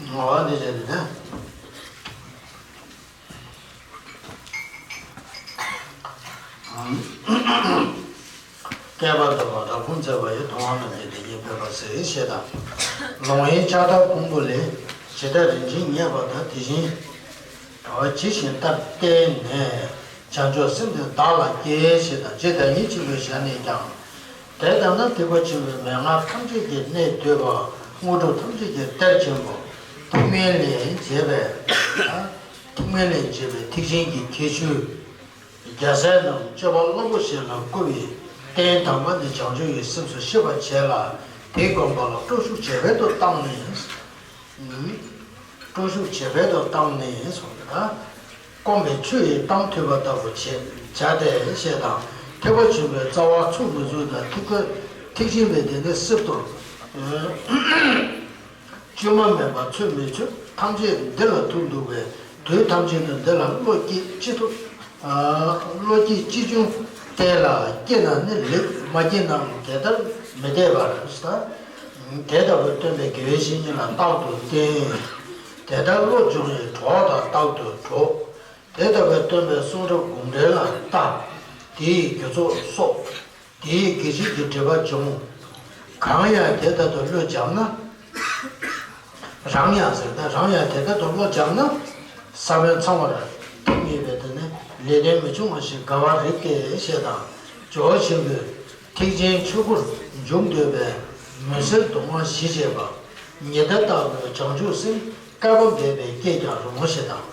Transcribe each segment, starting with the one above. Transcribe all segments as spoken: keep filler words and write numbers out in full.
ངོ་བོ་འདི་བྱས་ནས་ནི། བསྐལ་པ་དུ་མར་རབ་དགོངས་མཛད་པ་ཡི། མཐོང་བ་རྣམས་ཀྱི་བདེ་སྐྱིད་འཕེལ་བར་ཟེར་ཞེས་དང་། ལོང་བའི་ཕྱག་དར་ཕུང་པོ་ལས། ཇི་ལྟར་རིན་ཆེན་རྙེད་པ་དང་། དེ་བཞིན་ཇི་བཞིན་ལྟར་བསྟེན་ནས། བྱང་ཆུབ་སེམས་དེ་བདག་ལ་སྐྱེས། ཞེས་དང་། ཇི་ལྟར་ཉིད་ཅེས་པའི་ཞལ་ནས་ཀྱང་། དེ་ལྟར་ན་ཐེག་པ་ཆེན་པོའི་མན་ངག་ཐམས་ཅད་ཀྱི་གནད་བསྡུས་པ། དངོས་གྲུབ་ཐམས་ཅད་ཀྱི་གཏེར་ཆེན་པོ། ཐེག་དམན་ལས་འབྱེད་པའི། ཐེག་དམན་ལས་འབྱེད་པའི་ཐེག་ཆེན་གྱི་ཁྱད་ཆོས། རྒྱལ་སྲས་རྣམས་སྤྱོད་པ་རླབས་པོ་ཆེ་ལ་བཀུར་བའི་རྟེན་དམ་པ་ནི་བྱང་ཆུབ་ཀྱི་སེམས་སུ་ཤེས་པར་བྱས་ལ། དེའི་དགོངས་པ་ལ་སྤྲོ་ཤུགས་ཇེ་འཕེལ་དུ་བཏང་ནས། སྤྲོ་ཤུགས་ཇེ་འཕེལ་དུ་བཏང་ནས་སོ། སྐོམ་པའི་ཆུ་ཡིས་གཏམས་ཐུལ་བ་ལྟ་བུ་བྱས་བྱ་སྟེ་ཞེས་དང་། ཐེག་པ་ཆེན་པོའི་རྩ་བ་ཚུགས་མི་ཚུགས་དང་། ཐེག་པ་ཐེག་ཆེན་པའི་དེ་ནི་སྲིབ་ཏོ། བཅོས་མ་མེད་པ་ཚུད་མི་ཚུད་ཐམས་ཅད་འདི་ལ་ཐུག་འདུག་པས། དུས་ཐམས་ཅད་དུ་འདི་ལ་བློ་སྐྱེད་ཅི་ཐུབ། བློ་སྐྱེད་ཅི་བྱུང་བལྟས་ལ། སྐྱེས་ན་ནི་ལེགས། མ་སྐྱེས་ནའང་དེ་ལྟར་མི་བལྟས་པར། དེ་ལྟ་བུའི་སྟོན་པའི་དགེ་བའི་བཤེས་གཉེན་ལ་རྟག་ཏུ་བསྟེན། དེ་ལྟར་བློ་སྦྱོང་བའི་གྲོགས་དང་རྟག་ཏུ་འགྲོགས། དེ་ལྟ་བུའི་སྟོན་པའི་གསུང་རབ་དགོངས་འགྲེལ་ལ་ལྟ། དེའི་རྒྱུ་ཚོགས་གསོག་དེའི་དགེ་བཤེས་ཀྱི་སྒྲིབ་པ་སྦྱོང་། གང་ཡང་དེ་ལྟར་དུ་བློས་སྦྱངས་ན། རང་ཡང་ཟེར་ན། རང་ཡང་དེ་ལྟར་དུ་བློ་སྦྱངས་ན། ས་བོན་ཚང་བར་ཐིམ་ཡོད་པས། དེ་ནི་ལས་དོན་མི་འབྱུང་བ་ཞིག་དགའ་བར་རིགས་ཏེ་ཞེས་དང་། ཇོ་བོ་ཆེན་པོས་ཐེག་ཆེན་ཆོས་སྐུར་འཇུག་འདོད་པས། མུན་སེལ་གདུང་བ་ཞི་བྱེད་པ། ཉི་ཟླ་ལྟ་བུའི་བྱང་ཆུབ་སེམས། བསྐལ་པ་འདས་པས་སྐྱེས་ཀྱང་རུང་། ཞེས་དང་།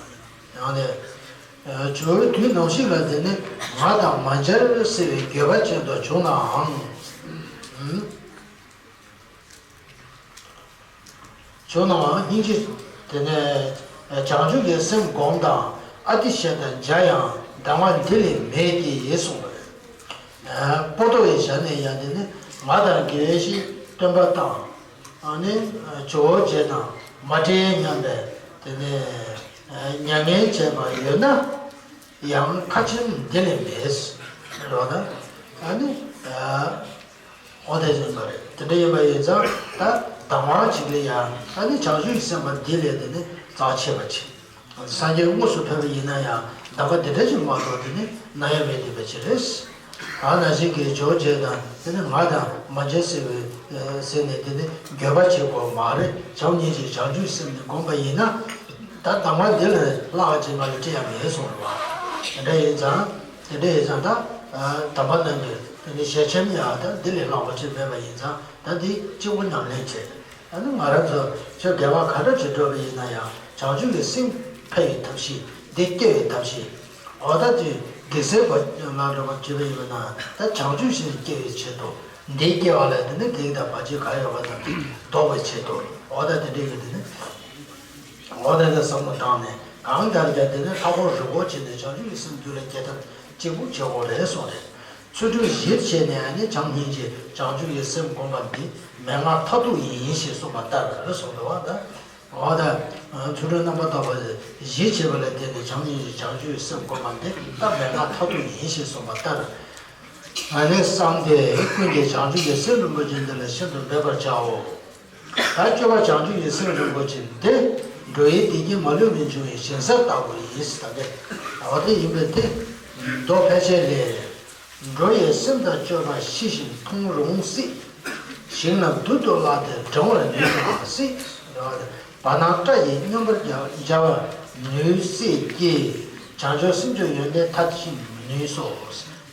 ཡང་ནས། ཇོ་བོའི་དུས་ནམ་ཞིག་ལ་དེ་ནི་ང་དང་མ་མཇལ་ཟེར་བའི་འགྱོད་པ་ཅན་དུ་བྱུང་ནའང་། བྱུང་ནའང་སྙིང་རྗེ། དེ་ནས་བྱང་ཆུབ་ཀྱི་སེམས་བསྒོམ་དང་། ཨ་ཏི་ཤ་དང་མཇལ་ཡང་གདམས་ངག་འདི་ལས་མེད་ཀྱི་གསུངས་པ་རེད། པོ་ཏོ་ཡི་ཞལ་ནས་ཡང་དེ་ནི་ང་དང་དགེ་བའི་བཤེས་སྟོན་པ་དང་། ཨ་ནི་ཇོ་བོ་རྗེ་དང་མ་འཕྲད་སྙམ་པའི་དེ་ནས་མྱ་ངན་བྱས་པ་ཡོད་ན་ཡང་ཁ་ཆེམས་འདི་ལས་མེད་ཟེར་བ་དང་། ཨ་ནི་འོ་དེ་བཞིན་པ་རེད། དེ་འདྲ་ཡིན་པ་ཡིན་ཙང་ད་གདམས་ངག་ཅིག་ལ་ཡང་ཨ་ནི་བྱང་ཆུབ་ཀྱི་སེམས་དཔའ་འདི་ལས་དེ་ནི་རྩ་ཆེ་བ་ཆེ། སངས་རྒྱས་དངོས་སུ་ཕེབས་པ་ཡིན་ན་ཡང་གདམས་པ་འདི་འདྲ་ཞིག་མ་གཏོགས་དེ་ནི་གནང་ཡ་མེད་བསྡད་པ་ཅིག་རེད། ཨ་ནང་བཞིན་གྱི་ཇོ་བོ་རྗེ་དང་དེ་ནི་ང་དང་མ་མཇལ་ཟེར་བའི་ཟེར་ནས་དེ་ནི་འགྱོད་པ་བྱེད་དགོས་མ་རེད། བྱམས་སྙིང་རྗེ་བྱང་ཆུབ་སེམས་ནི་བསྒོམ་པ་ཡིན་ན། ད་གདམས་ངག་འདི་ལས་ལྷག་ཅིག་ང་ལ་སྤྲད་ཡ་མེད་གསུངས་རེད་བ། དེ་འདྲ་ཡིན་ཙང་། དེ་འདྲ་ཡིན་ཙང་ད་གདམས་པ་རྣམས་ཀྱི་དེ་ནི་ཞལ་ཆེམས་ཡང་ད་འདི་ལས་ལྷག་པ་ཅིག་མེད་པ་ཡིན་ཙང་། ད་འདི་གཅིག་པུ་ཉམས་ལེན་བྱེད། ཨ་ནི་ང་རང་ཚོ་ཆོས་དགེ་བ་ག་འདྲ་ཅིག་སྒྲུབ་པ་ཡིན་ན་ཡང་བྱང་ཆུབ་ཀྱི་སེམས་འཕེལ་བའི་ཐབས་ཤེས། འདི་སྐྱེ་བའི་ཐབས་ཤེས། འོ་ད་ཅིག་གེགས་སེལ་བ་ལ་འགྲོ་བ་བྱེད་པ་ཡིན་པ་ན་ད་བྱང་ཆུབ་སེམས་སྐྱེ་བའི་ཆེད་དུ། འདི་སྐྱེ་བ་ལ་དེ་ནི་གེགས་དང་བར་ཆད་གང་ཡོད་པ་དང་དེ་ལྡོག་པའི་ཆེད་དུ། འོ་ད་དེ་འདྲ་ཡོད་དེ་ནི། འོ་ད་དེ་བསམ་བློ་བཏང་ནས་གང་ལྟར་ཀྱང་དེ་ནི་ལྷག་པར་རིག་པ་བྱས་ནས་བྱང་ཆུབ་ཀྱི་སེམས་རྒྱུད་ལ་སྐྱེ་ཐབས་གཅིག་པུ་བྱེད་དགོས་རེད་གསུངས་རེད། ཚུལ་ཁྲིམས་གཞིར་བྱས་ནས་ཨ་ནི་བྱམས་སྙིང་རྗེ་བྱང་ཆུབ་ཀྱི་སེམས་བསྒོམ་པ་འདི་མན་ངག་མཐར་ཐུག་ཡིན་ཞེས་གསུངས་པ་ལྟར་གསུངས་འདུག་བ་ད། འོ་ད། ཚུལ་ཁྲིམས་རྣམ་པར་དག་པ་གཞི་བྱས་པ་ལ་བརྟེན་ནས་བྱམས་སྙིང་རྗེ་བྱང་ཆུབ་སེམས་བསྒོམ་པ་འདི་ད་མན་ངག་མཐར་ཐུག་ཡིན་ཞེས་གསུངས་པ་ལྟར། ཨ་ནི་བསམ་སྟེ་ཀུན་གྱིས་བྱང་ཆུབ་ཀྱི་སེམས་རིན་པོ་ཆེ་འདི་ལ་ཤིན་ཏུ་འབད་པར་བྱའོ། ད་སྤྱོད་པ་བྱང་ཆུབ་ཀྱི་སེམས་རིན་པོ་ཆེ་འདི་འགྲོ་བའི་བདེ་སྐྱིད་མ་ལུས་པ་འབྱུང་བའི་ཞིང་ས་ལྟ་བུ་ཡིན་ཟེར་ད་གས། འོ་དེ་ཡིན་པས་དེ། མདོ་ཕལ་ཆེར་ལས། འགྲོ་བའི་སེམས་དང་སྤྱོད་པ་ཞི་ཞིང་མཐོང་རུང་སྲིད། ཞིང་རྣམས་རྡུལ་དུ་བརླག་སྟེ་འགྲང་བར་ནུས་ཀྱང་སྲིད། བ་དང་སྐྲ་ཡིས་སྙོམས་པར་སྦྱར་བར་ནུས་སྲིད་ཀྱི། བྱང་ཆུབ་སེམས་མཆོག་ཡོན་ཏན་མཐར་ཕྱིན་མི་ནུས་སོ།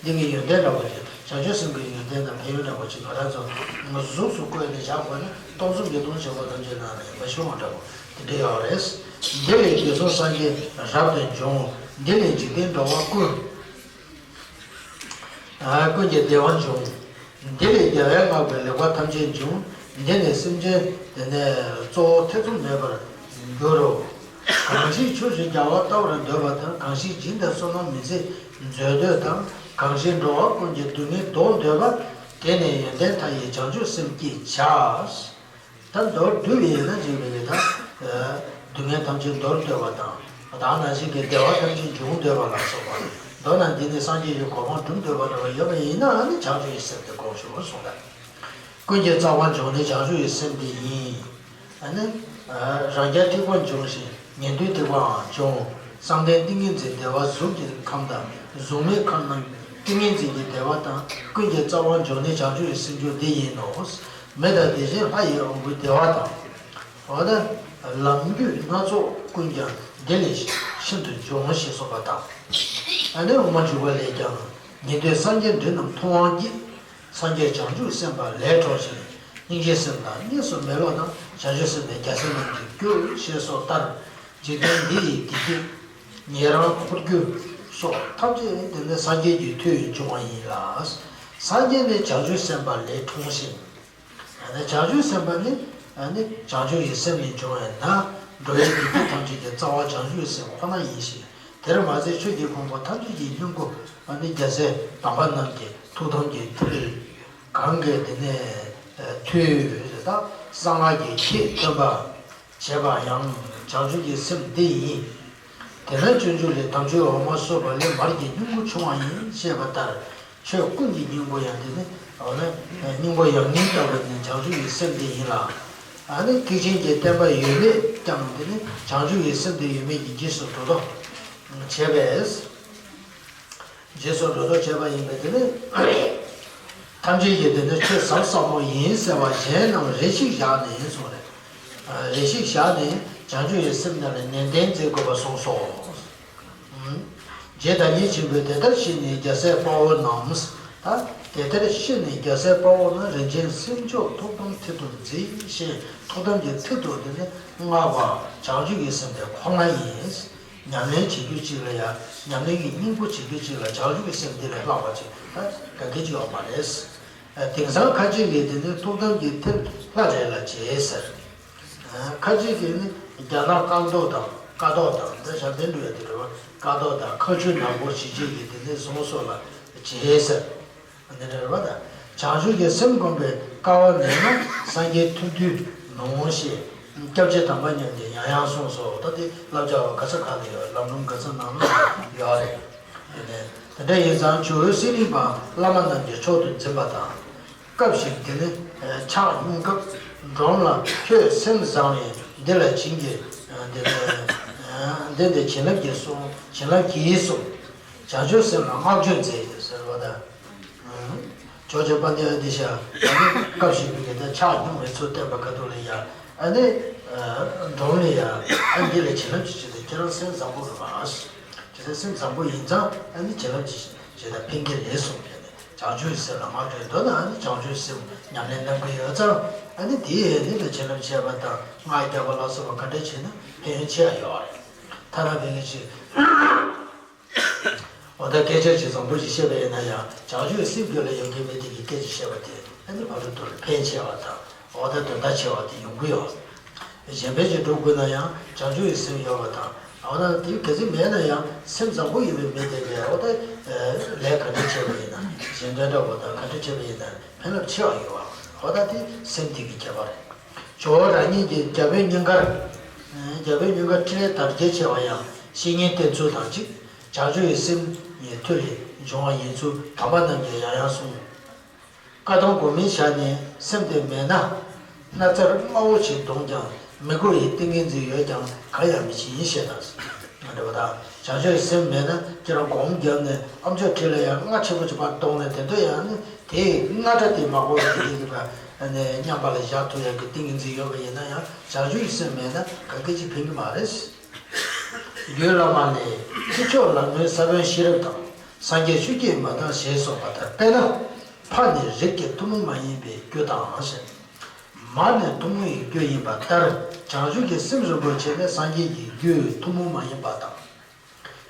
འདི་གི་ཡོན་ཏན་འདྲ་པོ་ཅིག་བྱང་ཆུབ་སེམས་ཀྱི་ཡོན་ཏན་དང་ཕན་ཡོན་འདྲ་པོ་ཅིག་ང་རང་ཚོ་གཟུགས་སུ་བཀོད་ནས་བཞག་དགོས་ན་སྟོང་གསུམ་གྱི་སྟོང་ཆེན་པོ་ཐམས་ཅད་ནང་ནས་མ་ཤོང་བ་འདྲ་པོ་དེ་འདྲ་ཡོད་རེད། འདི་ལས་དགེ་སོགས་སངས་རྒྱས་རབ་ཏུ་འབྱུང་། འདི་ལས་འཇིག་རྟེན་འགྲོ་བ་ཀུན། ཀུན་གྱི་བདེ་བ་འབྱུང་། འདི་ལས་རྒྱལ་བས་བསྔགས་པའི་ལེགས་པ་ཐམས་ཅད་འབྱུང་། འདི་ནི་སེམས་ཅན་དེ་ནས་གཙོ་བོ་ཐེ་ཚོམ་མེད་པར་འགྱུར་རོ། གང་ཞིག་ཆོས་སུ་རྒྱལ་བ་ལྟ་བར་འདོད་པ་དང་། གང་ཞིག་སྦྱིན་དང་བསོད་ནམས་མི་ཟད་མཛོད་འདོད་དང་། གང་ཞིག་འགྲོ་བ་ཀུན་གྱི་སྡུག་བསྔལ་ལྡོག་འདོད་པ། དེ་ནི་ཡོན་ཏན་མཐའ་ཡས་བྱང་ཆུབ་སེམས་བསྐྱེད་བྱ། ད་མདོར་བསྡུས་པ་ཡིན་ན་ཅིག་མི་གི་ད། སྡུག་བསྔལ་ཐམས་ཅད་འདོར་འདོད་པ་དང་། ད་ནང་བཞིན་གྱི་བདེ་བ་ཐམས་ཅད་འབྱུང་འདོད་པ་ལ་སོགས་པ། མདོར་ན་འདི་ནི་སངས་རྒྱས་ཀྱི་གོ་འཕང་སྒྲུབ་འདོད་པ་འདྲ་བ་ཡོད་པ་ཡིན་ན་ཨ་ནི་བྱང་ཆུབ་ཀྱི་སེམས་དེ་དགོངས་ཞུ་གསུངས་ལ། ཀུན་གྱི་རྩ་བ་འཇོག་ནི་བྱང་ཆུབ་ཀྱི་སེམས་དེ་ཡིན། ཨ་ནི། རང་རྒྱལ་ཐེག་པ་འབྱུང་ཞིང་ཉན་ཐོས་ཐེག་པའང་འབྱུང་། བསམ་གཏན་ཏིང་ངེ་འཛིན་བདེ་བ་གཟུགས་ཀྱི་ཁམས་དང་གཟུགས་མེད་ཁམས་རྣམས་ཏིང་ངེ་འཛིན་གྱི་བདེ་བ་དང་ཀུན་གྱི་རྩ་བ་འབྱུང་གནས་བྱང་ཆུབ་ཀྱི་སེམས་མཆོག་འདི་ཡིན་ནོ། མི་དང་དེ་བཞིན་ལྷ་ཡི་དབང་པོའི་བདེ་བ་དང་། འོ་ན། ལམ་རྒྱུད་སྣ་ཚོགས་ཀུན་ཀྱང་འདི་ལས་ཤིན་ཏུ་འབྱུང་ཞེས་གསུངས་པ་དང་། ཨ་ནི་དབུ་མ་འཇུག་པ་ལས་ཀྱང་ཉན་ཐོས་སངས་རྒྱས་འབྲིང་རྣམས་མཐོང་བ་བགྱིད། སངས་རྒྱས་བྱང་ཆུབ་སེམས་དཔའ་ལས་འཕྲོ་ཞིང་། སྙིང་རྗེའི་སེམས་དང་གཉིས་སུ་མེད་པ་དང་བྱང་ཆུབ་སེམས་དཔའི་རྒྱལ་སྲས་རྣམས་ཀྱིས་བསྒྱུར་ཞེས་སོགས་ལྟར། འཇིག་རྟེན་འདི་ཡི་བདེ་སྐྱིད་ཉན་རང་འཁོར་སྒྱུར་སོགས་ཐམས་ཅད་དེ་ནི་སངས་རྒྱས་ཀྱི་མཐུས་བྱུང་བ་ཡིན་ལ། སངས་རྒྱས་ནི་བྱང་ཆུབ་སེམས་དཔའ་ལས་འཁྲུངས་ཤིང་། བྱང་ཆུབ་སེམས་དཔའ་ནི་བྱང་ཆུབ་ཀྱི་སེམས་ལས་བྱུང་བས་ན་འགྲོ་བའི་བདེ་སྐྱིད་ཐམས་ཅད་ཀྱི་རྩ་བ་བྱང་ཆུབ་ཀྱི་སེམས་ཁོ་ན་ཡིན་ཞིང་། དེར་མ་ཟད་ཆོས་ཀྱི་ཕུང་པོ་ཐམས་ཅད་ཀྱི་སྙིང་པོ་རྒྱལ་སྲས་དམ་པ་རྣམས་ཀྱི་ཐུགས་དམ་གྱི་མཐིལ། གང་གི་དེ་ནས་མཐུས་དང་གསང་སྔགས་ཀྱི་ཆོས་སྟོན་པ། བྱེད་པ་ཡང་བྱང་ཆུབ་ཀྱི་སེམས་འདི་ཡིན། དེ་ནས་སྤྱོད་འཇུག་ལས་དམ་ཆོས་འོ་མ་སོགས་པ་ལས་མར་གྱི་སྙིང་པོ་ཕྱུང་བ་ཡིན་ཞེས་པ་ལྟར། ཆོས་ཀུན་གྱི་སྙིང་པོ་ཡང་དེ་ནི་འོ་ན་སྙིང་པོ་ཡང་སྙིང་ལྟ་བུ་ནི་བྱང་ཆུབ་ཀྱི་སེམས་འདི་ཡིན་ལ། ཨ་ནི་ཐེག་ཆེན་གྱི་བསྟན་པ་ཡོད་མེད་ཀྱང་དེ་ནི་བྱང་ཆུབ་ཀྱི་སེམས་འདི་ཡོད་མེད་ཀྱི་རྗེས་སུ་འགྲོ་ལྡོག་བྱེད་པས། རྗེས་སུ་འགྲོ་ལྡོག་བྱེད་པ་ཡིན་པས་དེ་ནི། ཐམས་ཅད་ཀྱིས་དེ་ནི་ཆོས་ཟབ་ཟབ་མོ་ཡིན་ཟེར་བ་གཞན་རྣམས་རེ་ཞིག་བཞག་ནས་གསུངས་རེད། རེ་ཞིག་བཞག་ནས་བྱང་ཆུབ་ཀྱི་སེམས་རྣམས་ལ་ནན་ཏན་མཛད་དགོས་པ་གསུངས་སོ། རྗེ་བདག་ཉིད་ཆེན་པོས་དེ་ལྟར་ཤེས་ནས་རྒྱལ་སྲས་དཔའ་བོ་རྣམས། ད་དེ་ལྟར་ཤེས་ནས་རྒྱལ་སྲས་དཔའ་བོ་རྣམས་རིན་ཆེན་སེམས་མཆོག་ཐུགས་དམ་མཐིལ་དུ་མཛད་ཅེས་ཐུགས་དམ་གྱི་མཐིལ་དུ་དེ་ནི་བསྔགས་པ་བྱང་ཆུབ་ཀྱི་སེམས་དེ་ཁོ་ན་ཡིན། ཉམས་ལེན་བྱེད་རྒྱུ་གཅིག་ལ་ཡང་ཉམས་ལེན་གྱི་སྙིང་པོ་བྱེད་རྒྱུ་གཅིག་ལ་བྱང་ཆུབ་ཀྱི་སེམས་འདི་ལས་ལྷག་པ་ཅིག་ད་ག་གེ་ཅིག་ཡོད་མ་རེད། དེང་སང་ཁ་ཅིག་གིས་དེ་ནི་ཐུགས་དམ་གྱི་མཐིལ་ལྷ་རེད་ལ་བྱེད་ཟེར། ཁ་ཅིག་གིས་ནི་རྒྱ་ནག་སྐམ་ཐོག་དང་ཀ་ཐོག་དང་དེ་ཞབས་བརྟན་འགྲོ་ཡ་དེ་རེད་བ། ཀ་ཐོག་དང་ཁ་ཆུ་ནག་པོ་ཞིག་ཅིག་གིས་དེ་ནི་བཟུང་སོགས་ལ་བྱེད་ཟེར། འདི་འདྲ་རེད་བ་ད། བྱང་ཆུབ་ཀྱི་སེམས་བསྒོམ་པའི་སྐལ་བ་མེད་ན་སངས་རྒྱས་ཐུབ་རྒྱུ་མང་ཞེས་སྐྱབས་རྗེ་དམ་པ་མཉམ་གྱིས་ཡང་ཡང་གསུངས་སོ། ད་དེ་བསླབ་བྱ་བ་ག་ས་ག་ལ་ཡོད། ལམ་རིམ་ག་ས་ནང་ལ་ཡོད་རེད། དེ་ནས་དེ་འདྲ་ཡིན་ཙང་ཇོ་བོ་གསེར་གླིང་པ་བླ་མ་རྣམས་ཀྱི་མཆོག་ཏུ་འཛིན་པ་དང་། སྐབས་ཤིག་དེ་ནི་ཕྱག་སྙོམས་སྐབས་འབྲོམ་ལ་ཁྱོད་སེམས་བཟང་བས་འདི་ལ་བྱིན་གྱིས་འདི་ནི་འདི་འདི་བྱིན་རླབས་ཀྱིས་གསུངས། བྱིན་རླབས་ཀྱིས་གསུངས། བྱང་ཆུབ་སེམས་ལ་བསྔགས་བརྗོད་མཛད་ཟེར་བ་དང་། ཇོ་བོ་རྗེ་དཔལ་ལྡན་ཨ་ཏི་ཤ་ཨ་ནི་སྐབས་ཤིག་གི་དེ་ཕྱག་སྙོམས་པའི་ཚུལ་བསྟན་པ་ཁ་ཐུག་ལ་ཡ་ཨ་ནི་འབྲོམ་ལ་ཡ་ཨ་འདི་ལ་བྱིན་རླབས་ཀྱིས་བྱིན་ཏེ་ཁྱེད་རང་སེམས་བཟང་པོ་རེད་པ། ཇི་ལྟར་སེམས་བཟང་པོ་ཡིན་ཙང་ཨ་ནི་བྱིན་རླབས་ཀྱིས་ཇི་ལྟར་ཕན་གྱི་རེད་གསུངས་པས་ནས་བྱང་ཆུབ་སེམས་ལ་བསྔགས་བརྗོད་འདོད་ན་ཨ་ནི་བྱང་ཆུབ་སེམས་ཉམས་ལེན་གནང་གི་ཡོད་ཙང་ཨ་ནི་དེའི་ནི་ལ་བྱིན་རླབས་བྱས་པ་དང་བསྔགས་བརྒྱབ་པ་ལ་སོགས་པ་ག་འདྲ་བྱས་ན་ཕན་ཡོན་ཆེ་བ་ཡོད་རེད། ཐ་ན་ཕན་གྱི་ཆེ། འོ་ད་སྐད་ཆ་ཅིག་བཟང་པོ་ཞིག་བཤད་པ་ཡིན་ན་ཡང་བྱང་ཆུབ་སེམས་རྒྱུད་ལ་ཡོད་མཁན་མི་དེ་གིས་སྐད་ཆ་བཤད་པ་དེ་ཨ་ནི་ཕ་རོལ་ཏུ་ཕན་ཆེ་བ་དང་འོ་ད་དོན་དག་ཆེ་བ་དེ་ཡོང་གི་ཡོད། གཞན་ཕན་ཅིག་སྒྲུབ་དགོས་ན་ཡང་བྱང་ཆུབ་ཀྱི་སེམས་ཡོད་པ་དང་འོ་ད་དེ་གལ་སྲིད་མེད་ན་ཡང་སེམས་བཟང་པོ་ཡོད་པའི་མི་དེ་གས་འོ་ད་ལས་ག་འདྲ་བྱས་པ་ཡིན་ན་གཞན་དོན་འདྲ་བོ་དང་ག་འདྲ་བྱས་པ་ཡིན་ན་ཕན་རླབས་ཆེ་བ་ཡོད་པ་འོ་ད་དེ་སེམས་དེ་གི་ཁྱད་པར་རེད། ཇོ་བོ་རང་ཉིད་ཀྱིས་རྒྱ་བོད་གཉིས་ཀར། རྒྱ་བོད་གཉིས་ཀར་འཕྲིན་ལས་དར་རྒྱས་ཆེ་བ་ཡང་བཤེས་གཉེན་བསྟེན་ཚུལ་དང་གཅིག་བྱང་ཆུབ་ཀྱི་སེམས་ཉིད་མཐུ་ལས་འབྱུང་བ་ཡིན་ཚུལ་དམ་པ་རྣམས་ཀྱིས་ཡང་ཡང་གསུངས། བཀའ་གདམས་དགོས་མིན་བཞག་ནས་སེམས་དེ་མེད་ན། སྣག་ཚར་དམར་པོ་ཞིག་བརྡུངས་ཀྱང་མི་གོ་བའི་ཏིང་ངེ་འཛིན་ཡོད་ཀྱང་གང་ཡང་མི་ཤེས་ཞེས་དང་། འདྲ་བ་དང་བྱང་ཆུབ་ཀྱི་སེམས་མེད་ན་ཁྱེད་རང་སྒོམ་བརྒྱབ་ནས་ཨ་མཆོག་ཁྲི་ལ་ཡང་རྔ་ཆེན་པོ་ཅིག་ཕར་བརྡུངས་ནས་དེ་ཚོ་ཡང་ནི། དེས་རྔ་སྒྲ་དེ་མ་གོ་བའི་དེ་གི་ཕར་ནས་མཉམ་པ་ལ་བཞག་ཐུབ་ཡག་གི་ཏིང་ངེ་འཛིན་ཡོད་པ་ཡིན་ན་ཡང་བྱང་ཆུབ་ཀྱི་སེམས་མེད་ན་ག་གེ་ཅིག་ཕན་གྱི་མ་རེད། རྒྱུད་བླ་མ་ལས་ཐེག་མཆོག་ལམ་སྣོན་ས་བོན་ཤེས་རབ་དང་སངས་རྒྱས་ཆོས་བརྒྱད་མ་དག་ཞེས་གསུངས་པ་ལྟར་དཔེར་ན་ཕ་ནི་རིགས་ཀྱི་ཐུན་མོང་མ་ཡིན་པའི་རྒྱུ་དང་ཞེས། མ་ནི་ཐུན་མོང་བའི་རྒྱུ་ཡིན་པ་ལྟར་བྱང་ཆུབ་ཀྱི་སེམས་རིན་པོ་ཆེ་ནི་སངས་རྒྱས་ཀྱི་རྒྱུའི་ཐུན་མོང་མ་ཡིན་པ་དང་།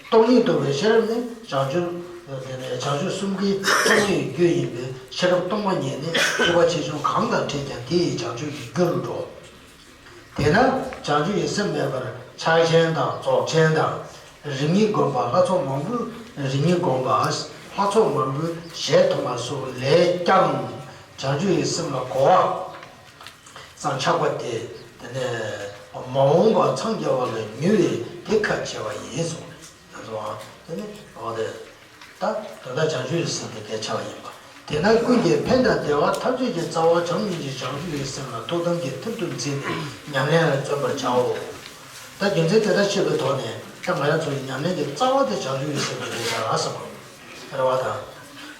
སྟོང་ཉིད་རྟོགས་པའི་ཤེས་རབ་ནི་བྱང་ཆུབ། དེ་ནས་བྱང་ཆུབ་གསུམ་གྱི་ཐུན་མོང་བའི་རྒྱུ་ཡིན་པས་ཤེས་རབ་སྟོང་པ་ཉིད་ནི་ཐེག་པ་ཆེ་ཆུང་གང་དང་འཕྲད་ཀྱང་དེ་ཡི་བྱང་ཆུབ་ཀྱི་རྒྱུ་རུ་འགྲོ། དེས་ན་བྱང་ཆུབ་ཀྱི་སེམས་མེད་པར་ཕྱག་ཆེན་དང་རྫོགས་ཆེན་དང་། རིམ་གཉིས་བསྒོམ་པ་ལྷ་ཚོགས་མང་པོས་རིམ་གཉིས་བསྒོམ་པ། ལྷ་ཚོགས་མང་པོས་ཞལ་མཐོང་བ་སོགས་ལས་ཀྱང་བྱང་ཆུབ་ཀྱི་སེམས་ལ་གོ་བ། ཙམ་ཆགས་པ་སྟེ། དེ་ནས་མ་འོངས་པ་འཚང་རྒྱ་བ་ལ་མྱུར་བས་དེ་ཁ་ཕྱེ་བ་ཡིན་གསུངས་ནས། དེ་ནས་འོ་དེ། ད་ད་ལྟ་བྱང་ཆུབ་ཀྱི་སེམས་དེ་གལ་ཆེ་བ་ཡིན་པ། དེས་ན་ཀུན་གྱི་ཕན་དང་བདེ་བ་ཐམས་ཅད་ཀྱི་རྩ་བ་བྱམས་སྙིང་རྗེ་བྱང་ཆུབ་ཀྱི་སེམས་ལ་ཐུགས་དམ་གྱི་ཐབས་སུ་འཛིན་ནས་ཉམས་ལེན་ལ་བརྩོན་པར་བྱའོ། ད་རྒྱུ་མཚན་དེ་ལྟར་ཤེས་པའི་ཐོག་ནས་ད་ང་རང་ཚོ་ཡི་ཉམས་ལེན་གྱི་རྩ་བ་དེ་བྱང་ཆུབ་ཀྱི་སེམས་དེ་རེད་ད་བསམ་གྱི་རེད་བ་དང་།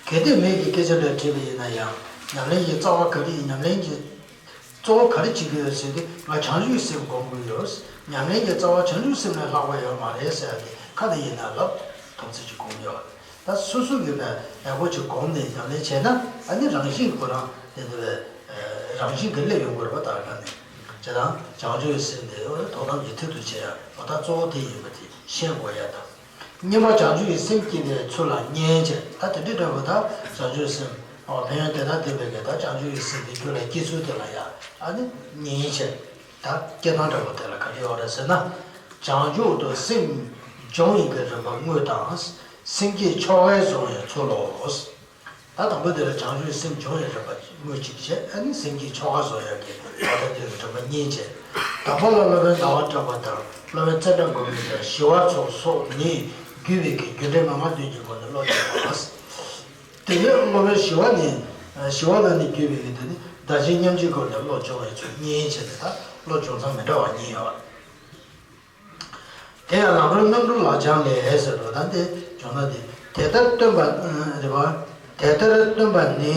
གལ་ཏེ་མིག་གི་སྐད་ཆ་འདྲ་དྲིས་པ་ཡིན་ན་ཡང་ཉམས་ལེན་གྱི་རྩ་བ་ག་རེ་ཡིན། ཉམས་ལེན་གྱི་གཙོ་བོ་ག་རེ་བྱེད་ཀྱི་ཡོད་ཟེར་དུས་ང་བྱང་ཆུབ་སེམས་སྒོམ་དགོས་ཡོད། ཉམས་ལེན་གྱི་རྩ་བ་བྱང་ཆུབ་སེམས་ལས་ལྷག་པ་ཡོད་མ་རེད་ཟེར་ཡ་དེ་ཁ་ནས་ཡིན་ན་ལབ་ཐུབ་ཚོད་ཅིག་སྒོམ་ཡོད། ད་སོ་སོ་གིས་ཡག་པོ་ཅིག་སྒོམ་ནས་ཉམས་ལེན་བྱས་ན་ཨ་ནི་རང་བཞིན་ཁོ་རང་དེ་འདྲ་བའི་རང་བཞིན་གྱིས་སླེབས་ཡོང་གི་རེད་པ། ད་ག་ནས་བྱས་ཙང་བྱང་ཆུབ་སེམས་དེ་ཐོག་མཐའ་ཡི་ཐད་དུ་བྱེད་ཡ་ལོ་ད་གཙོ་བོ་དེ་ཡིན་པ་དེ་ཤེས་དགོས་ཡ་དང་། གཉིས་པ་བྱང་ཆུབ་ཀྱི་སེམས་བསྐྱེད་པའི་ཚུལ་ལ་བསྙེན་བྱས། ད་དེ་འདྲའི་འདྲ་བོ་ད་བྱང་ཆུབ་སེམས་ཨོ་ཕན་ཡོན་དེ་དག་ལྡན་པའི་གི་ད་བྱང་ཆུབ་ཀྱི་སེམས་དེ་རྒྱུད་ལ་སྐྱེ་ཚུལ་དེ་ལ་ཡ་ཨ་ནི་བསྙེན་བྱས། ད་སྐྱེ་སྟངས་འདྲ་བོ་དེ་ལ་ག་རེ་ཡོད་རེད་ཟེར་ན། བྱང་ཆུབ་ཏུ་སེམས་སྦྱོང་བའི་གི་རིམ་པ་དངོས་དང་། སེམས་བསྐྱེད་ཆོ་གས་བཟུང་བའི་ཚུལ་ལོ། ད་དང་པོ་དེ་ལ་བྱང་ཆུབ་སེམས་སྦྱོང་བའི་རིམ་པ་དངོས་གཅིག་བྱས། ཨ་ནི་སེམས་བསྐྱེད་ཆོ་ག་བཟོ་ཡག་གི་ད་ལྟ་དེ་ལ་རིམ་པ་གཉིས་བྱས། དང་པོ་ལ་སློབ་དཔོན་ཟླ་བ་གྲགས་པ་དང་སློབ་དཔོན་ཙནྡྲ་གོ་མི་དང་ཞི་བ་འཚོ་སོགས་ནས་བརྒྱུད་པའི་གི་རྒྱུ་འབྲས་མན་ངག་བདུན་གྱི་སྒོ་ནས་བློ་སྦྱོང་བ། དེ་ནས་སློབ་དཔོན་ཞི་བ་ནས་ཞི་བ་ལྷ་ནས་བརྒྱུད་པའི་གི་དེ་ནི་བདག་གཞན་མཉམ་བརྗེའི་སྒོ་ནས་བློ་སྦྱོང་བའི་ཚུལ་གཉིས་བྱས་ནས་ད་བློ་སྦྱོང་མཚམས་མི་འདྲ་བ་གཉིས་ཡོད། དེ་ཡང་ལམ་རིམ་རྣམ་གྲོལ་ལག་བཅངས་ལས་ཟེར་བ་དང་དེ་བྱུང་ན་དེ། དེ་ལྟར་སྟོན་པ་རེད་བ། དེ་ལྟར་སྟོན་པ་ནི་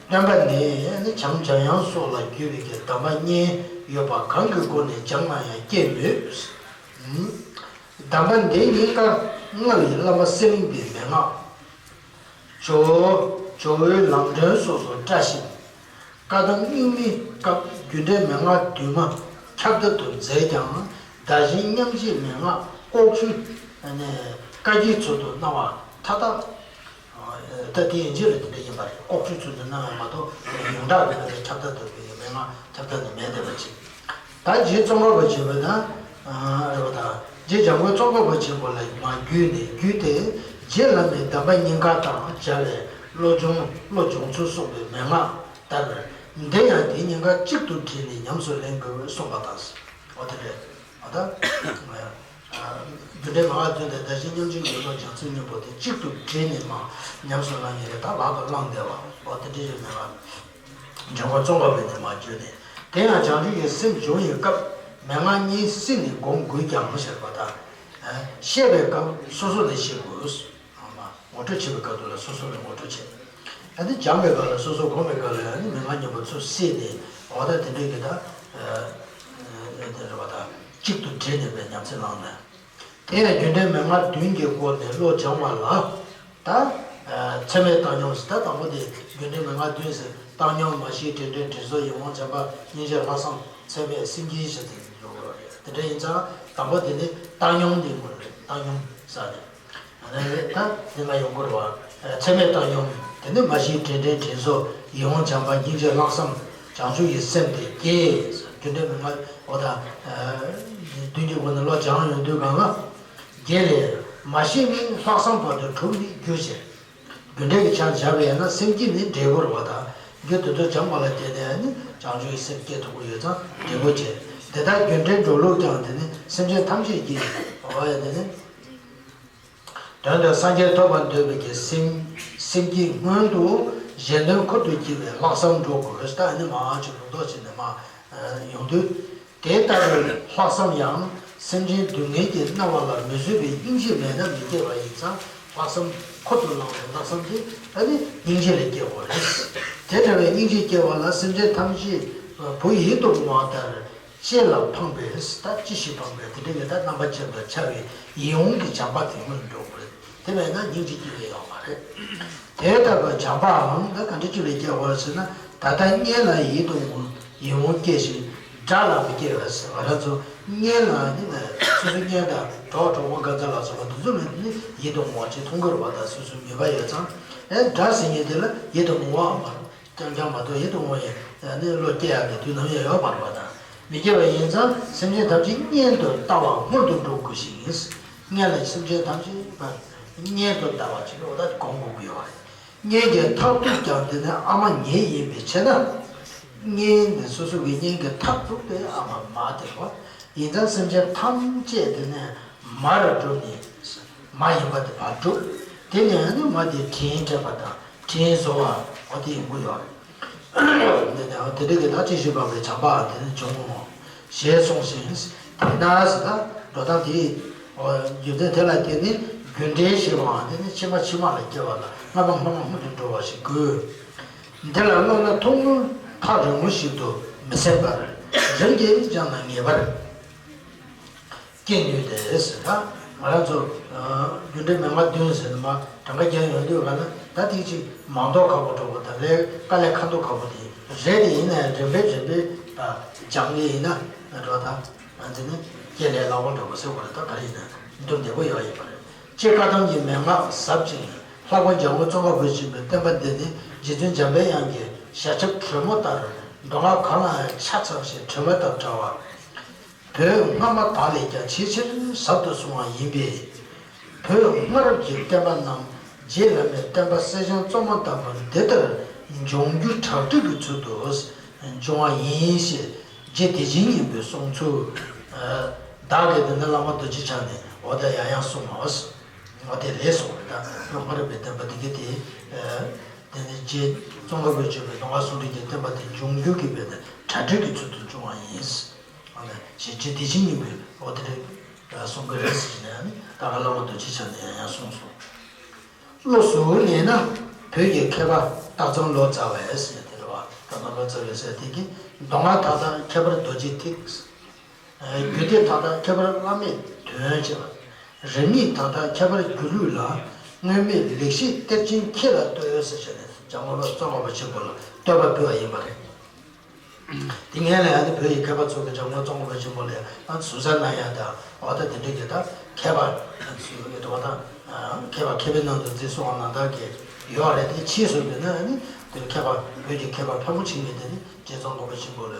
སྟོན་པ་ནི་ནི་བྱམས་འཇམ་དབྱངས་སོགས་ལ་བརྒྱུད་པའི་གི་གདམས་པ་གཉིས་ཡོད་པ་གང་གི་སྒོ་ནས་སྦྱངས་ན་ཡང་སྐྱེ་མོད། གདམས་པ་འདི་གཉིས་ཀ་མངའ་བའི་བླ་མ་གསེར་གླིང་པའི་མན་ངག་ཇོ་བོ་ཇོ་བོའི་ལམ་སྒྲོན་སོགས་སུ་བཀྲ་ཞིང་། བཀའ་གདམས་རྙིང་མའི་སྐབས་རྒྱུ་འབྲས་མན་ངག་བདུན་མ་ཁྱབ་བརྡལ་དུ་མཛད་ཀྱང་། བདག་གཞན་མཉམ་བརྗེའི་མན་ངག་ལྐོག་ཆོས་བཀའ་བརྒྱད་ཚུལ་དུ་སྣང་བ་མཐའ་དག་ད་དེ་ཡན་ཆད་ལ་དེ་འདྲ་ཡིན་པ་རེད། ལྐོག་ཆོས་ཚུལ་དུ་སྣང་བ་མ་གཏོགས་ཡོངས་གྲགས་ཀྱི་མན་ངག་ཁྱབ་བརྡལ་དུ་མན་ངག་ཁྱབ་བརྡལ་ནི་མེད་བསྡད་པ་ཅིག་ད་རྗེ་ཙོང་ཁ་པ་ཆེན་པོ་དང་། རེད་པ། ད་རྗེ་འཇམ་མགོན་ཙོང་ཁ་པ་ཆེན་པོ་ལ་མར་བརྒྱུད་ནས་བརྒྱུད་དེ། རྗེ་བླ་མའི་གདམས་པ་སྙིང་ག་དང་སྦྱར་བའི་བློ་སྦྱོང་བློ་སྦྱོང་ཚུལ་གསུངས་པའི་མན་ངག་ལྟར། འདི་ཡང་དེ་གཉིས་ཀ་གཅིག་ཏུ་དྲིལ་ནས་ཉམས་སུ་ལེན་དགོས་གསུངས་པ་དང་། འོ་དེ་རེད། འོ་ད། རྒྱུ་འབྲས་མ་བ་བདུན་དང་བདག་གཞན་མཉམ་བརྗེའི་ཡན་ལག་སྦྱང་ཚུལ་གཉིས་པོ་དེ་གཅིག་ཏུ་དྲིལ་ནས་མར་ཉམས་སུ་བླང་ཡས་རེད། ད་ལག་ཏུ་བླངས་བསྡད་པ་འོ་དེ་འདྲ་ཡོད་མེད་ལ། འཇམ་མགོན་ཙོང་ཁ་པ་ནས་མར་བརྒྱུད་ནས། དེ་ཡང་བྱང་ཆུབ་ཀྱི་སེམས་སྦྱོང་བའི་སྐབས་མན་ངག་གཉིས་སྲིད་ནས་སྒོམ་དགོས་ཀྱང་ཞེས་པ་དང་། བཤད་པའི་སྐབས་སོ་སོ་ལས་བཤད་དགོས། ངོ་སྤྲོད་བྱེད་པའི་སྐབས་དུ་ལ་སོ་སོ་ལས་ངོ་སྤྲོད་བྱེད། ཨ་ནི་སྦྱང་བའི་སྐབས་ལ་སོ་སོ་སྒོམ་པའི་སྐབས་ལ་ཨ་ནི་མན་ངག་གཉིས་པོ་ཚུར་སྲིད་ནས་འོ་ད་དེ་འདྲའི་གི་ད། དེ་རེད་བ་ད། གཅིག་ཏུ་དྲིལ་ནས་པའི་ཉམས་སུ་བླངས་ནས། དེ་ཡང་རྒྱུ་འབྲས་མན་ངག་བདུན་གྱི་སྒོ་ནས་བློ་སྦྱང་བ་ལ། ད། ཚད་མས་བཏང་སྙོམས་ཟེར། ད་དང་པོ་དེ་རྒྱུ་འབྲས་མན་ངག་བདུན་ཟེར། བཏང་སྙོམས་མ་ཤེས་དྲན་འདྲེན་དྲན་གསོ་ཡིད་འོང་བྱམས་པ་སྙིང་རྗེ་ལྷག་བསམ་ཚད་མེད་སེམས་བསྐྱེད་ཞེས་དེ་འགྲོ་དགོས་རེད། དེ་འདྲ་ཡིན་ཙང་དང་པོ་དེ་ནི་བཏང་སྙོམས་དེ་དགོས་རེད། བཏང་སྙོམས་ཟེར་ནས། ད་དེ་ལ་ཡོང་དགོས་རེད་བ། ཚད་མས་བཏང་སྙོམས་དེ་ནི་མ་ཤེས་དྲན་འདྲེན་དྲན་གསོ་ཡིད་འོང་བྱམས་པ་སྙིང་རྗེ་ལྷག་བསམ་བྱང་ཆུབ་ཀྱི་སེམས་དེ་སྐྱེས། རྒྱུ་འབྲས་མན་ངག་འོ་ད། བདུན་གྱི་སྒོ་ནས་བློ་སྦྱང་ཡོང་དུས་གང་ལ། དགེ་ལས་མ་ཤེས་ནི་ལྷག་བསམ་བར་དུ་གྲུབ་ནས་རྒྱུ་བྱས། རྒྱུ་འབྲས་ཀྱི་ཆ་བཞག་པ་ཡིན་ན་སེམས་བསྐྱེད་ནི་འབྲས་བུ་རེད་བ་དང་། རྒྱུ་དེ་ཚོ་སྦྱངས་པ་ལ་བརྟེན་ནས་ནི་བྱང་ཆུབ་ཀྱི་སེམས་སྐྱེ་ཐུབ་ཀྱི་ཡོད་ཙང་འབྲས་བུ་བྱས། དེ་ལྟར་རྒྱུ་འབྲས་འགྲོ་ལུགས་ཀྱང་དེ་ནི་སེམས་ཅན་ཐམས་ཅད་ཀྱི་འོ་ཡ་དེ་ནི། དོན་དུ་སངས་རྒྱས་ཐོབ་པར་འདོད་པའི་གི་སེམས་སེམས་བསྐྱེད་སྔོན་དུ་གཞན་དོན་ཁུར་དུ་བསྐྱེད་པའི་ལྷག་བསམ་འགྲོ་དགོས། ད་ནི་མ་ཅིག་ལུང་རྟོགས་བྱས་ནས་མ་ཡོང་དུས། དེ་ལྟ་བུའི་ལྷག་བསམ་ཡང་སེམས་ཅན་སྡུག་བསྔལ་གྱིས་མནར་བ་ལ་མི་བཟོད་པའི་སྙིང་རྗེ་མེད་ན་མི་སྐྱེ་བ་ཡིན་ཙང་། ལྷག་བསམ་ཁུར་དུ་བླངས་པའི་ལྷག་བསམ་དེ་ཨ་ནི་སྙིང་རྗེ་ལས་སྐྱེ་དགོས་རེད། དེ་འདྲ་བའི་སྙིང་རྗེ་སྐྱེ་བ་ལ་སེམས་ཅན་ཐམས་ཅད་བུ་ཡིད་དུ་འོང་བ་ལྟར་ལྕེ་ལ་ཕངས་པས་ད་ཅི་ཞིག་ཕངས་པས་དེ་འདྲ་གི་ད་རྣམ་པར་འབྱེད་པར་བྱ་བའི་ཡིད་འོང་གི་བྱམས་པ་དེ་སྔོན་འགྲོ་དགོས་རེད། དེ་མེད་ན་སྙིང་རྗེ་སྐྱེ་གི་ཡོད་མ་རེད། དེ་ལྟ་བུའི་བྱམས་པའང་ད་ག་འདྲ་ཅིག་ལས་སྐྱེ་བ་ཟེར་ན། ད་ལྟ་གཉེན་ལ་ཡིད་དུ་འོང་ཡིད་འོང་སྐྱེ་ཞིང་དགྲ་ལ་མི་སྐྱེ་བས་ཟེར་བ་ར་ཚོ། གཉེན་ལ་ནི་ནས་སོ་སོའི་གཉེན་དང་གྲོགས་གྲོགས་པོ་དགའ་ཚལ་ལ་སོགས་པ་འདི་ཚོ་ལ་ནི་ཡིད་དུ་འོང་བ་ཅིག་མཐོང་གི་རེད་བ། ད་སོ་སོའི་ངེས་པ་ཡོད་ཙང་། ཨེ་དགྲ་ཟེར་མཁན་དེ་ལ་ཡིད་དུ་འོང་བའམ་མ་རུང་རྐྱང་རྐྱང་མ་གཏོགས་ཡིད་དུ་འོང་བའི་ནི་བློ་སྐྱེ་ཡག་གི་དུས་ནམ་ཡང་ཡོད་མ་རེད་བ་དང་། མི་སྐྱེ་བ་ཡིན་ཙང་སེམས་ཅན་ཐམས་ཅད་གཉེན་དུ་ལྟ་བ་སྔོན་དུ་འགྲོ་དགོས་ཤིང་། གཉེན་ལ་སེམས་ཅན་ཐམས་ཅད་པ་གཉེན་དུ་ལྟ་བ་ཅིག་འོ་ད་གོང་དགོས་ཀྱི་ཡོད་རེད། གཉེན་གྱི་མཐར་ཐུག་ཀྱང་དེ་ནི་ཨ་མ་ཉིད་ཡིན་པའི་ཕྱིར་ན། གཉེན་ནི་སོ་སོ་གི་གཉེན་གྱི་མཐར་ཐུག་དེ་ཨ་མ་མ་དེ་རེད་བ། ཡིན་ཙང་སེམས་ཅན་ཐམས་ཅད་དེ་ནི་མ་རུ་གྲུབ་ནས། མ་ཡིན་པ་དེ་བར་གྲུབ། དེ་ནས་ནི་མ་དེ་དྲིན་དྲན་པ་དང་དྲིན་གཟོ་ འོ་དེ་ཡིན་གྱི་ཡོད་རེད། འདི་ནས་འོ་དེ་འདྲ་གི་ད་ཅི་ཞིག་བབ་པའི་བྱམས་པ་དེ་ནི་བྱུང་ངོ་། ཞེས་གསུངས་ཤིང་། དེས་ན་ཟེར་ད་འགྲོ་སྟངས་དེ། འོ་རྒྱུ་མཚན་དེ་ལ་བརྟེན་ནས་རྒྱུ་འབྲས་ཞེས་པའང་དེ་ནི་ཕྱི་མ་ཕྱི་མ་ལ་སྐྱེ་བ་ལ་སྔ་མ་སྔ་མ་སྔོན་དུ་འགྲོ་བ་ཞིག་དགོས། འདི་ལ་བློ་སྣ་ཐུང་ངུས་ཐག་རིང་མོ་ཞིག་ཏུ་མི་ཟིན་པར་རིམ་གྱིས་སྦྱངས་ན་ངེས་པར་སྐྱེ་ནུས་ཏེ་ཟེར། ད་ང་རང་ཚོ་རྒྱུ་འབྲས་མན་ངག་བདུན་ཟེར་ནས་མ་གྲངས་ཀ་རྒྱག་ཡོང་དུས་ག་ན་ད་ཐིག་ཅིག་མང་དོག་ཁ་པོ་འགྲོ་པོ་དང་ལས་དཀའ་ལས་ཁ་མདོག་ཁ་པོ་དེ་རེད། དེ་ཡིན་ན་ཡང་རིམ་པས་རིམ་པས་སྦྱང་གི་ཡིན་ན་འགྲོ་ད་འདི་ནི་སྐྱེ་ལས་སླ་པོ་འགྲོ་པོ་ཟེར་བ་རེད། ད་ག་རེ་ཡིན་ན་འདུ་བདེ་པོ་ཡོད་ཡིན་པ་རེད། སྤྱིར་བཀའ་གདམས་ཀྱི་མན་ངག་ཟབ་ཅིང་ལྷག་པར་འཇམ་མགོན་ཙོང་ཁ་པ་ཆེན་པོའི་བསྟན་པ་འདི་ནི་རྗེ་བཙུན་འཇམ་པའི་དབྱངས་ཀྱི་ཞལ་ཆབ་དྲོན་མོ་ལྟར་མདོ་སྔགས་གང་ལའང་ཆ་ཚང་ཞིང་དྲི་མ་དང་བྲལ་བ། བོད་སྔ་མ་དག་ལས་ཀྱང་ཆེས་ཆེར་ཟབ་ཏུ་གསུངས་པ་ཡིན་པས། བོད་སྔ་རབས་ཀྱི་བསྟན་པ་རྣམས་རྗེ་བླ་མའི་བསྟན་པ་གསེར་སྦྱངས་བཙོ་མ་ལྟ་བུ་འདི་ལྟར་འབྱུང་འགྱུར་གྲ་སྒྲིག་གི་ཚུལ་དུ་འབྱུང་བ་ཡིན་ཞེས་རྗེ་བདེ་ཆེན་སྙིང་པོས་གསུངས་ཚུལ། བདག་གིས་དེ་ནི་བླ་མ་རྡོ་རྗེ་འཆང་ནས་འོ་ད་ཡང་ཡང་གསུངས་མ་བ། འོ་དེ་ལས་གསུངས་པ་ད་བོད་སྔ་རབས་པའི་བསྟན་པ་འདི་ག་དེ། དེ་ནི་རྗེ་ཙོང་ཁ་པས་བརྗོད་པའི་མདོ་སྔགས་ཟུང་འབྲེལ་གྱི་བསྟན་པ་དེ་འབྱུང་འགྱུར་གྱི་བོད་དུ་གྲ་སྒྲིག་གི་ཚུལ་དུ་འབྱུང་བ་ཡིན། ཞེས་རྗེ་བདེ་ཆེན་སྙིང་པོས་འོ་དེ་རེད་གསུང་གི་རེད་ཟེར་ནས་ནི་ད་ག་བླ་མ་རྡོ་རྗེ་འཆང་ནས་ཡང་ཡང་གསུངས་སོ། བློ་གཟུ་བོར་ངེས་ན་བོད་ཀྱི་མཁས་པ་སྟག་ཚང་ལོ་ཙཱ་བས་ཟེར་དེ་རེད་བ། སྟག་ཚང་ལོ་ཙཱ་བས་ཟེར་དེ་གིས་མདོ་སྔགས་མཐའ་དག་ཁྱད་པར་རྡོ་རྗེ་ཐིག་རྒྱུད་སྡེ་མཐའ་དག་ཁྱད་པར་བླ་མེད་དོན་བྱེད་པ། རིམ་གཉིས་མཐའ་དག་ཁྱད་པར་སྒྱུ་ལུས་ལ། སྔོན་མེད་ལེགས་བཤད་གཏེར་ཆེན་ཁྱེད་ལ་བསྟོད་ཟེར་བྱས་ནས་འཇམ་མགོན་པ་ཙོང་ཁ་པ་ཆེན་པོ་ལ་བསྟོད་པ་ཕུལ་བ་ཡིན་པ་རེད། དེ་སྔོན་ལ་ཡང་ནི་བོད་ཡི་མཁས་པ་ཚོ་གིས་འཇམ་མགོན་ཙོང་ཁ་པ་ཆེན་པོ་ལ་ཡང་ཟུར་ཟ་གནང་ཡ་དང་འོ་ད་དེ་འདྲ་གི་ད་མཁས་པ་ཚོའི་འགྲོ་བ་དང་མཁས་པ་མཁས་པའི་ནང་དུ་འཛིན་སོང་བ་ནང་ལྟར་གྱི་ཡོད་རེད། དེ་ཕྱིས་སུ་འདོད་ན་ནི་དེ་མཁས་པ་བོད་ཀྱི་མཁས་པ་ཕལ་མོ་ཆེ་གིས་དེ་ནི་རྗེ་ཙོང་ཁ་པ་ཆེན་པོ་ལ་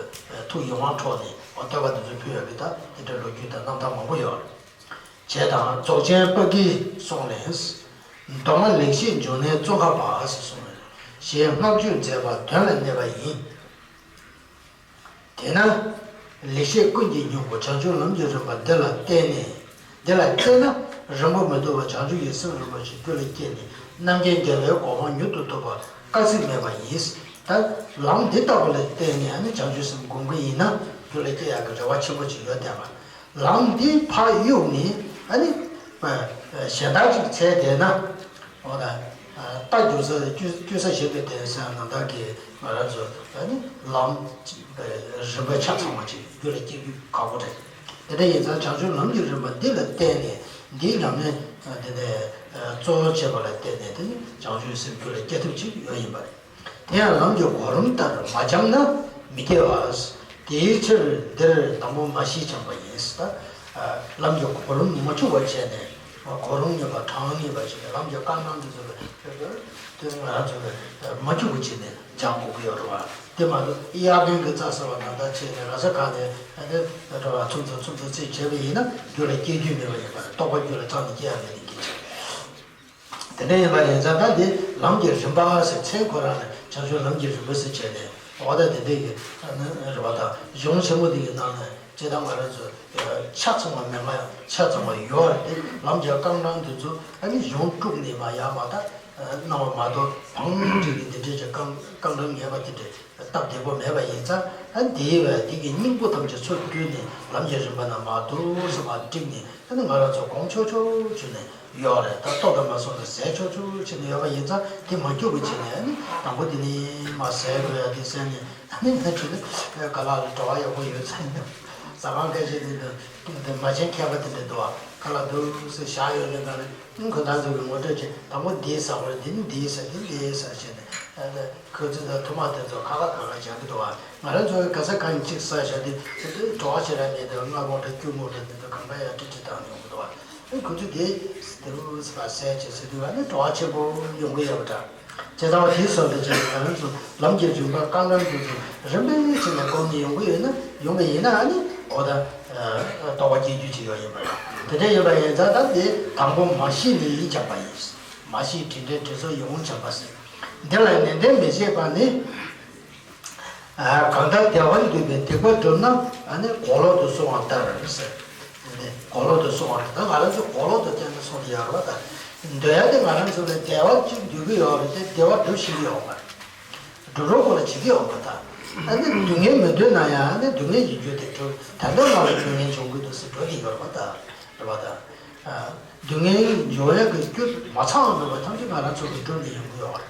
ཐུགས་ཡིད་དབང་འཕྲོག་ནས་འོ་བསྟོད་པ་འདི་ཚོ་ཕུལ་ཡོད་པའི་ད་དེ་འདྲའི་ལོ་རྒྱུས་དང་རྣམ་ཐར་མང་པོ་ཡོད་རེད། བྱས་དང་རྫོགས་ཆེན་དཔལ་གྱི་གསུང་ལས། མདོ་སྔགས་ལེགས་བཤད་འབྱུང་གནས་ཙོང་ཁ་པ་ཟེར་གསུངས་པ་རེད། ཞེས་བསྔགས་བརྗོད་མཛད་པ་དོན་ལ་གནས་པ་ཡིན། དེས་ན། ལེགས་བཤད་ཀུན་གྱི་སྙིང་པོ་བྱང་ཆུབ་ལམ་གྱི་རིམ་པ་འདི་ལ་བརྟེན་ནས། འདི་ལ་བརྟེན་ན་རིང་པོ་མི་ཐུབ་པར་བྱང་ཆུབ་ཀྱི་སེམས་རིན་པོ་ཆེ་རྒྱུད་ལ་སྐྱེས་ནས་རྣམ་མཁྱེན་རྒྱལ་བའི་གོ་འཕང་མྱུར་དུ་ཐོབ་པ་དཀའ་ཚེགས་མེད་པ་ཡིན། ད་ལམ་འདི་ལྟ་བུ་ལ་བརྟེན་ནས་ཨ་ནི་བྱང་ཆུབ་སེམས་སྒོམ་གྱི་ཡིན་ན་རྒྱུད་ལ་སྐྱེ་ཡག་གི་རེ་བ་ཆེན་པོ་ཅིག་ཡོད་བསྡད་པ། ལམ་འདི་ཕར་གཡུགས་ནས་ཨ་ནི། གཞན་དག་ཅིག་འཚོལ་བསྡད་ན། འོ་ད། རྟ་རྒྱུག་ས་རྒྱུ་རྒྱུ་ས་ཞེས་པའི་དེ་ས་ནང་བདག་གིས་ང་རང་ཚོ་ཨ་ནི་ལམ་རིམ་པ་ཆ་ཚང་བ་ཅིག་རྒྱུད་ལ་སྐྱེ་རྒྱུ་ཁག་པོ་རེད། དེ་འདྲ་ཡིན་ཙང་བྱང་ཆུབ་ལམ་གྱི་རིམ་པ་འདི་ལ་བརྟེན་ནས་འདིའི་ཉམས་ལེན་དེ་ནས་གཙོ་བོ་བྱས་པ་ལ་བརྟེན་ནས་དེ་ནི་བྱང་ཆུབ་སེམས་རྒྱུད་ལ་སྐྱེ་ཐབས་ཅིག་ཡོད་ཡིན་པ་རེད། དེ་ཡང་ལམ་གྱི་གོ་རིམ་ལྟར་མ་སྦྱངས་ན་མི་སྐྱེ་བ། དེའི་ཕྱིར་འདིར་དང་པོ་མ་ཤེས་སྦྱངས་པ་ཡིན། ད་ལམ་གྱི་གོ་རིམ་མ་འཆུག་པ་བྱས་ནས་གོ་རིམ་ངེས་པ་གྲངས་ངེས་པ་བྱས་ནས་ལམ་གྱི་རྐང་གྲངས་འདི་ཚོ་ལ་དེ་ང་རང་ཚོ་ལ་མ་འཆུག་པ་བྱས་ནས་སྦྱང་དགོས་ཀྱི་ཡོད་རེད་བ། དེ་མ་གཏོགས་དབྱར་དགུན་གྱི་རྩྭ་ཟ་བ་ནང་ལྟར་བྱས་ནས་ར་ས་གང་ནས་འདི་འགྲོ་བ་ཚུགས་ཚུགས་ཚུགས་ཚུགས་ཚིག་བྱས་པ་ཡིན་ན་རྒྱུད་ལ་སྐྱེ་རྒྱུ་མེད་པ་ཡིན་པ་རེད། རྟོགས་པ་རྒྱུད་ལ་རྩ་ནས་སྐྱེ་ཡ་མེད་ནི་སྐད་ཆ། དེ་འདྲ་ཡིན་པ་ཡིན་ཙང་ད་འདི་ལམ་གྱི་རིམ་པ་ཟེར་མཚན་ཁོ་རང་ནས་བྱང་ཆུབ་ལམ་གྱི་རིམ་པ་ཟེར་བྱས་ནས་འོ་ད་དེ་འདྲ་གི་རེ་བ་དང་གཞུང་ཆེན་མོ་འདི་གི་ནང་ནས་སྤྱིར་བཏང་ང་རང་ཚོ་ཆ་ཚང་བ་མེད་མ་ཡང་ཆ་ཚང་བ་ཡོད་རེད་དེ། ལམ་གྱི་རྐང་གྲངས་འདི་ཚོ་ཨ་ནི་གཞུང་དཀྲུགས་ནས་མ་ཡར་མར་ད་གནང་བ་མ་གཏོགས་བང་སྒྲིག་གི་འདི་འདྲས་ཀྱི་རྐང་རྐང་གྲངས་ངེས་པ་དེ་འདྲས་སྟབས་བདེ་པོ་མེད་པ་ཡིན་ཙང་། ཨ་འདིའི་བས་འདི་གི་སྙིང་པོ་ཐམས་ཅད་ཚུར་བསྡུས་ནས་ལམ་གྱི་རིམ་པ་རྣམས་མར་འདུག་སེ་མར་བསྒྲིགས་ནས། ཨ་ནི་ང་རང་ཚོ་གོམས་ཆོག་ཆོག་བྱས་ནས་ཡོད་རེད། ད་ལྟོ་དང་མ་སོང་ནས་ཟས་ཆོག་ཆོག་བྱས་ནས་ཡོད་པ་ཡིན་ཙང་དེ་མ་འཁྱུག་པ་བྱས་ནས། ཨ་ནི་དང་པོ་དེ་ནི་མ་ཟས་དགོས་ཡ་དེ་ཟས་ནས། ཨ་ནི་ང་ཚོ་ནི་ག་ལ་ལ་བྲོ་བ་ཡག་པོ་ཡོད་ཙང་ཟ་ཁང་སྐད་ཆ་དེ་འདུག་དེ་མ་བྱན་མཁས་པ་དེ་འདྲ་འདུག་ཨ། ག་ལ་འདུག་སེ་བཞག་ཡོད་ནས་ང་རང་ཁོ་ཐག་ཚོ་གི་ངོ་སྤྲོད་བྱས། དང་པོ་འདི་ཟ་དགོས་རེད། འདི་ནི་འདི་ཟ། འདི་འདི་ཟ་བྱས་ནས། ཨ་ནི་ཁོ་ཚོ་དང་ཐུག་མ་དེ་ཚོ་ཁ་ཁ་ཁ་ཁ་བྱ་གི་འདུག་བ། ང་རང་ཚོ་ག་ས་གང་གཅིག་ས་ཞོ་དེ་དེ་དུས་བྲོ་བ་ཆེ་ར་མེད་དེ། སྔ་མོ་རེ་སྐྱུར་མོ་རེ་དེ་དུས་གང་ག་ཡ་ཀྲི་ཀྲི་བཏང་ཡོང་གི་འདུག་བ། ཨེ་ཁོ་ཚོ་དེ་དེ་རུ་ས་ཟས་བྱེད་ཟེར་དུས་ཨ་ནི་བྲོ་བ་ཆེན་པོ་ཡོང་གི་ཡོད་པ་འདྲ། དེ་ལྟ་བ་དེ་སོགས་དེ་བྱས་ནས་ང་རང་ཚོ་ལམ་གྱི་རིམ་པ་རྐང་གྲངས་དེ་ཚོ་རིམ་པས་བྱས་ནས་སྒོམ་ནས་ཡོང་གི་ཡོད་ན་ཡོང་གི་ཡིན་ན་ཨ་ནི་འོ་ད་རྟོགས་པ་སྐྱེ་རྒྱུ་ཅིག་ཡོད་ཡིན་པ་འདྲ། དེ་འདྲ་ཡིན་པ་ཡིན་ཙང་ད་དེ་དང་པོ་མ་ཤེས་ནས་ཡིད་སྦྱངས་པ་ཡིན། མ་ཤེས་དྲིན་དྲན་དྲིན་གཟོ་ཡིད་འོང་སྦྱངས་པ་ཟེར། འདི་ལ་ནན་ཏན་མི་བྱེད་པ་ནི། ཨ། གང་ལྟར་བདེ་བར་འདོད་པའི་སྡིག་པ་བསྒྲུབ་ན་ཨ་ནི་གོ་ལོག་ཏུ་སོང་བ་ལྟར་ཟེར། འདི་གོ་ལོག་ཏུ་སོང་བ་ལྟར། ད་ང་རང་ཚོ་གོ་ལོག་ཏུ་བསྟན་ན་སོང་དེ་ཡག་རེད་པ། ད་འདོད་ཡ་དེ་ང་རང་ཚོ་ལ་བདེ་བ་ཅིག་འདོད་ཀྱི་ཡོད་རེད་དེ། བདེ་བ་སྒྲུབ་ཤེས་ཀྱི་ཡོད་མ་རེད། སྒྲུབ་རོགས་ཁོ་ལ་བྱེད་ཀྱི་ཡོད་པ་དང་། ཨ་ནི་སྡུག་བསྔལ་མི་འདོད་ན་ཡང་ཨ་ནི་སྡུག་བསྔལ་གྱི་རྒྱུ་དེ་སྒྲུབ། ད་ལྟ་ང་ལ་སྡུག་བསྔལ་འབྱུང་གི་འདུག་ཟེར་འགྲོ་གི་ཡོད་པ་དང་། རེད་པ་དང་། སྡུག་བསྔལ་འབྱུང་ཡག་གི་རྒྱུ་མ་ཚང་བ་མེད་པ་ཐམས་ཅད་ང་རང་ཚོ་གི་སྒྲུབ་ནས་ཡོང་གི་ཡོད་རེད།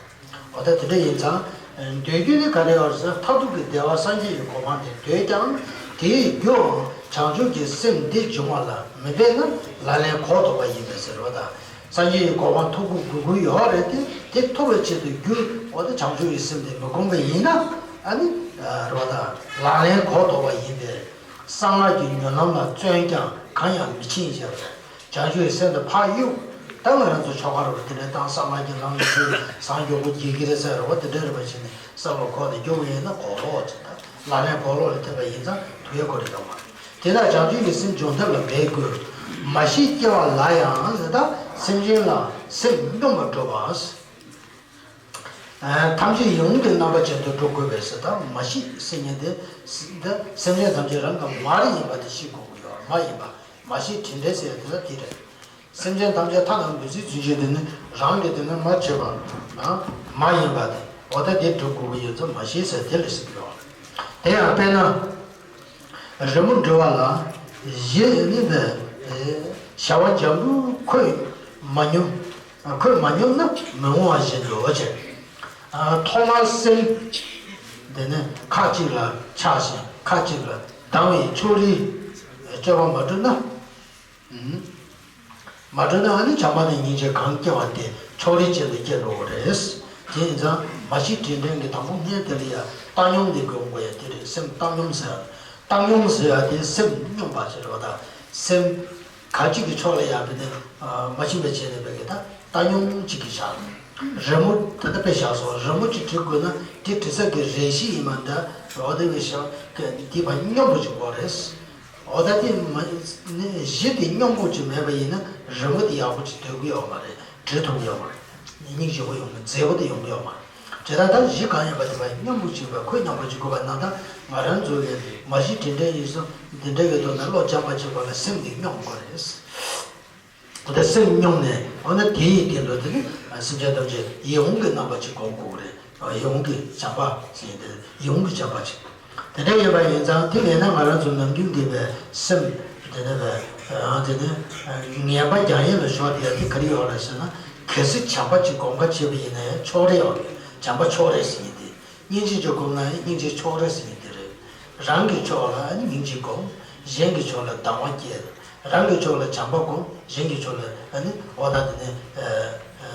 འོ་ད་དེ་འདྲ་ཡིན་ཙང་། འདོད་རྒྱུ་ནི་ག་རེ་ཡོད་ཟེར་ན་མཐར་ཐུག་གི་བདེ་བ་སངས་རྒྱས་ཀྱི་གོ་འཕང་དེ་འདོད་ཀྱང་། དེའི་རྒྱུའང་བྱང་ཆུབ་ཀྱི་སེམས་འདི་འབྱུང་བ་ལ་མི་འབད་ན་ལག་ལེན་གོ་ལྡོག་པ་ཡིན་པས་ཟེར་བ་དང་། སངས་རྒྱས་ཀྱི་གོ་འཕང་ཐོབ་དགོས་དགོས་ཀྱི་ཡོད་རེད་དེ། དེ་ཐོབ་པའི་ཆེད་དུ་རྒྱུ་འོ་ད་བྱང་ཆུབ་ཀྱི་སེམས་དེ་མི་སྒོམ་པ་ཡིན་ན། ཨ་ནི། རེད་པ་དང་། ལག་ལེན་གོ་ལྡོག་པ་ཡིན་པས། གསང་སྔགས་ཀྱི་མྱུར་ལམ་ལ་བརྩོན་ཀྱང་གང་ཡང་མི་ཕྱིན་ཞེས་པས། བྱང་ཆུབ་ཀྱི་སེམས་དེ་ཕར་གཡུག་ད་ང་རང་ཚོ་ཆོ་ག་རུ་དེ་འདྲའི་ཏང་གསང་སྔགས་ཀྱི་ལམ་ལ་བརྩོན་སངས་རྒྱས་པོ་རྒྱལ་གྱི་རེད་ཟེར་བ་དེ་འདྲ་རེད་པ་བྱས་ནས་བསམ་བློ་འཁོར་ནས་རྒྱུག་པ་ཡིན་ན་གོ་ལྡོག་ཅིག་དང་ལག་ལེན་གོ་ལྡོག་ལ་ཐེབས་པ་ཡིན་ཙང་དུས་ཡོད་གོ་རེ་ཡོད་མ་རེད། དེ་ལ་བྱང་ཆུབ་ཀྱི་སེམས་འབྱུང་ཐབས་ལ་འབད་དགོས། མ་ཤེས་སྐྱེ་བ་ལ་ཡང་ཟེར་ད་སེམས་ཅན་ལ་སེམས་སྙོམས་པར་སྒྲུབ་པ། ཐམས་ཅད་ཡིད་འོང་གི་རྣམ་པ་ཅན་དུ་འགྲོ་དགོས་པས་ཟེར་ད་མ་ཤེས་ཟེར་མཁན་དེ། འདི་སེམས་ཅན་ཐམས་ཅད་རང་གི་མ་རིག་ཡིན་པ་དེ་ཤེས་དགོས་ཀྱི་ཡོད་མ་ཡིན་པ། མ་ཤེས་དྲིན་དྲན་ཟེར་ཡ་དེ་ལ་དེ་རེད། སེམས་ཅན་ཐམས་ཅད་ཐ་ན་འདུ་འཛི་རྫུན་ཆོས་དེ་ནི་རང་གི་དེ་ནི་མ་བྱས་པ་ན་མ་ཡིན་པ་དེ་འོ་ད་དེ་སྒྲུབ་དགོས་ཀྱི་ཡོད་ཚོད་མ་ཤེས་ཟེར་དེ་ལ་ཟེར་གྱི་ཡོད་རེད། དེ་ཡང་དཔེར་ན། རི་མོ་འབྲི་བ་ལ་གཞི་ནི་འདི། བྱ་བ་འཇམ་པོ་ཁོས་མ་སྙོམས། ཁོས་མ་སྙོམས་ན་མི་འོང་བ་བཞིན་དུ་བྱས། ཐོག་མར་སེམས་དེ་ནི་ཁ་ཅིག་ལ་ཆགས་ཤིང་ཁ་ཅིག་ལ་སྡང་བའི་ཕྱོགས་རིས་སྤྱོད་པ་མ་གྲུབ་ན། མ་གྲུབ་ན་ཨ་ནི་བྱམས་པ་ནས་སྙིང་རྗེ་གང་སྐྱེ་བ་དེ་ཕྱོགས་རིས་ཅན་དུ་སྐྱེ་འགྲོ་གི་རེད། དེ་ཡིན་ཙང་མ་ཤེས་དྲིན་དྲན་གྱི་དང་པོ་སྔོན་དེ་ལ་ཡ་བཏང་སྙོམས་དེ་དགོས་དགོས་ཡ་དེ་རེད། སེམས་བཏང་སྙོམས་ཟེར་ཡ། བཏང་སྙོམས་ཟེར་ཡ་དེ་སེམས་སྙོམས་པ་ཟེར་བ་དང་། སེམས་ག་ཅིག་གི་ཕྱོགས་ལ་ཡ་བི་དེ་མ་ཕྱིན་པའི་ཆེད་ནས་བས་ཀྱི་ད་བཏང་སྙོམས་གཅིག་གི་བཞག་རི་མོ་དེ་ལྟ་བས་བཞག་སོང་། རི་མོ་གཅིག་བྲི་དགོས་ན་དེ་བྲི་ས་གི་རས་གཞི་ཡིན་མ་འདྲ་རོགས་དེ་བས་བཞག་གི་དེ་བ་སྙོམས་པོ་ཅིག་དགོས་རེད། འོ་ད་དེ་མ་ནི་གཞི་དེ་སྙོམས་པོ་ཅིག་མེད་པ་ཡིན་ན་རི་མོ་དེ་ཡག་པོ་ཅིག་སྡོད་ཀྱི་ཡོད་མ་རེད། འབྲི་ཐུབ་ཀྱི་ཡོད་མ་རེད། སྙིང་རྗེ་པོ་ཡོང་གི་མཛེས་པོ་དེ་ཡོང་གི་ཡོད་མ་རེད། དེ་ལྟར་ད་གཞི་གང་ཡིན་པ་དེ་བ་སྙོམས་པོ་ཅིག་པ་ཁོད་སྙོམས་པོ་ཅིག་དགོས་པ་ན་ད་ང་རང་ཚོ་གི་མ་གཞི་དྲིན་དྲན་ཡིན་སོ་དེ་འདྲ་གི་ཐོག་ནས་བློ་སྦྱངས་པ་ཅིག་པ་ལ་སེམས་དེ་སྙོམས་དགོས་རེད། དེ་སེམས་སྙོམས་ནས་འོ་ན་དེ་ཡི་སྟེང་དུ་དེ་ནི་སེམས་ཅན་ཐམས་ཅད་ཡིད་འོང་གི་རྣམ་པ་ཅིག་སྒོམ་དགོས་རེད། ཡིད་འོང་གི་བྱམས་པ་ཟེར་ཏེ་ཡིད་འོང་གི་བྱམས་པ་ཅིག་དེ་འདྲ་ཡིན་པ་ཡིན་ཙང་དེ་མེད་ན་ང་རང་ཚོ་ནམ་རྒྱུན་གྱི་བའི་སེམས་དེ་ནི་བའི་དེ་ནི་ངན་པ་རྒྱག་ཡས་ལ་ཞོག་དེ་དེ་ག་རེ་ཡོད་རེད་ཟེར་ན། གལ་སྲིད་བྱམས་པ་ཅིག་སྒོམ་ག་བྱེད་པ་ཡིན་ན་ཡང་ཕྱོགས་རེ་ཡོད་རེད། བྱམས་པ་ཕྱོགས་རེ་ཟེར་ཡིན་ཏེ། སྙིང་རྗེ་ཅིག་སྒོམ་ན་ཡང་སྙིང་རྗེ་ཕྱོགས་རེ་ཟེར་ཡིན་ཏེ་རེད། རང་གི་ཕྱོགས་ལ་ཨ་ནི་སྙིང་རྗེ་སྒོམ། གཞན་གྱི་ཕྱོགས་ལ་སྡང་བ་སྐྱེ། རང་གི་ཕྱོགས་ལ་བྱམས་པ་སྒོམ། གཞན་གྱི་ཕྱོགས་ལ་ཨ་ནི་འོ་ད་དེ་ནི་ཨ་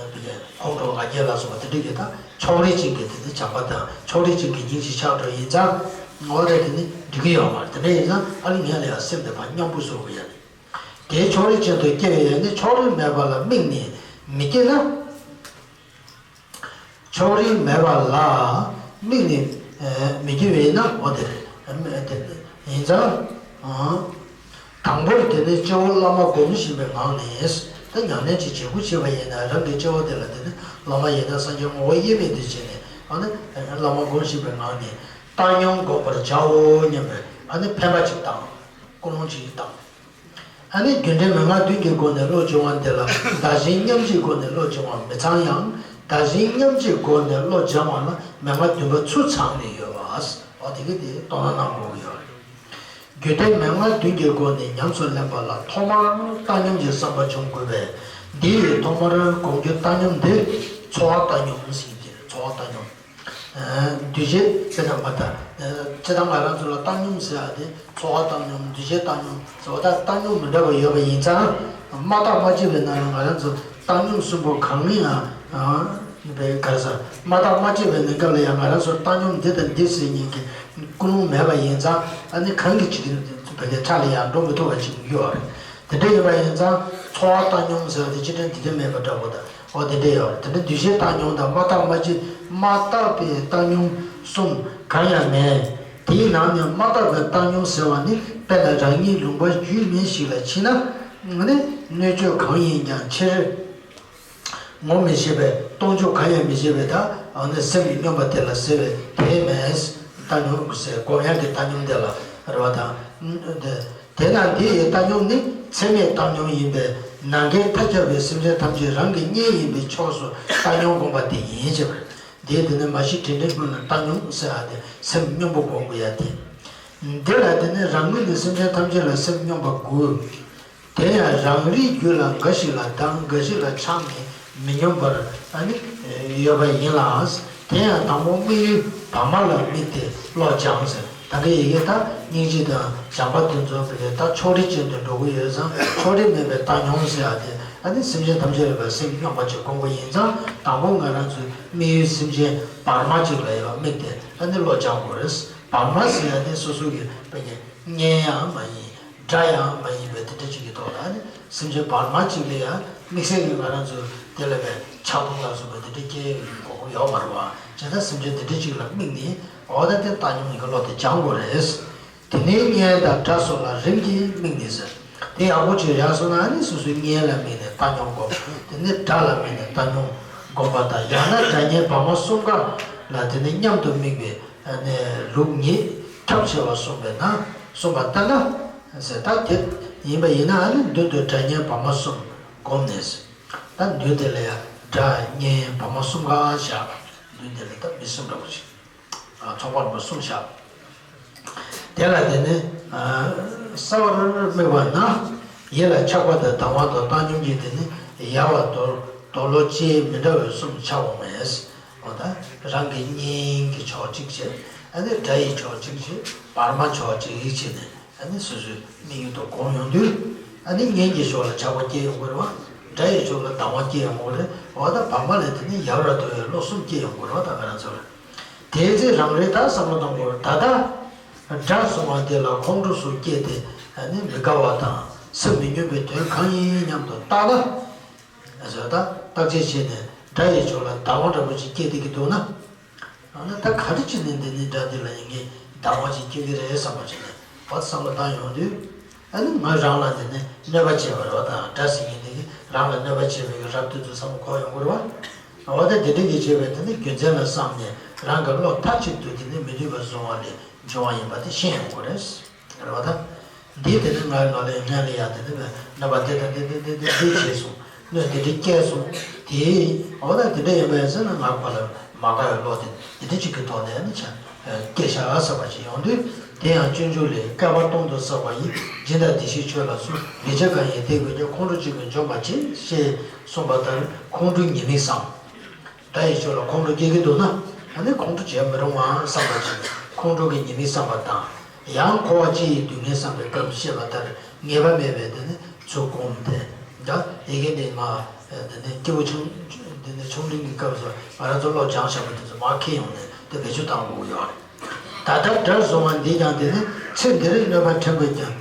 ཨ་ཁོང་ཁྲོ་ང་རྒྱལ་ལ་སོགས་པ་དེ་འདྲ་གི་ད་ཕྱོགས་རེ་ཅན་གྱི་དེ་ནི་བྱམས་པ་དང་ཕྱོགས་རེ་ཅན་གྱི་སྙིང་རྗེ་ཆགས་འགྲོ་ཡིན་ཙང་འོ་ད་དེ་ནི་འགྲིག་གི་ཡོད་མ་རེད། དེ་འདྲ་ཡིན་ཙང་ཨ་ནི་ངས་ལ་ཡང་སེམས་དེ་ཕར་སྙོམས་པོ་བཟོ་དགོས་ཡ་རེད། དེ་ཕྱོགས་རེ་ཅན་དུ་སྐྱེ་བའི་ཡ་ནི་ཕྱོགས་རིས་མེད་པ་ལ་དམིགས་ནས་མི་སྐྱེ་ན། ཕྱོགས་རིས་མེད་པ་ལ་དམིགས་ནས་མི་སྐྱེ་བས་ན་འོ་དེ་རེད། ཡིན་ཙང་། དང་པོར་དེ་ནི་སྐྱེ་བོ་བླ་མ་སྒོམ་བཞིན་པའི་ངང་ནས་ད་ཉམས་ལེན་ཅིག་བྱེད་དགོས་བྱས་པ་ཡིན་ན་རང་གི་སྐྱེ་བོ་དེ་ལ་དེ་ནི་བླ་མ་ཡི་དམ་སངས་རྒྱས་ངོ་བོ་དབྱེར་མེད་དུ་བྱས་ནས་ཨ་ནི་བླ་མ་སྒོམ་བཞིན་པའི་ངང་ནས་བཏང་སྙོམས་སྒོམ་པར་བྱའོ་སྙམ་པའི་ཨ་ནི་འཕེན་པ་ཅིག་བཏང་། ཀུན་སློང་ཅིག་བཏང་། ཨ་ནི་རྒྱུ་འབྲས་མན་ངག་བདུན་གྱི་སྒོ་ནས་བློ་སྦྱོང་བ་འདི་ལ་བདག་གཞན་མཉམ་བརྗེའི་སྒོ་ནས་བློ་སྦྱོང་བ་མི་ཚང་ཡང་། བདག་གཞན་མཉམ་བརྗེའི་སྒོ་ནས་བློ་སྦྱང་བ་ལ་མན་ངག་བདུན་པ་ཚུར་ཚང་ནས་ཡོད་པ། འོ་དེ་གི་དེ་རྟོགས་ན་གནང་དགོས་ཀྱི་ཡོད་རེད། རྒྱུ་འབྲས་མན་ངག་བདུན་གྱི་སྒོ་ནས་ཉམས་སུ་ལེན་པ་ལ་ཐོག་མར་བཏང་སྙོམས་ཀྱི་བསམ་པ་འབྱུང་དགོས་པས། འདི་ཡི་ཐོག་མར་སྒོམ་རྒྱུ་བཏང་སྙོམས་འདི་ཚོར་བ་བཏང་སྙོམས་ཟེར་གྱི་རེད། ཚོར་བ་བཏང་སྙོམས། འདུས་བྱས་དཔེར་ན་མ་ད། སྤྱིར་བཏང་ང་རང་ཚོ་ལ་བཏང་སྙོམས་ཟེར་ཡ་དེ་ཚོར་བ་བཏང་སྙོམས། འདུས་བྱས་བཏང་སྙོམས་ཟེར་བ་དང་བཏང་སྙོམས་མི་འདྲ་བ་ཡོད་པ་ཡིན་ཙང་། མ་བརྟགས་མ་དཔྱད་པའི་ནང་ལ་ང་རང་ཚོ་བཏང་སྙོམས་གསུམ་པོ་གང་ཡང་། བས་ག་རེ་ཟེར། མ་བརྟགས་མ་དཔྱད་པའི་གནས་སྐབས་ལ་ཡང་ང་རང་ཚོར་བཏང་སྙོམས་འདི་དང་འདི་ཟེར་མཁན་གྱི་ཀུན་སློང་མེད་པ་ཡིན་ཙང་། ཨ་ནི་གང་གི་ཅིག་བས་ཀྱི་ཁྲག་ལ་ཡང་འགྲོ་མི་ཐུབ་པ་ཅིག་ཡོད་རེད། དེ་འདྲ་ཡིན་པ་ཡིན་ཙང་ཚོར་བ་བཏང་སྙོམས་ཟེར་བ་དེ་སྤྱིར་བཏང་དེ་འདྲ་མེད་པ་འདྲ་པོ་དང་། འོ་དེ་འདྲ་ཡོད་རེད། དེ་འདྲ་འདུས་བྱས་བཏང་སྙོམས་དང་མ་བརྟགས་མ་དཔྱད། མ་བརྟགས་པའི་བཏང་སྙོམས་གསུམ་གང་ཡང་མེད། དེའི་ནང་ནས་མ་བརྟགས་པའི་བཏང་སྙོམས་ཟེར་བ་ནི་དཔེར་ན་རང་ཉིད་ལུང་པ་རྒྱུས་མེད་ཞིག་ལ་ཕྱིན་ན། ནི་སྣོད་བཅུད་གང་ཡིན་ཀྱང་ཕྱིར་ངོ་མི་ཤེས་པས། སྟོང་ཆོས་གང་ཡང་མི་ཤེས་པས། ད་ཨ་ནི་སེམས་ཀྱི་སྙོམས་པ་དེ་ལ་ཟེར་བས་དེ་མེད། བཏང་སྙོམས་ཟེར་སྒོམ་ཡག་གི་བཏང་སྙོམས་དེ་ལ་རེད་པ་དང་། དེ་དེས་ན་འདི་ཡི་བཏང་སྙོམས་ནི་ཚད་མའི་བཏང་སྙོམས་ཡིན་པས། ནམ་མཁའི་མཐའ་ཁྱབ་པའི་སེམས་ཅན་ཐམས་ཅད་རང་གི་གཉེན་ཡིན་པའི་ཕྱོགས་སུ་བཏང་སྙོམས་བསྒོམ་པ་དེ་ཡིན་ཞེས་པ་རེད། དེ་དེ་ནི་མ་གཞི་དྲིན་དྲན་ཀུན་ལ་བཏང་སྙོམས་ཟེར་བ་དེ་སེམས་སྙོམས་པོ་སྒོམ་དགོས་ཡ་དེ། འདི་ལ་དེ་ནི་རང་ངོས་ནས་སེམས་ཅན་ཐམས་ཅད་ལ་སེམས་སྙོམས་པ་དགོས། དེ་ཡང་རང་རིག་རྒྱུད་ལ་འགའ་ཞིག་ལ་དང་འགའ་ཞིག་ལ་ཆགས་ནས་མི་སྙོམས་པར་ཨ་ནི་ཡོད་པ་ཡིན་ལ། དེ་ཡང་དང་པོ་དམིགས་ཡུལ་བར་མ་ལ་དམིགས་ཏེ་བློ་སྦྱང་ཟེར། ད་གི་ཡི་གེ་ད་སྙིང་རྗེ་དང་བྱམས་པ་དེ་ཚོ་བས་ད་ཕྱོགས་རིས་ཅན་དུ་འགྲོ་གི་ཡོད་ཙང་ཕྱོགས་རིས་མེད་པའི་བཏང་སྙོམས་ཟེར་ཡ་དེ་ཨ་ནི་སེམས་ཅན་ཐམས་ཅད་ལ་སེམས་སྙོམས་པ་ཅིག་སྒོམ་དགོས་ཡིན་ཙང་དང་པོ་ང་རང་ཚོའི་དམིགས་ཡུལ་སེམས་ཅན་བར་མ་ཅིག་ལ་ཡང་དམིགས་ཏེ་ཨ་ནི་བློ་སྦྱང་དགོས་རེད། བར་མ་ཟེར་ཡ་དེ་སོ་སོ་གི་བས་ཀྱི་གཉེན་ཡང་མ་ཡིན། དགྲ་ཡང་མ་ཡིན་པའི་དེ་འདྲ་ཅིག་གི་ཐོག་ལ་ནི་སེམས་ཅན་བར་མ་གཅིག་ལ་ཡང་དམིགས་བསལ་གྱི་ང་རང་ཚོ་དེ་ལ་བའི་ཆགས་སྡང་ལ་སོགས་པའི་དེ་འདྲ་སྐྱེ་དགོས་མཁོ་ཡོད་མ་རེད་བ། བྱས་ཙང་སེམས་ཅན་དེ་འདྲ་ཅིག་ལ་དམིགས་ནས་འོ་ད་དེ་བཏང་སྙོམས་ཀྱི་བློ་དེ་སྦྱང་དགོས་རེད། དེ་ནས་གཉེན་དང་དགྲ་སོགས་ལ་རིམ་གྱིས་དམིགས་ནས་ཟེར། དེ་ཡག་པོ་ཅིག་ཡག་སོང་ན་ནི་སོ་སོའི་གཉེན་ལ་དམིགས་ནས་བཏང་སྙོམས་སྒོམ། དེ་ནས་དགྲ་ལ་དམིགས་ནས་བཏང་སྙོམས་སྒོམ་པ་དང་ཡང་ན་དགྲ་གཉེན་བར་མ་གསུམ་ཀ་ལ་དེ་ནས་མཉམ་དུ་དམིགས་པའི་ནས་ལུགས་ཉིད་ཁྱབ་ཆེ་བ་གསུངས་པས་ན་གསུངས་པ་ལྟར་ན་ཟེར། ད་དེ་ཡིན་པ་ཡིན་ན་ཨ་ནི་མདུན་དུ་དགྲ་གཉེན་བར་མ་གསུམ་བསྒོམས་ནས་ཟེར། ད་མདུན་དེ་ལ་ཡང་དགྲ་གཉེན་བར་མ་གསུམ་ག་བཞག། མདུན་དེ་ལ་ད་མི་གསུམ་འདྲ་པོ་ཞིག་ཚོགས་པ་རིམ་པ་གསུམ་བཞག། དེ་ལ་དེ་ནི་གསལ་བར་དམིགས་པ་ན་ཡིད་ལ་ཆགས་པ་དང་སྡང་བ་དང་བཏང་སྙོམས་ཀྱི་དེ་ནི་ཡལ་བ་དོར་དོར་ལོ་ལྕེ་མི་འདྲ་བའི་གསུམ་འཆར་འོང་བས། འོ་ད་རང་གི་གཉེན་གྱི་ཕྱོགས་གཅིག་བྱས། ཨ་ནི་དགྲ་ཡི་ཕྱོགས་གཅིག་བྱས། བར་མ་ཕྱོགས་གཅིག་བྱས་ནས་ཨ་ནི་སོ་སོའི་དམིགས་ཡུལ་དུ་གོམས་ཡོང་དུས་ཨ་ནི་གཉེན་གྱི་ཕྱོགས་ལ་ཆགས་པ་སྐྱེ་ཡོང་གི་རེད་བ། དགྲ་ཡི་ཕྱོགས་ལ་སྡང་བ་སྐྱེ་ཡོང་གི་རེད། འོ་ད་བར་མ་ལ་དེ་ནི་ཡལ་བར་དོར་བའི་བློ་གསུམ་སྐྱེ་ཡོང་གི་རེད་བ། ད་ང་རང་ཚོ་ལ། དེའི་ཚེ་རང་རེ་ད་བསམ་བློ་གཏོང་དགོས། ད་ལྟ་དགྲ་བཟུང་བ་དེ་ལ་ཁོང་ཁྲོ་སོགས་སྐྱེས་ཏེ་ཨ་ནི་མི་དགའ་བ་དང་སེམས་མི་སྙོམས་པའི་དོན་གང་ཡིན་སྙམ་དུ་བརྟགས་ན། ཨ་ཟེར་ད་བརྟག་དཔྱད་བྱས་ནས་དགྲ་ཡི་ཕྱོགས་ལ་སྡང་བ་འདྲ་པོ་ཅིག་སྐྱེས་བསྡད་ཀྱི་འདུག་ན། ཨ་ནི་ད་ག་རེ་བྱས་ནས་འདི་ནི་དགྲ་འདི་ལ་ཡིན་གྱི་སྡང་བ་ཅིག་སྐྱེ་གི་རེད་བསམ་པ་བྱས་ནས་བར་བསམ་བློ་བཏང་ཡོང་དུས། ཨ་ནི་ང་རང་ལ་འདི་ནི་གནོད་པ་བྱས་པ་རེད་བ་དང་དགྲ་ཟེར་མཁན་འདི་གིས་རང་ལ་གནོད་པ་བྱས་པའི་རབ་ཏུ་ཚོ་བསམ་བློ་འཁོར་ཡོང་གི་རེད་བ། འོ་ད་དེ་འདྲ་གི་བྱས་པའི་དེ་ནི་རྒྱུ་མཚན་ལ་བསམ་ནས་རང་གི་བློ་མཐའ་གཅིག་ཏུ་དེ་ནི་མི་འདོད་པ་བཟུང་བ་ལས་བྱུང་བ་ཡིན་པ་དེ་ཤེས་ཡོང་གི་རེད། རེད་བ་ད། འདི་དེ་ནི་ང་ང་ལ་ཡང་ལ་ཡང་དེ་ནི་གནོད་པ་འདི་དང་འདི་འདི་འདི་འདི་འདི་བྱས་སོང་། གནོད་འདི་འདྲ་སྐྱེས་སོང་། དེ་འོ་ད་དེ་འདྲ་ཡིན་པ་ཡིན་ཟེར་ན་ང་ཁོ་ལ་མ་དགའ་བའི་བློ་དེ་འདི་འདྲ་གཅིག་གི་ཐོག་ནས་ནི་ཆ་སྐྱེ་ཤག་བསམ་པ་ཅིག་ཡོང་དུས། དེ་ཡང་སྤྱོད་འཇུག་ལས། བསྐལ་པ་སྟོང་དུ་བསགས་པ་ཡི། སྦྱིན་དང་བདེ་གཤེགས་མཆོད་ལ་སོགས། ལེགས་སྤྱད་གང་ཡིན་དེ་ཀུན་ཀྱང་། ཁོང་ཁྲོ་གཅིག་པུས་འཇོམས་པར་བྱེད། ཞེས་གསུངས་པ་ལྟར་ཁོང་ཁྲོའི་ཉེས་དམིགས་བསམ། དགྲ་ཡི་ཕྱོགས་ལ་ཁོང་ཁྲོ་སྐྱེ་གི་འདུག་ན། ཨ་ནི་ཁོང་ཁྲོ་བྱེད་མི་རུང་བ་བསམ་པ་བྱས་ནས་ཁོང་ཁྲོ་གི་ཉེས་དམིགས་བསམ་པ་དང་། ཡང་འཁོར་བ་སྤྱི་ཡི་སྡུག་བསྔལ་བསམ་པའི་སྐབས་བཤད་པ་ལྟར་ངེས་པ་མེད་པའི་དེ་ནི་ཚུལ་བསྒོམས་ཏེ། ད་ཡི་གེ་འདི་མ་དེ་ནི་སྐྱེས་བུ་ཆུང་དེ་ནི་ཆུང་འབྲིང་གི་སྐབས་སུ་ང་རང་ཚོ་བློ་སྦྱངས་བཞག་པ་དེ་ཚོ་མར་འཁྱེར་ཡོང་ནས་དེ་བེད་སྤྱོད་བཏང་དགོས་ཀྱི་ཡོད་རེད། ད་ལྟ་དགྲ་བཟུང་བ་འདིས་ཀྱང་དེ་ནི་ཚེ་འདིར་གནོད་པ་ཕྲན་བུ་ཀྱང་།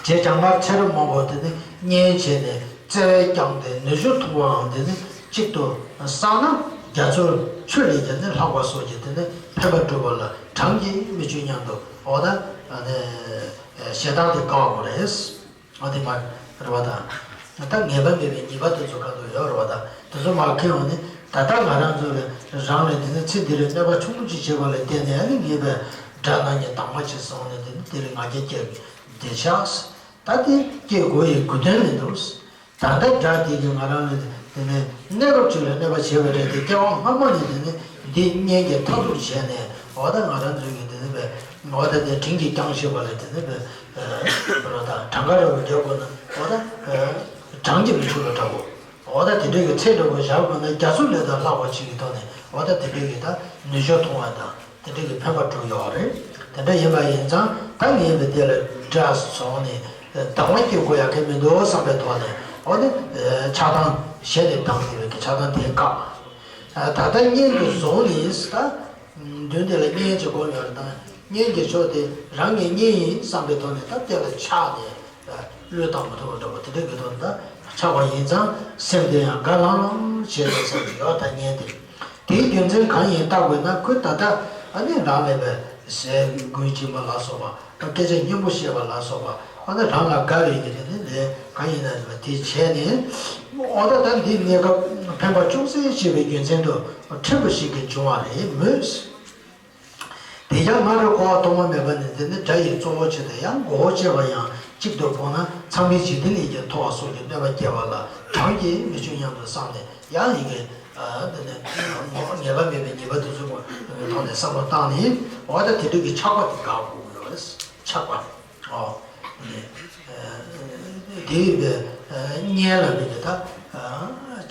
རྗེས་འབྲང་མ་ཚེ་རབས་མང་པོ་དེ་ནི་གཉེན་བྱས་ནས་བརྩེ་བས་བསྐྱངས་ཏེ་ནུས་ཤུགས་ཐུབ་པའང་དེ་ནི་གཅིག་ཏུ་བསགས་ན་རྒྱ་མཚོར་ཆུ་ལས་ཀྱང་ནི་ལྷག་པ་སོགས་ཀྱི་དེ་ནི་ཕན་པ་སྒྲུབ་པ་ལ་གྲངས་ཀྱིས་མི་ཆོད་སྙམ་དུ་འོ་ད་ཞེ་སྡང་དེ་དགག་དགོས་རེད། འོ་དེ་མ་རེད་བ་དང་། ད་ངེས་པ་མེད་པའི་ཉེས་པ་དེ་ཚོ་ག་ཚོད་ཡོད་རེད་བ་དང་དེ་ཚོ་མར་འཁྱེར་ཡོང་ནས་ད་ལྟ་ང་རང་ཚོ་ལ་རང་ལ་དེ་ནི་ཚེ་འདི་རུ་གནོད་པ་ཆུང་ངུ་ཅིག་བྱས་པ་ལ་བརྟེན་ནས་ཨ་ནི་ངེས་པའི་དགྲ་ནག་ཉེས་དྭངས་མ་ཅིག་སོང་ནས་དེ་ནི་དེ་རིང་ང་རྒྱལ་སྐྱེ་བདེ་ཆགས། ད་དེ་སྐྱེ་དགོས་ཡི་དགོས་དོན་མི་འདུག་ད་ལྟ་དགྲ་དེ་གིས་ང་རང་ལ་དེ་ནས་གནས་སྐབས་ཅིག་ལ་གནོད་པ་བྱས་པ་རེད་དེ་སྐྱེ་བ་སྔ་མ་ནས་དེ་ནས་འདི་གཉེན་གྱི་མཐའ་ཐུག་བྱས་ནས་འོ་ད་ང་རང་ཚོའི་གི་དེ་ནས་པའི་འོ་ད་དེ་དྲིན་གྱིས་བསྐྱངས་ཤེས་པ་ལ་དེ་ནས་པའི་རོ་དང་གྲངས་ཀ་ར་བ་རྒྱག་དགོས་ན་འོ་ད་གྲངས་ཀྱིས་མི་ཆོད་པ་འདྲ་བོ། འོ་ད་དེ་འདྲའི་གི་ཚད་འདྲ་བོ་བཞག་དགོས་ན་རྒྱ་མཚོ་ལས་དང་ལྷག་པ་ཅིག་གི་ཐོག་ནས་འོ་ད་དེ་འདྲའི་གི་ད་ནུས་ཤུགས་ཐོང་བ་དང་། དེ་འདྲ་གི་ཕན་པ་སྒྲུབ་ཡོད་རེད། དེ་འདྲ་ཡིན་པ་ཡིན་ཙང་ད་ངས་འདི་དེ་ལ་འདྲ་སོང་ནས་སྡང་བ་སྐྱེ་དགོས་ཡ་གི་མི་འདུག་བསམ་པའི་ཐོག་ནས་འོ་ནི་ཆགས་སྡང་གཞན་ནས་སྡང་ཟེར་བའི་གི་ཆགས་སྡང་དེ་བཀག་ད་ལྟ་གཉེན་དུ་བཟུང་ནས་ད་མདུན་དེ་ལ་གཉེན་གྱི་སྒོ་ཡོད་རེད་དང་གཉེན་གྱི་ཕྱོགས་དེ་རང་གི་གཉེན་ཡིན་བསམ་པའི་ཐོག་ནས་ད་དེ་ལ་ཆགས་ནས་བློས་བཏང་མ་ཐུབ་པ་འདྲ་པོ་དེ་འདྲ་གི་ཐོག་ནས་ད་ཆགས་པ་ཡིན་ཙང་སེམས་དེ་ཡང་དགའ་ལྷང་ལྷང་བྱས་ནས་བསམ་གྱི་ཡོད་ད་གཉེན་དེ། དེའི་རྒྱུ་མཚན་གང་ཡིན་བརྟག་དགོས་ན་ཁོས་ད་ལྟ་ཨ་ནི་རང་ལས་པའི་ཟས་གོས་སྦྱིན་པ་ལ་སོགས་པ་སྐད་ཆ་སྙན་པོ་བཤད་པ་ལ་སོགས་པ་ཨ་ནི་རང་ལ་དགའ་བའི་གི་དེ་ནི་ལས་གང་ཡིན་ན་རེད་པ་དེ་བྱས་ནས་འོ་ད་ད་འདི་གནས་སྐབས་ཕན་པ་ཅུང་ཟད་བྱེད་པའི་རྒྱུ་མཚན་དུ་ཕྲན་བུ་ཞིག་གི་འབྱུང་བ་རེད་མོད། དེ་ཡང་སྔར་འཁོར་བ་ཐོག་མ་མེད་པ་ནས་དེ་ནི་དགྲ་ཡི་གཙོ་བོ་བྱས་ཏེ་ཡང་མགོ་བོ་བཅད་པ་ཡང་གཅིག་ཏུ་སྤོང་ན་ཚངས་པའི་འཇིག་རྟེན་ལས་ཀྱང་མཐོ་བ་སོགས་ཀྱི་གནོད་པ་བསྐྱལ་བ་ལ་གྲངས་ཀྱིས་མི་ཆོད་སྙམ་དུ་བསམས་ནས་ཡང་ཡི་གེ་ འདི་ནས་ངེས་པ་མེད་པའི་ཉེས་པ་དེ་ཚོ་ཐོག་ནས་བསམ་བློ་བཏང་ནས། འོ་ད་དེ་འདྲ་གི་ཆགས་པ་དེ་དགག་དགོས་ཀྱི་ཡོད་རེད། ཆགས་པ། ཨོ། དེ་ཡིན་པས་གཉེན་ལ་མིན་ནས་ད།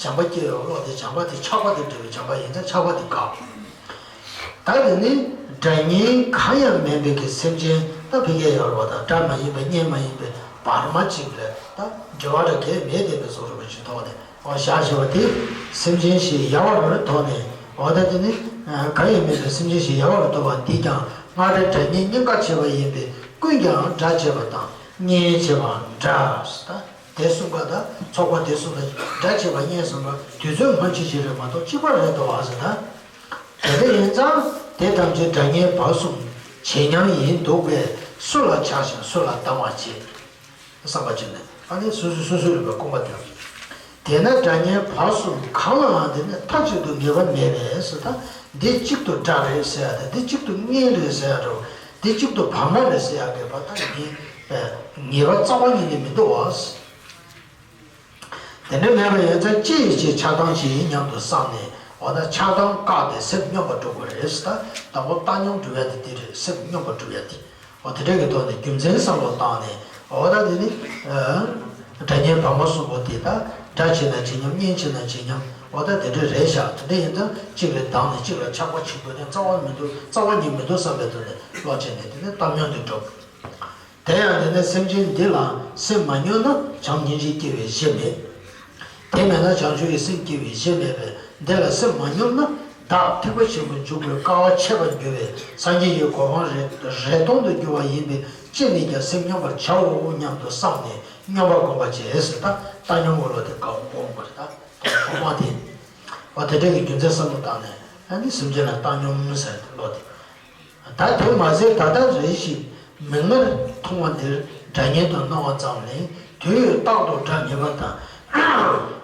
བྱམས་པ་སྐྱེ་བའི་བློ་དེ། བྱམས་པ་དེ་ཆགས་པ་དེ་འདྲ་བའི་བྱམས་པ་ཡིན་ཙང་ཆགས་པ་དེ་དགག་ད་དེ་ནི་དགྲ་གཉེན་གང་ཡང་མེད་པའི་གི་སེམས་ཅན། ད་ཕ་གིར་ཡོད་རེད་པ། ད་དགྲ་མ་ཡིན་པ་གཉེན་མ་ཡིན་པའི་བར་མ་གཅིག་རེད། ད་འབྲེལ་བ་ར་གས་མེད་བསྡད་པའི་བཟོ་འདྲ་པོ་ཅིག་ཐོག་ནས། འོ་བཞག་བྱས་པ་དེ། སེམས་ཅན་ཞིག་ཡལ་བར་རྟོགས་ནས། འོ་ད་དེ་ནི་གང་ཡང་མེད་པའི་སེམས་ཅན་ཞིག་ཡལ་བར་རྟོགས་པ་འདིས་ཀྱང་སྔར་དགྲ་གཉེན་གཉིས་ཀ་བྱས་པ་ཡིན་པས། ཀུན་ཀྱང་དགྲ་བྱས་པ་དང་གཉེན་བྱས་པའང་འདྲ། ད་དེ་གསུམ་ཀ། ད་ཚོགས་པ་དེ་གསུམ་ལ་དགྲ་བྱས་པ་གཉེན་གསུམ་པ་དུས་ཚོད་སྔ་ཕྱི་ཅིག་རེད་མ་གཏོགས་གཅིག་པ་རེད་དོ་ཨ་ཟེར། ད་དེ་འདྲ་ཡིན་ཙང་དེ་ཐམས་ཅད་དགྲ་གཉེན་བར་གསུམ་བྱེད་མཉམ་ཡིན་འདུག་པས། སུ་ལ་ཆགས་ཤིང་སུ་ལ་སྡང་བར་བྱེད། བསམ་པ་བྱས་ནས། ཨ་ནི་སོ་སོས་སོ་སོ་ལ་དགོངས་པ་བརྒྱབ། དེས་ན་དགྲ་གཉེན་བར་གསུམ་གང་ལའང་དེ་ནི་མཐའ་གཅིག་ཏུ་ངེས་པ་མེད་པས་སོ། ད་འདི་གཅིག་ཏུ་དགྲ་རེད་ཟེར་ཡ་དང་། འདི་གཅིག་ཏུ་གཉེན་རེད་ཟེར་ཡ་འདྲ་བོ། འདི་གཅིག་ཏུ་བར་མ་རེད་ཟེར་ཡ་གི་བར། ད་ངེས་ངེས་པ་རྩ་བ་ཉིད་ནས་མི་འདུག་བ། དེ་འདྲ་མེད་པ་ཡིན་ཙང་ཅི་ཡི་ཕྱིར་ཆགས་སྡང་བྱེད་ཡིན་སྙམ་དུ་བསམས་ནས། འོ་ད་ཆགས་སྡང་བཀག་སྟེ་སེམས་སྙོམས་པར་འགྲོ་དགོས་རེད། ད་དང་པོ་བཏང་སྙོམས་འགྲོ་ཡ་དེ་དེ་རེད། སེམས་སྙོམས་པར་འགྲོ་ཡ་དེ། འོ་དེ་འདྲ་གི་ཐོག་ནས་རྒྱུ་མཚན་བསམ་བློ་བཏང་ནས། འོ་ད་དེ་ནི་དགྲ་གཉེན་བར་མ་གསུམ་པོ་དེ། ད་དགྲ་བྱེད་ན་བྱེད་མཉམ། གཉེན་བྱེད་ན་བྱེད་མཉམ། འོ་ད་དེ་འདྲ་རེད་ཤག་དེ་འདྲ་ཡིན་ཙང་གཅིག་ལ་སྡང་ནས་གཅིག་ལ་ཆགས་པ་བྱེད་དགོས་དོན་རྩ་བ་མི་འདུག་རྩ་བ་ཉིད་མི་འདུག་བསམ་པའི་ཐོག་ནས་བློ་བྱས་ནས་དེ་ནི་བཏང་སྙོམས་དུ་འགྲོ། དེ་ཡང་དེ་ནི་སེམས་ཅན་འདི་ལ་སེམས་མ་སྙོམས་ན་བྱམས་སྙིང་རྗེ་སྐྱེ་བའི་གཞི་མེད། དེ་མེད་ན་བྱང་ཆུབ་ཀྱི་སེམས་སྐྱེ་བའི་གཞི་མེད་པས། འདི་ལ་སེམས་མ་སྙོམས་ན་བདག་ཐེག་པ་ཆེན་པོར་འཇུག་པའི་དཀའ་བ་ཆད་པར་འགྱུར་བས། སངས་རྒྱས་ཀྱི་གོ་འཕང་རེ་རེ་སྟོང་དུ་འགྱུར་བ་ཡིན་པས། ཅི་ནས་ཀྱང་སེམས་སྙོམས་པར་བྱའོ་སྙམ་དུ་བསམས་ནས་སྙོམས་པར་བསྒོམ་པར་བྱེད་ཟེར། ད་བཏང་སྙོམས་ཀྱི་བློ་དེ་སྒོམ་དགོས་པ་རེད། ད་གོ་འཕང་དེ། འོ་དེ་འདྲ་གི་རྒྱུ་མཚན་བསམ་བློ་བཏང་ནས། ཨ་ནི་སེམས་ཅན་ལ་བཏང་སྙོམས་ཟེར་བློ་དེ། ད་དེ་མ་ཟད་ད་ལྟ་རེ་ཞིག་མིག་སྔར་མཐོང་བ་འདིར་དགྲ་གཉེན་དུ་སྣང་བ་ཙམ་ལས། དུས་ཡུན་རྟག་ཏུ་དགྲ་ངེས་པ་དང་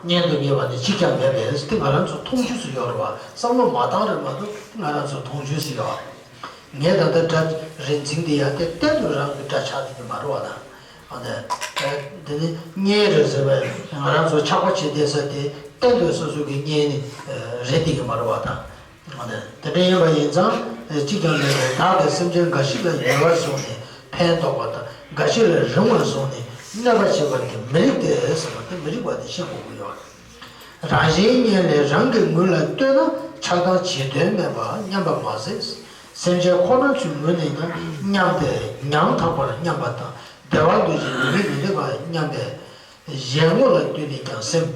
གཉེན་དུ་ངེས་པ་ནི་གཅིག་ཀྱང་མེད་པས། དེ་ང་རང་ཚོ་མཐོང་ཆོས་སུ་ཡོད་རེད་བ། བསམ་བློ་མ་བཏང་རེད་མ་གཏོགས་ང་རང་ཚོ་མཐོང་ཆོས་སུ་ཡོད་རེད། ངས་ད་ལྟ་དགྲ་རེ་འཛིང་བསྡད་ཡ་དེ་གཏན་དུ་རང་གི་དགྲ་ཆགས་བསྡད་ཀྱི་མ་རེད་བ་ད། འོ་དེ་དེ་ནི་གཉེན་རེད་ཟེར་བས། ང་རང་ཚོ་ཆགས་པ་བྱེད་བསྡད་ས་དེ་གཏན་དུ་སོ་སོ་གི་གཉེན་ནི་རེད་བསྡད་ཀྱི་མ་རེད་བ་ད། དེ་འདྲ་ཡིན་པ་ཡིན་ཙང་གཅིག་ཀྱང་མེད་པས། བདག་གིས་སེམས་ཅན་འགའ་ཞིག་ལ་ཉེ་བར་བཟུང་ནས་ཕན་འདོགས་པ་དང་། འགའ་ཞིག་ལ་རིང་བར་བཟུང་ནས་གནོད་པ་བྱེད་པ་དེ་མི་རིགས་ཏེ་ཟེར་བ་དེ་མི་རིགས་པ་དེ་ཤེས་དགོས་ཀྱི་ཡོད་རེད། རང་གཞན་གཉིས་ལས་རང་གི་ངོས་ལ་ལྟོས་ན་ཆགས་སྡང་བྱེད་དོན་མེད་པ་སྙམ་པ་མ་ཟད། སེམས་ཅན་ཁོ་རང་ཚོའི་ངོས་ནས་ཀྱང་སྙམ་སྟེ་ཉམ་ཐག་པར་སྙམ་པ་དང་། བདེ་བ་འདོད་ཅིང་སྡུག་བསྔལ་མི་འདོད་པ་སྙམ་པའི་གཞན་ངོ་ལ་ལྟོས་ནས་ཀྱང་སེམས།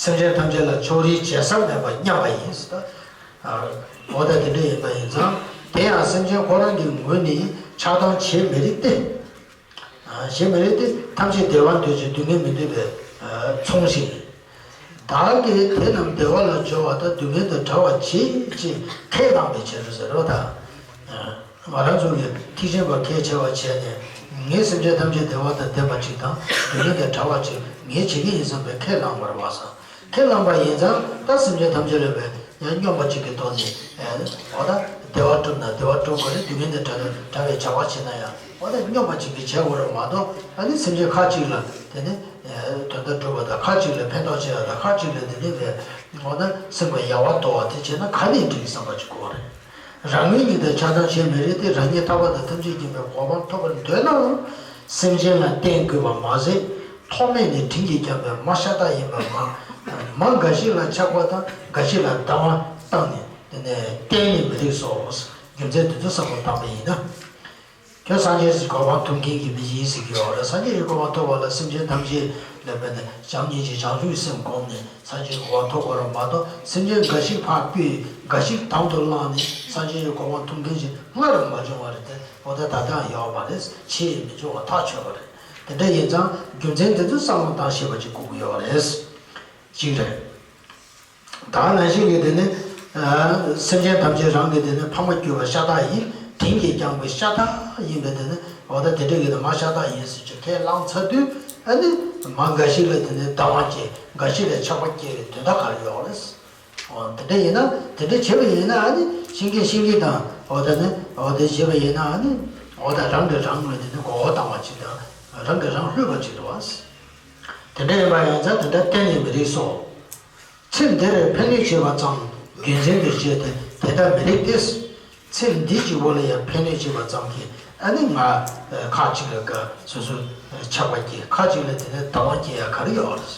སེམས་ཅན་ཐམས་ཅད་ལ་ཕྱོགས་རིས་བྱེད་ས་མེད་པར་སྙམ་པ་ཡིན། འོ་ད་དེ་འདྲ་ཡིན་པ་ཡིན་ཙང་། དེ་ཡང་སེམས་ཅན་ཁོ་རང་གི་ངོས་ནས་ཆགས་སྡང་བྱེད་མི་རིགས་ཏེ། བྱེད་མི་རིགས་ཏེ། ཐམས་ཅད་བདེ་བ་འདོད་ཅིང་སྡུག་བསྔལ་མི་འདོད་པས་མཚུངས་ཤིང་། བདག་གིས་དེ་རྣམས་བདེ་བ་ལ་སྦྱོར་བ་དང་སྡུག་བསྔལ་དུ་བྲལ་བར་བྱེད་ཅེས་ཁས་བླངས་པའི་ཕྱིར་ཟེར་རོ་ད། ང་རང་ཚོ་གིས་ཐེག་ཆེན་པ་ཁས་འཆེ་བ་བྱས་ནས། ངས་སེམས་ཅན་ཐམས་ཅད་བདེ་བ་དང་ལྡན་པ་ཅིག་དང་སྡུག་བསྔལ་དང་བྲལ་བ་ཅིག་ངས་བྱེད་ཀྱི་ཡིན་བསམ་པའི་ཁས་བླངས་པར་བ་སང་། ཁས་བླངས་པ་ཡིན་ཙང་། ད་སེམས་ཅན་ཐམས་ཅད་ལ་བས་ཡང་སྙོམས་པ་ཅིག་གི་ཐོག་ནས། འོ་ད་བདེ་བ་བསྒྲུབ་ན་བདེ་བ་བསྒྲུབ་དགོས་རེད། སྡུག་བསྔལ་དང་བྲལ་བའི་བྱ་བ་བྱེད་ན་ཡང་། འོ་ད་སྙོམས་པ་ཅིག་གིས་བྱེད་དགོས་རེད་མ་གཏོགས། ཨ་ནི་སེམས་ཅན་ཁ་ཅིག་ལ་དེ་ནི་དོན་དག་སྒྲུབ་པ་དང་། ཁ་ཅིག་ལ་ཕན་ཐོགས་བྱེད་ཡ་དང་། ཁ་ཅིག་ལ་དེ་ནི་བས་འོ་ད་སེམས་ཁ་ཡལ་བ་དོར་བ་དེ་བྱས་ན་ག་ནས་འགྲིག་བསམ་པ་ཅིག་དགོས་རེད། རང་ངོས་ཉིད་དང་ཆགས་སྡང་བྱེད་མི་རིགས་ཏེ། རང་ཉིད་ཐར་པ་དང་ཐམས་ཅད་མཁྱེན་པའི་གོ་འཕང་ཐོབ་པར་འདོད་ནའང་སེམས་ཅན་ལ་བརྟེན་དགོས་པ་མ་ཟད། ཐོག་མེད་ནས་དྲིན་གྱིས་བསྐྱངས་པའི་མ་ཤ་སྟག་ཡིན་པ་མ། མ་འགའ་ཞིག་ལ་ཆགས་པ་དང་འགའ་ཞིག་ལ་སྡང་བ་བཏང་ནས་དེ་ནས་བརྟེན་ནས་མི་རིགས་སོ། རྒྱུ་མཚན་དེ་ཚོ་བསམ་བློ་བཏང་པ་ཡིན་ན། ཁྱོད་སངས་རྒྱས་ཀྱི་གོ་འཕང་ཐོབ་མཁན་གྱི་མི་ཡིན་ཟེར་གྱི་ཡོད་རེད། སངས་རྒྱས་ཀྱི་གོ་འཕང་ཐོབ་པ་ལ་སེམས་ཅན་ཐམས་ཅད་ལ་བས་ནས་བྱམས་སྙིང་རྗེ་བྱང་ཆུབ་ཀྱི་སེམས་བསྒོམས་ནས་སངས་རྒྱས་ཀྱི་གོ་འཕང་ཐོབ་དགོས་རེད་མ་གཏོགས། སེམས་ཅན་འགའ་ཞིག་ཕར་ཕུད། འགའ་ཞིག་དང་དུ་བླངས་ནས་སངས་རྒྱས་ཀྱི་གོ་འཕང་ཐོབ་མཁན་ཞིག་སྔར་མ་བྱུང་བ་རེད་དེ། འོ་ད་ད་ལྟའང་ཡོད་མ་རེད། ཕྱིས་མི་འབྱུང་བ་ཐག་ཆོད་པ་རེད། དེ་འདྲ་ཡིན་ཙང་རྒྱུ་མཚན་དེ་ཚོ་བསམ་བློ་བཏང་ཤེས་པ་ཅིག་དགོས་ཀྱི་ཡོད་རེད། གཅིག་རེད། ད་ནང་བཞིན་གྱི་དེ་ནི། ཨ། སེམས་ཅན་ཐམས་ཅད་རང་གི་དེ་ནི་ཕ་མ་གྱུར་པ་ཤ་སྟག་ཡིན། དྲིན་གྱིས་བསྐྱངས་པའི་ཤ་སྟག་ཡིན་པས། དེ་ནི་འོ་ད་དེ་འདྲ་གི་དེ་མ་ཤ་སྟག་ཡིན་ཟེར་ཅིག་ཁས་བླངས་ཚར་དུས། ཨ་ནི་མ་འགའ་ཞིག་ལ་དེ་ནི་སྡང་བ་སྐྱེ། འགའ་ཞིག་ལ་ཆགས་པ་སྐྱེ་བའི་དོན་དག་ག་རེ་ཡོད་རེད། འོ་དེ་འདྲ་ཡིན་ན། དེ་འདྲ་བྱས་པ་ཡིན་ན། ཨ་ནི་ཤེས་མཁན་ཤེས་མཁན་དང་། འོ་ད་ནི་འོ་དེ་བྱས་པ་ཡིན་ན། ཨ་ནི་འོ་ད་རང་གིས་རང་ལ་དེ་ནི་མགོ་བོ་བཏང་བ་ཅིག་དང་། རང་གིས་རང་བསླུས་པ་ཅིག་རེད་བ། དེ་འདྲ་ཡིན་པ་ཡིན་ཙང་དེ་འདྲ་གཏན་ནས་མི་རིགས་སོ། ཚེ་འདིར་ཕན་གནོད་བྱེད་པ་ཙམ་རྒྱུ་མཚན་དུ་བྱས་ཏེ་དེ་ལྟར་མི་རིགས་ཏེ། ཚེ་འདི་གཅིག་པོ་ལ་ཡང་ཕན་གནོད་བྱེད་པ་ཙམ་གྱིས་ཨ་ནི་ང་ཁ་ཅིག་ལ་དགའ་སོ་སོ་ཆགས་པ་སྐྱེ། ཁ་ཅིག་ལ་དེ་ནས་སྡང་བ་སྐྱེ་ཡ་ག་རེ་ཡོད་རེད།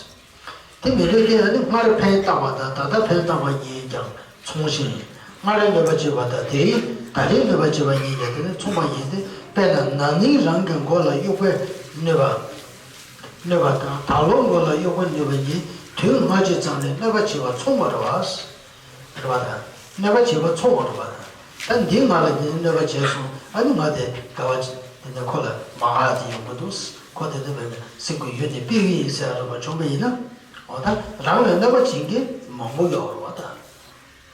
དེ་མི་འདྲ་སྟེ། ཨ་ནི་སྔར་ཕན་བཏགས་པ་དང་ད་ལྟ་ཕན་བཏགས་པ་གཉིས་ཀྱང་མཚུངས་ཤིང་། སྔར་གནོད་པ་བྱས་པ་དང་དེ་རིང་ད་རིང་གནོད་པ་བྱས་པ་གཉིས་ཀྱང་དེ་ནི་མཚུངས་པ་ཡིན་ཏེ། དཔེར་ན་ན་ནིང་རང་གི་མགོ་ལ་གཡོག་པས་གནོད་པ། གནོད་པ་དང་ད་ལོ་མགོ་ལ་གཡོག་པས་གནོད་པ་གཉིས་དུས་སྔ་ཕྱི་ཙམ་ནས་གནོད་པ་བྱས་པ་མཚུངས་པ་རེད་བ། རེད་བ་དང་། གནོད་པ་བྱས་པ་མཚུངས་པ་རེད་བ་དང་། ད་འདི་ང་ལ་འདི་ནི་གནོད་པ་བྱས་སོང་། ཨ་ནི་ང་དེ་དགའ་བ་དེ་ནི་ཁོ་ལ་མ་དགའ་དེ་ཡོང་གི་འདུག་ཁོ་དེ་ནི་བས་སེམས་ཀྱི་ཡུལ་དེ་ཕུད་ཀྱི་ཡིན་ཟེར་རེད་བ། བྱུང་བ་ཡིན་ན། འོ་ད་རང་ལ་གནོད་པ་བྱེད་མཁན་མང་པོ་ཡོད་རེད་བ་དང་།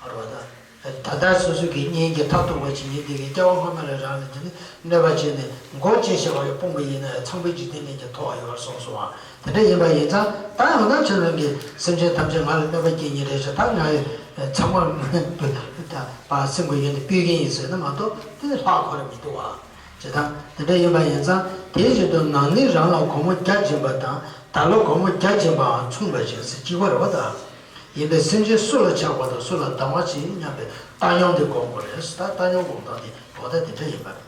རེད་བ་དང་། ད་ལྟ་སོ་སོ་གི་གཉེན་གྱི་མཐར་ཐུག་པ་བྱེད་མཁན་དེ་གི་སྐྱེ་བ་སྔོན་མ་ལ་རང་ལ་དེ་ནི་གནོད་པ་བྱས་ནས་མགོ་ཅིག་ཤེས་པ་ཡོད་སྤོང་བ་ཡིན་ན་ཡང་ཚངས་པའི་འཇིག་རྟེན་གནས་ཀྱི་ཐོག་ཡོད་པར་གསུངས་སོང་བ། དེ་འདྲ་ཡིན་པ་ཡིན་ཙང་ད་ཡང་ན་ཁྱེད་རང་གིས་སེམས་ཅན་ཐམས་ཅད་ང་ལ་གནོད་པ་སྐྱེལ་མཁན་རེད་ཤག་ད་ང་ཡི་ཚང་མ་པ་སེམས་ཀྱི་ཡོན་ཏན་ཕུད་མཁན་ཡིན་ཟེར་ན་མ་གཏོགས་དེ་ནི་ལྷག་གོ་ར་མི་འདུག་བ། ཇི་ལྟར་དེ་འདྲ་ཡིན་པ་ཡིན་ཙང་དེའི་བཞིན་དུ་ན་ནིང་རང་ལ་སྒོར་མོ་བརྒྱ་སྦྱིན་པ་དང་ད་ལོ་སྒོར་མོ་བརྒྱ་སྦྱིན་པའང་མཚུངས་པ་བཞིན་ཟེར་གཅིག་པ་རེད་བ་དང་། ཡིན་པས་སེམས་ཅན་སུ་ལ་ཆགས་པ་དང་སུ་ལ་སྡང་བ་ཅི་སྙམ་པའི་བཏང་སྙོམས་དེ་སྒོམ་དགོས་རེད། ད་བཏང་སྙོམས་སྒོམ་སྟངས་དེ་འོ་ད་དེ་འདྲ་ཡིན་པ་རེད།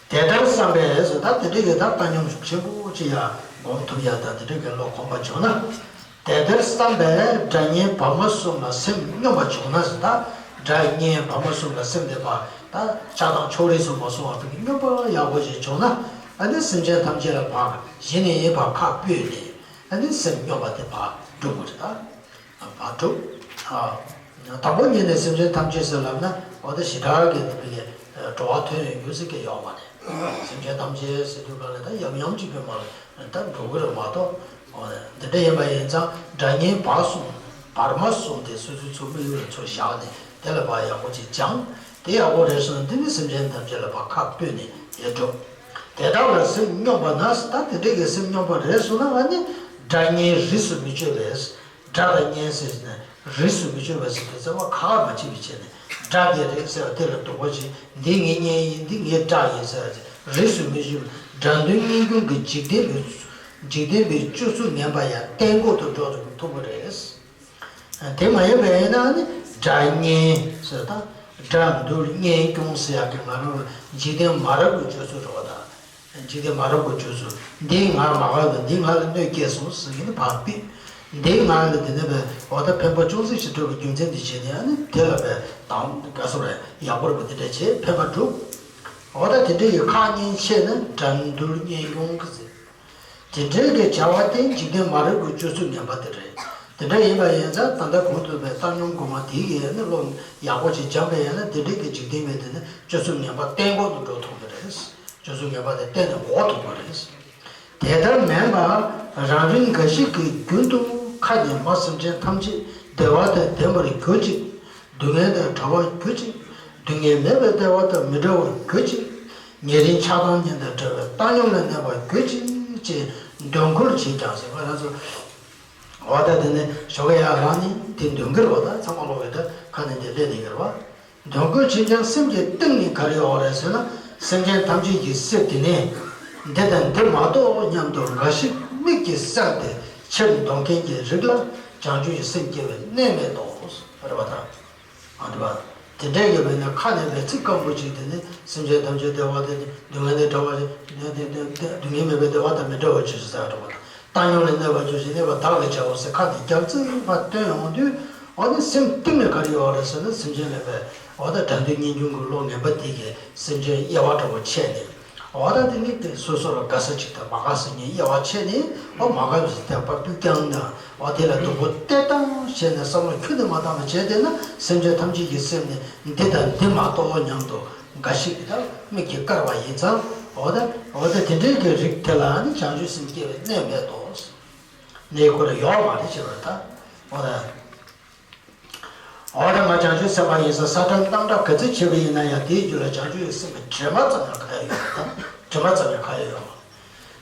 དེ་ལྟར་བསམ་པས་ཟེར། ད་དེ་འདྲ་གི་ད་བཏང་སྙོམས་ཤུགས་ཆེན་པོ་ཅིག་ཡང་སྒོམ་ཐུབ་ཡ་ད་དེ་འདྲ་གི་བློ་གོམས་པ་བྱུང་ན། དེ་ལྟར་བསམ་པས་དགྲ་གཉེན་བར་མ་གསུམ་ལ་སེམས་སྙོམས་པ་བྱུང་ན་ཟེར། ད་དགྲ་གཉེན་བར་མ་གསུམ་ལ་སེམས་དེ་བར་ད་ཆགས་སྡང་ཕྱོགས་རིས་སུ་མ་སོང་བ་དེ་གི་སྙོམས་པ་ཡག་པོ་ཞིག་བྱུང་ན། ཨ་ནི་སེམས་ཅན་ཐམས་ཅད་ལ་བག་གཞི་ནས་ཡིན་པ་ཁ་སྤོས་ནས་ཨ་ནི་སེམས་སྙོམས་པ་དེ་བག་འགྲུབ་དགོས་རེད་ད། བག་གྲུབ། དང་པོ་ཉིད་ནས་སེམས་ཅན་ཐམས་ཅད་ཟེར་ལབ་ན་འོ་ད་ཞེ་དྲག་གི་དེ་བས་འགྲོ་བ་ཐོན་ཡོང་རྒྱུ་ཟེར་གྱི་ཡོད་མ་རེད། སེམས་ཅན་ཐམས་ཅད་ཟེར་དུས་ག་ལ་ད་ཡམ་ཡམ་གཅིག་གི་མ་ལ་ད་འགྲོ་གི་རེད་མ་གཏོགས། འོ་འདི་འདྲ་ཡིན་པ་ཡིན་ཙང་དགྲ་གཉེན་བར་གསུམ་བར་མ་གསུམ་དེ་སོ་སོའི་ཚུར་དམིགས་ཡུལ་ལ་ཚུར་བཞག་ནས་དེ་ལ་བག་ཡག་པོ་ཅིག་སྦྱངས། དེ་ཡག་པོ་རེད་སོང་ན་འདི་ནི་སེམས་ཅན་ཐམས་ཅད་ལ་བག་ཁ་སྤོས་ནས་ཡལ་འགྲོ། དེ་དག་ལ་སེམས་སྙོམས་པ་ན་ད་དེ་འདྲ་གི་སེམས་སྙོམས་པ་རེད་སོང་ན་ཨ་ནི་དགྲ་གཉེན་རིས་སུ་མི་གཅོད་པས། དགྲ་དང་གཉེན་ཟེར་ནས་རིས་སུ་མི་གཅོད་པ་ཟེར་དུས་ཚེ་བ་ཁ་ཁ་མ་བྱེད་པའི་ཆེད་ནས་དགྲ་དེ་རེད་ཟེར་བ་དེ་ལ་སྡུག་པོ་བྱེད། འདི་ངའི་གཉེན་ཡིན་འདི་ངའི་དགྲ་ཡིན་ཟེར་བ་རིས་སུ་མི་གཅོད་པའི་དགྲ་འདུལ་གཉེན་སྐྱོང་གི་འཇིག་རྟེན་པའི་འཇིག་རྟེན་པའི་སྤྱོད་ཚུལ་ངན་པ་ཡང་གཏན་འགོག་ཏུ་འགྲོ་ཐུབ་པ་རེད། དེ་མ་ཡིན་པ་ཡིན་ན་ནི་དགྲ་གཉེན་ཟེར་དང་དགྲ་འདུལ་གཉེན་སྐྱོང་ཟེར་ཡག་གི་ང་རང་འཇིག་རྟེན་མ་རབས་ཀྱི་སྤྱོད་ཚུལ་རེད་བ་དང་། འཇིག་རྟེན་མ་རབས་ཀྱི་སྤྱོད་ཚུལ། འདིས་ང་མ་དགའ་བས་འདིས་ང་ལ་གནོད་སྐྱེལ་སོང་ཟེར་གྱི་ནི་བག་ཕེབས། འདིས་ང་ལ་དེ་ནས་བས་འོ་ད་ཕན་པ་ཅུང་ཟད་ཞིག་སྤྲོད་པའི་རྒྱུ་མཚན་འདི་བྱས་ནས་ཨ་ནི་དེ་ལ་བས་དང་དགའ་སོ་རེད་ཡག་པོ་རེད་པ་འདི་འདྲ་བྱས་ཕན་པ་སྒྲུབ། འོ་ད་དེ་འདྲ་ཡི་ཁག་གཉིས་ཕྱེ་ན་དགྲ་འདུལ་གཉེན་སྐྱོང་གི་ཟེར། དེ་འདྲའི་གི་བྱ་བ་དེ་འཇིག་རྟེན་མ་རབས་ཀྱི་སྤྱོད་ཚུལ་ངན་པ་དེ་རེད། དེ་འདྲ་ཡིན་པ་ཡིན་ཙང་ད་ལྟ་གོང་དུ་བས་བཏང་སྙོམས་སྒོམ་པ་དེ་ཡི་ནི་བློ་ཡག་པོ་ཅིག་སྦྱངས་པ་ཡིན་ན་དེ་འདྲའི་གི་འཇིག་རྟེན་པའི་དེ་ནི་སྤྱོད་ཚུལ་ངན་པ་གཏན་འགོག་ཏུ་འགྲོ་ཐུབ་ཀྱི་རེད། སྤྱོད་ཚུལ་ངན་པ་དེ་གཏན་ནས་འགོག་ཐུབ་པ་རེད། དེ་ལྟར་མིན་པར་རང་རིག་འགའ་ཞིག་གིས་རྒྱུན་དུ་ཁ་ནས་མ་སེམས་ཅན་ཐམས་ཅད་བདེ་བ་དང་ལྡན་པར་གྱུར་ཅིག་སྡུག་བསྔལ་དང་བྲལ་བར་གྱུར་ཅིག་སྡུག་བསྔལ་མེད་པའི་བདེ་བ་དང་མི་འབྲལ་བར་གྱུར་ཅིག་ཉེ་རིང་ཆགས་སྡང་གཉིས་དང་བྲལ་བའི་བཏང་སྙོམས་ལ་གནས་པར་གྱུར་ཅིག་ཅེས་འདོད་འཁོལ་བྱེད་ཀྱང་ཟེར་བ་ལ་སོགས། འོ་ད་དེ་ནི་ཞོགས་ཀ་ཡར་ལངས་ནས་དེ་འདོད་འཁོལ་བ་དང་ཚང་མ་ལོག་པའི་ད་ཁ་ནས་དེ་སླེབས་ནས་ཡོད་རེད་བ། འདོད་འཁོལ་བྱེད་ཀྱང་སེམས་ཀྱི་གཏིང་ནས་ག་རེ་ཡོད་རེད་ཟེར་ན་སེམས་ཅན་ཐམས་ཅད་ཀྱི་སེམས་དེ་ནས་འདི་དང་འདི་མ་གཏོགས་སྙམ་དུ་འགའ་ཞིག་དམིགས་ཀྱིས་བསལ་ཏེ་ཕྱིར་འདོད་མཁན་གྱི་རིགས་ལ་བྱང་ཆུབ་ཀྱི་སེམས་སྐྱེ་བའི་གནས་མེད་དོ། རེད་བ་དང་། ཨ་འདྲ་བ། དེ་འདྲའི་གི་བས་ན་ཁ་ནས་བས་ཚིག་སྐམ་པོ་ཅིག་དེ་ནི་སེམས་ཅན་ཐམས་ཅད་བདེ་བ་དང་སྡུག་བསྔལ་ལས་བྲལ་བ་ཞིག་སྡུག་བསྔལ་མེད་པའི་བདེ་བ་དང་མི་འབྲལ་བར་གྱུར་ཅིག་ཟེར་འདྲ་བ་དང་། བཏང་སྙོམས་ལ་གནས་པར་གྱུར་ཅིག་གནས་པ་བདག་ལ་བྱའོ་ཟེར་ཁ་ནས་རྒྱབ་རྩིས་མ་བཏོན་ཡོང་དུས། འོ་ན་སེམས་གཏིང་ནས་ག་རེ་ཡོད་རེད་ཟེར་ན་སེམས་ཅན་ལ་བས་འོ་ད་དགྲ་འདུལ་གཉེན་སྐྱོང་གི་བློ་ངན་པ་དེ་གིས་སེམས་ཅན་དབྱེ་བ་འདྲ་བོ་ཕྱེ་ནས། འོ་ད་དེ་ནི་དེ་སོ་སོ་ལ་དགའ་ས་གཅིག་དང་མ་དགའ་ས་གཉིས་དབྱེ་བ་ཕྱེ་ནས་འོ་མ་དགའ་བའི་དད་པ་ཕུད་རྐྱང་དང་འོ་དེ་ལ་སྡུག་པོ་སྟེར་སྟངས་བྱས་ནས་བསམ་བློ་ཁྱོན་ནས་མ་བཏང་བ་བྱས་བསྡད་ན་སེམས་ཅན་ཐམས་ཅད་ཀྱི་སེམས་ནི་འདི་དང་འདི་མ་གཏོགས་སྙམ་དུ་འགའ་ཞིག་གིས་ད་དམིགས་ཀྱིས་བཀར་བ་ཡིན་ཙང་འོ་ད་འོ་ད་དེ་འདྲའི་གི་རིགས་དེ་ལ་ནི་བྱང་ཆུབ་སེམས་སྐྱེ་བའི་གནས་མེད་དོ། གནས་ཁོ་ར་ཡོད་མ་རེད་ཅེས་པར་ད་འོ་ད། འོ་ད་ང་བྱང་ཆུབ་སེམས་དཔའ་ཡིན་ཟེར་ས་ཁྲ་གཏམ་བཀྲ་ག་ཚོད་བྱས་པ་ཡིན་ན་ཡང་དེའི་རྒྱུད་ལ་བྱང་ཆུབ་ཀྱི་སེམས་ཀྱི་དྲི་མ་ཙམ་ཡང་ཁ་ཡ་ཡོད་དམ། དྲི་མ་ཙམ་ཡང་ཁ་ཡ་ཡོད།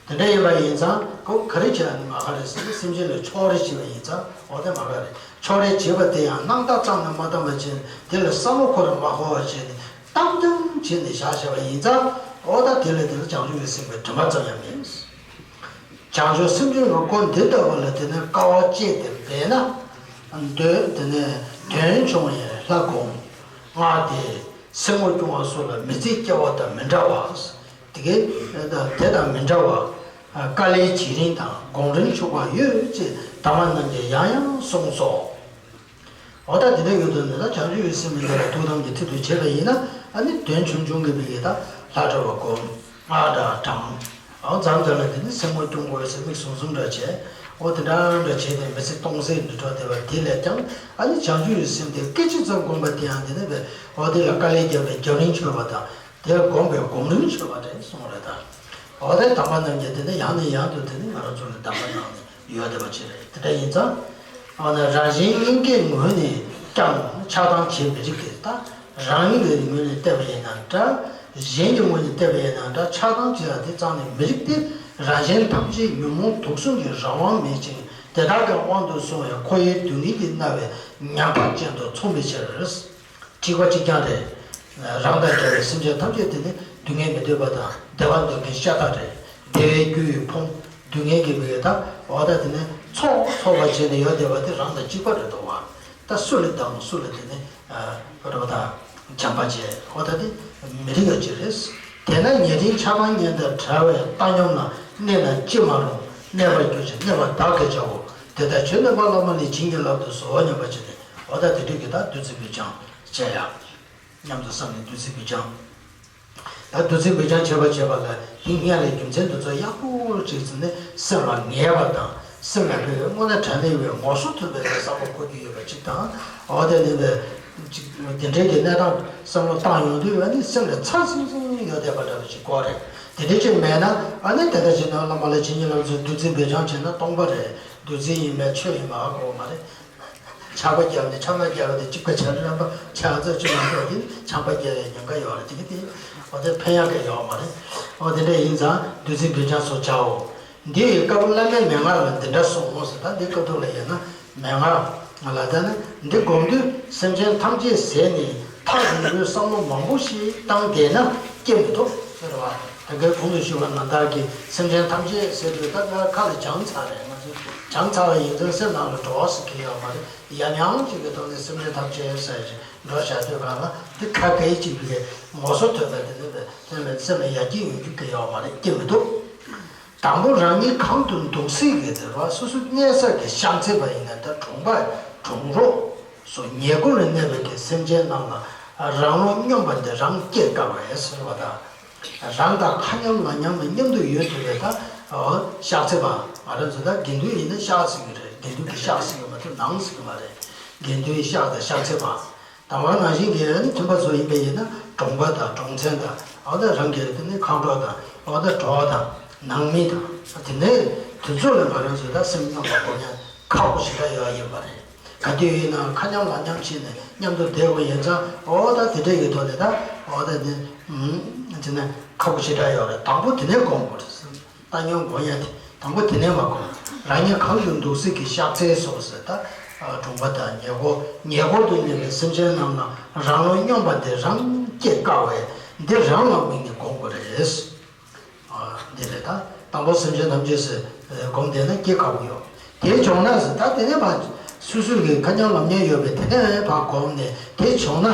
དེ་འདྲ་ཡིན་པ་ཡིན་ཙང་ཁོ་ག་རེ་བྱས་ནས་མ་ཁ་རེད་ཟེར་ན་སེམས་ཅན་ལ་ཕྱོགས་རེ་བྱས་པ་ཡིན་ཙང་འོ་དེ་མ་ཁ་རེད། ཕྱོགས་རེ་བྱས་པ་དེ་ཡང་སྣང་བཏགས་ཙམ་ནས་མ་བཏང་བ་བྱས་ནས་དེ་ལ་བསམ་བློ་ཁོ་རང་མ་འཁོར་བ་བྱས་ནས་གཏམ་རྐྱང་བྱས་ནས་བཞག་བྱས་པ་ཡིན་ཙང་འོ་ད་དེ་ལ་དེ་ལ་བྱང་ཆུབ་ཀྱི་སེམས་ཀྱི་དྲི་མ་ཙམ་ཡང་མེད། བྱང་ཆུབ་སེམས་མཆོག་གི་སྐོར་འདི་ལྟ་བུ་ལ་དེ་ནས་དཀའ་བ་སྤྱད་དེ་འབད་ན། འདོད་དེ་ནས་དོན་བྱུང་བའི་ལྷ་སྒོམ། སྔགས་དེ་སེམས་ངོར་སྐྱོང་བ་སོགས་ལ་མི་ཚེ་སྐྱེལ་བ་དང་མི་འདྲ་བ། དེ་གའི་དེ་དང་མི་འདྲ་བ། དཀའ་ལས་བྱེད་རིན་དང་སྒོམ་རིན་ཆོག་པ་ཡོད་ཅེས་དམ་པ་རྣམས་ཀྱིས་ཡང་ཡང་གསུངས་སོ། འོ་ད་དེ་འདྲ་ཡོད་དུས་ནི་ད་བྱང་ཆུབ་ཀྱི་སེམས་མི་འདོར་བ་ཐུགས་དམ་གྱི་ཚུལ་དུ་བྱེད་པ་ཡིན་ན། ཨ་ནི་དོན་ཆུང་ཆུང་གི་བི་གའི་ད་ལྷ་གྲྭ་བ་སྒོམ། སྔགས་འདྲ་བགྲང་། འོ་མཚམས་མཚམས་ལ་དེ་ནི་སེམས་ངོར་སྐྱོང་དགོས་ཟེར་མིག་ཟུམ་ཟུམ་འདྲ་བྱས། འོ་དེ་འདྲ་འདྲ་བྱས་ཏེ་མི་ཚེ་སྟོང་ཟད་འགྲོ་གྲབས་བསྡད་པ་དེ་ལས་ཀྱང་ཨ་ནི་བྱང་ཆུབ་ཀྱི་སེམས་དེ་སྐད་ཅིག་ཙམ་བསྒོམས་པ་དེ་ཡང་དེ་ནི་བས་འོ་དེ་ལ་དཀའ་ལས་བརྒྱབ་པའི་རྒྱབ་རིན་ཆོད་པ་དང་། དེ་སྒོམ་པའི་སྒོམ་རིན་ཆོད་པ་རེད་གསུངས་རེད་ད། འོ་དེ་དམ་པ་རྣམས་ཀྱིས་དེ་ནི་ཡང་ནས་ཡང་དུ་དེ་ནི་ང་རང་ཚོ་ལ་གདམས་པ་གནང་ནས་ཡོད་བསྡད་པ་ཅིག་རེད། དེ་འདྲ་ཡིན་ཙང་། འོ་ན་རང་གཞན་གཉིས་ཀའི་ངོས་ནས་ཀྱང་ཆགས་སྡང་བྱེད་མི་རིགས་ཏེ། ད་རང་ཉིད་ཀྱི་ངོས་ནས་བལྟས་པ་ཡིན་ན་འདྲ། གཞན་གྱི་ངོས་ནས་བལྟས་པ་ཡིན་ན་འདྲ། ཆགས་སྡང་བྱེད་ཡ་དེ་རྩ་ནས་མི་རིགས་ཏེ། རང་གཞན་ཐམས་ཅད་ཉོན་མོངས་དུག་གསུམ་གྱི་རང་དབང་མེད་ཅིང་དེ་དག་གི་དབང་དུ་སོང་བའི་འཁོར་བའི་སྡུག་བསྔལ་གྱིས་མནར་བའི་ཉམ་ཐག་ཅན་དུ་མཚུངས་པའི་ཕྱིར། གཅིག་པ་གཅིག་རྐྱང་རེད། རང་དང་འདྲ་བའི་སེམས་ཅན་ཐམས་ཅད་དེ་ནི་སྡུག་བསྔལ་མི་འདོད་པ་དང་བདེ་བ་འདོད་མཁན་ཤ་སྟག་རེད། བདེ་བའི་རྒྱུ་ཡི་ཕུང་སྡུག་བསྔལ་གྱི་བུ་ཡི་དག་འོ་ད་དེ་ནི་ཚོགས་ཚོགས་པ་བྱས་ནས་ཡོད་བསྡད་པ་དེ་རང་དང་གཅིག་པ་རེད་དོ་བ། ད་སུ་ལ་སྡང་སུ་ལ་དེ་ནི་རོ་དང་བྱམས་པ་བྱས་འོ་ད་དེ་མི་རིགས་ཡོད་ཅིག་རེད། དེས་ན་ཉེ་འབྲེལ་ཆགས་སྡང་གཉེན་དང་བྲལ་བའི་བཏང་སྙོམས་ལ་གནས་ན་ཅི་མ་རུང་གནས་པར་གྱུར་ཅིང་གནས་པ་བདག་གིས་བྱའོ། དེ་ལྟར་ཆོས་བསྟན་པ་བླ་མ་ལས་བྱིན་གྱིས་བརླབ་ཏུ་གསོལ་བ་སྙམ་པ་བྱས་ནས་འོ་ད་དེ་འདྲ་གི་ད་བདུད་རྩི་འབུལ་བྱང་བྱས་ཡ། སྙམ་དུ་བསམ་ནས་བདུད་རྩི་འབུལ་བྱང་། ད་བདུད་རྩི་འབུལ་བྱང་བྱེད་པ་བྱེད་པ་ལ་དེ་སྔོན་ལ་རྒྱུ་མཚན་དེ་ཚོ་ཡག་པོ་ཅིག་བརྩིས་ནས་སེམས་ལ་ངེས་པ་དང་། སེམས་ལ་བོད་དངོས་གནས་དྲང་གནས་པའི་ངོ་སོ་ཐོན་པའི་བསམ་བློ་འཁོར་རྒྱུ་ཡོད་པ་ཅིག་དང་། འོ་དེ་ནི་བས་ཅིག་དེ་འདྲའི་གི་གནས་སྟངས་བསམ་བློ་བཏང་ཡོང་དུས་ཨ་ནི་སེམས་ལ་ཚ་ཟིང་ཟིང་ཡོད་བསྡད་པ་འདྲ་བ་ཅིག་དགོས་རེད། དེ་འདྲའི་ཅིག་མེད་ན་ཨ་ནི་དེ་ལྟར་བྱས་ན་བླ་མ་ལ་བྱིན་གྱིས་བརླབ་ཚུལ་བདུད་རྩི་འབུལ་བྱང་བྱས་ན་སྟོང་པ་རེད། བདུད་རྩི་ཡིན་མིན་ཆོས་ཡིན་མིན་ཧ་གོ་བ་མ་རེད། ཆར་པ་བརྒྱབ་ནས་ཆར་པ་བརྒྱབ་ནས་གཅིག་པ་ཆར་རམ་པ་ཆར་ཚ་ཆུ་མ་གཏོགས་ཀྱིས་ཆར་པ་བརྒྱབ་པའི་ཉེན་ཁ་ཡོད་རེད། དེ་གི་དེ་འོ་དེ་ཕན་ཡག་གི་ཡོད་མ་རེད། འོ་དེ་འདྲ་ཡིན་ཙང་བདུད་རྩི་འབུལ་བྱང་སོགས་བྱའོ། འདི་ཡི་སྐབས་བླ་མའི་མན་ངག་ལ་འདི་འདྲ་གསུངས་སོ། ད་འདི་སྐབས་ཐོག་ལ་ཡིན་ན་མན་ངག་ལ་ད་ནི་འདི་སྒོམ་དུས་སེམས་ཅན་ཐམས་ཅད་ཟད་ནས་ཐག་རིང་པོའི་བསམ་བློ་མང་པོ་ཞིག་བཏང་བསྡད་ན་སྐྱེ་མི་ཐུབ་ཟེར་བ། ད་གའི་གོང་དུ་ཞུས་པ་ནང་ལྟར་གྱི་སེམས་ཅན་ཐམས་ཅད་ཟེར་དུས་ད་ང་ཁ་ལ་བྱང་ཚར་རེད། ང་ཚོས་བྱང་ཚར་བ་ཡིན་ཙང་སེམས་ནང་ལ་འགྲོ་བ་ཟེར་གྱི་ཡོད་མ་རེད། ཡང་ཡང་ཅིག་གི་ཐོག་ནས་སེམས་ཅན་ཐམས་ཅད་ཟེར་ཞིག་འགྲོ་བྱ་དུས་གང་ལ་འདི་ཁ་སྐད་ཅིག་གི་ངོ་སོ་ཐོས་པ་དེ་ནི་བས་སེམས་ལ་སེམས་ལ་ཡར་སྐྱེད་ཡོང་རྒྱུ་གི་ཡོད་མ་རེད། སྐྱེ་མི་ཐུབ། དང་པོ་རང་ཉིད་གང་དུ་འདུག་སྲིད་ཀྱི་དེ་ར་སོ་སོ་གནས་ས་གི་ཤག་ཚད་པ་ཡིན་ན་ད་གྲོང་པ་གྲོང་རོགས་སོགས་ཉེ་འཁོར་ལ་གནས་པའི་གི་སེམས་ཅན་རྣམས་ལ་རང་བློ་སྙོམས་པ་འདི་རང་སྐྱེ་དཀའ་བས་ཟེར་བ་དང་། རང་དང་ཁ་མཉམ་ལག་མཉམ་ལ་མཉམ་དུ་ཡོད་ཐུབ་པའི་ད་ཤག་ཚད་པ་ང་རང་ཚོ་ད་དགེ་འདུན་ཡིན་ན་ཤག་ཟེར་གི་རེད། དགེ་འདུན་གྱི་ཤག་ཟེར་གི་མ་གཏོགས་ནང་ཟེར་གི་མ་རེད། དགེ་འདུན་ཤག་དང་ཤག་ཚད་པ། དང་པོ་ནང་བཞིན་གྱི་ཨ་ནི་མཐུན་པ་ཚོ་ཡིན་པ་ཡིན་ན་གྲོང་པ་དང་གྲོང་ཚན་དང་འོ་ད་རང་གི་དེ་ནི་ཁམས་གྲོགས་དང་འོ་ད་གྲོགས་དང་ནང་མི་དང་དེ་ནས་དུས་ཚོད་ལ་ང་རང་ཚོ་ད་སེམས་མཉམ་པ་སྒོམ་ཡ་ཁག་པོ་ཞེ་དྲག་ཡོད་ཡིན་པ་རེད། ག་དུས་ཡིན་ན་ཁ་མཉམ་ལག་མཉམ་བྱས་ནས་མཉམ་དུ་བསྡད་དགོས་ཡིན་ཙང་འོ་ད་དེ་འདྲ་ཡི་ཐོག་ནས་ད་འོ་ད་དེ་དེ་ནས་ཁག་པོ་ཞེ་དྲག་ཡོད་རེད། དང་པོ་དེ་ནས་སྒོམ་དགོས་རེད། བཏང་སྙོམས་སྒོམ་ཡ་དེ་དང་པོ་དེ་ནས་མ་སྒོམ། རང་ཉིད་གང་དུ་འདུག་སྲིད་ཀྱི་ཤག་ཚད་སོགས་ཟེར་ད། གྲོང་པ་དང་ཉེ་འཁོར་ཉེ་འཁོར་དུ་གནས་པའི་སེམས་ཅན་རྣམས་ལ་རང་བློ་སྙོམས་པ་དེ་རང་སྐྱེ་དཀའ་བས་འདི་རང་ལ་དམིགས་ནས་སྒོམ་དགོས་རེད། འདི་རེད་ད། དང་པོ་སེམས་ཅན་ཐམས་ཅད་ཟེར་སྒོམ་བསྡད་ན་སྐྱེ་དཀའ་བོ་ཡོད། དེ་བྱུང་ན་ཟེར་ད་དེ་ནས་མ། སོ་སོ་གི་ཁ་མཉམ་ལམ་མཉམ་ཡོད་པའི་དེ་ནས་ཕར་བསྒོམས་ནས་དེ་བྱུང་ན་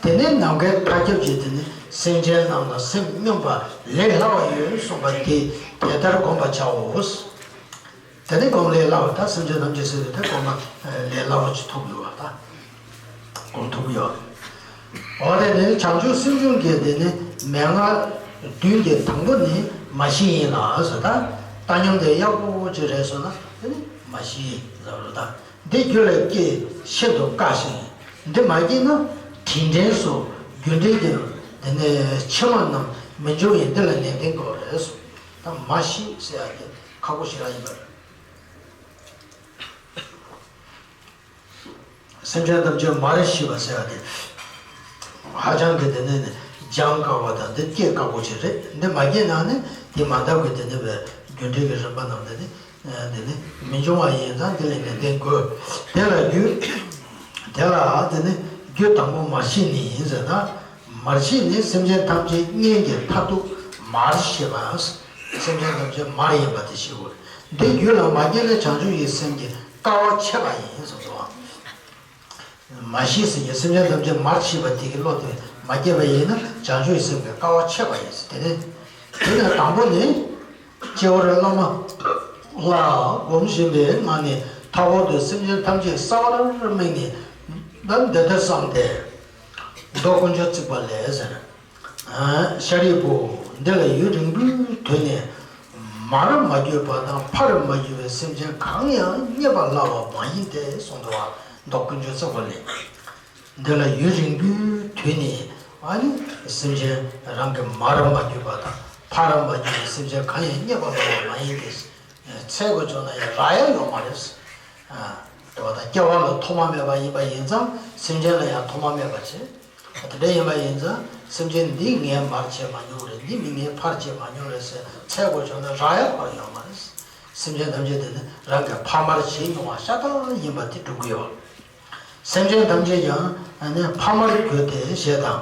དེ་ནས་ནམ་མཁའི་མཐའ་ཁྱབ་ཀྱི་དེ་ནས་སེམས་ཅན་རྣམས་ལ་སེམས་སྙོམས་པ་ལས་སླ་བ་ཡོད་གསུངས་པ་དེ་དེ་ལྟར་བསྒོམ་པར་བྱའོ། དེ་ནས་བསྒོམ་ལས་སླ་བ་ད་སེམས་ཅན་ཐམས་ཅད་ཟེར་དུས་དེ་བསྒོམ་ན་ལས་སླ་བ་ཅིག་ཐུག་ཡོད་པ་ད། སྒོམ་ཐུབ་ཡོད། འོ་དེ་ནས་བྱང་ཆུབ་སེམས་བྱུང་གི་དེ་ནི་མན་ངག་བདུན་གྱི་དང་པོ་ནི་མ་གཞི་ཡིན་ལ་ཟེར་ད། བཏང་སྙོམས་དེ་ཡག་པོ་ཅིག་རེད་སོང་ན་དེ་ནི་མ་གཞི་ཡིན་ལབ་རེད་ད། འདི་རྒྱུད་ལ་སྐྱེས་ཤིན་ཏུ་དཀའ་ཞིང་། འདི་མ་སྐྱེས་ན་དྲིན་དྲན་སོགས་རྒྱུ་འབྲས་ཀྱི་དེ་ནི་ཕྱི་མ་རྣམས་མི་འབྱུང་བས་འདི་ལ་ནན་ཏན་དགོས་རེད་གསུངས། ད་མ་གཞི་ཟེར་ཡ་དེ་ཁག་པོ་ཞེ་དྲག་ཡིན་པ་རེད། སེམས་ཅན་ཐམས་ཅད་མར་ཤེས་པ་ཟེར་བ་དེ་ཧ་ཅང་གི་དེ་ནས་ནི་སྦྱང་དཀའ་བ་དང་འདི་སྐྱེ་དཀའ་པོ་ཅིག་རེད། འདི་མ་སྐྱེས་ན་ནི་དེ་མ་འདབ་ཀྱི་དེ་ནི་བའི་རྒྱུ་འབྲས་ཀྱི་རིམ་པ་རྣམས་དེ་ནི་དེ་ནི་མི་འབྱུང་བ་ཡིན་ཙང་དེ་ལས་ནི་བདེན་དགོས། དེ་ལ་རྒྱུ་དེ་ལ་དེ་ནི་རྒྱུ་དང་པོ་མར་ཤེས་ནི་ཡིན་ཟེར་ན། མར་ཤེས་ནི་སེམས་ཅན་ཐམས་ཅད་གཉེན་གྱི་མཐར་ཐུག་མར་ཤེས་པ། སེམས་ཅན་ཐམས་ཅད་མར་ཡིན་པ་དེ་ཤེས་དགོས། འདི་རྒྱུད་ལ་མ་སྐྱེས་ན་བྱང་ཆུབ་ཀྱི་སེམས་ཀྱི་དཀའ་བ་ཆད་པ་ཡིན་གསུངས་སོ། མ་ཤེས་ཟིན་གྱི་སེམས་ཅན་ཐམས་ཅད་མར་ཤེས་པ་དེ་གི་བློ་དེ་མ་སྐྱེས་པ་ཡིན་ན་བྱང་ཆུབ་ཀྱི་སེམས་ཀྱི་དཀའ་བ་ཆད་པ་ཡིན་ཟེར། དེ་ནི་དེ་ནི་དང་པོ་ནི། སྤྱི་བོར་བླ་མ་ལ་སྒོམ་བཞིན་པའི་ངང་ནས་མཐའ་འཁོར་དུ་སེམས་ཅན་ཐམས་ཅད་གསལ་བར་དམིགས་ནས། ད་འདི་ལྟར་བསམས་ཏེ། མདོ་དཀོན་མཆོག་བརྩེགས་པ་ལས་ཟེར། ཨ། ཤཱ་རིའི་བུ། འདི་ལ་ཡུན་རིང་པོའི་དུས་ནས་མར་མ་བརྒྱུད་པ་དང་ཕར་མ་བརྒྱུད་པའི་སེམས་ཅན་གང་ཡང་རྙེད་པར་སླ་བ་མ་ཡིན་ཏེ་གསུངས་འདུག་པ། མདོ་དཀོན་མཆོག་བརྩེགས་པ་ལས། འདི་ལ་ཡུན་རིང་པོའི་དུས་ནས་ཨ་ནི་སེམས་ཅན་རང་གི་མར་མ་བརྒྱུད་པ་དང་ཕར་མ་བརྒྱུད་པའི་སེམས་ཅན་གང་ཡང་རྙེད་པར་སླ་བ་མ་ཡིན་ཏེ། འཚོལ་དགོས་བྱུང་ན་ཡང་རག་ཡ་ཡོད་མ་རེད། ཨ། དེ་བ་དང་སྐྱེ་བ་ལ་ཐོག་མ་མེད་པ་ཡིན་པ་ཡིན་ཙང་སེམས་ཅན་ལ་ཡང་ཐོག་མ་མེད་པ་བྱེད། དེ་འདྲ་ཡིན་པ་ཡིན་ཙང་སེམས་ཅན་འདི་ངས་མར་བྱས་མ་མྱོང་རེད། འདི་མི་ངས་ཕར་བྱས་མ་མྱོང་རེད་ཟེར་འཚོལ་དགོས་བྱུང་ན་རག་ཡ་ཕར་ཡོད་མ་རེད། སེམས་ཅན་ཐམས་ཅད་དེ་ནི་རང་གིས་ཕ་མར་བྱས་མྱོང་བ་ཤ་སྟག་ཡིན་པ་དེ་སྒྲུབ་ཀྱི་ཡོད། སེམས་ཅན་ཐམས་ཅད་ཀྱང་ནི་ཕ་མར་གྱུར་ཏེ་ཞེས་དང་།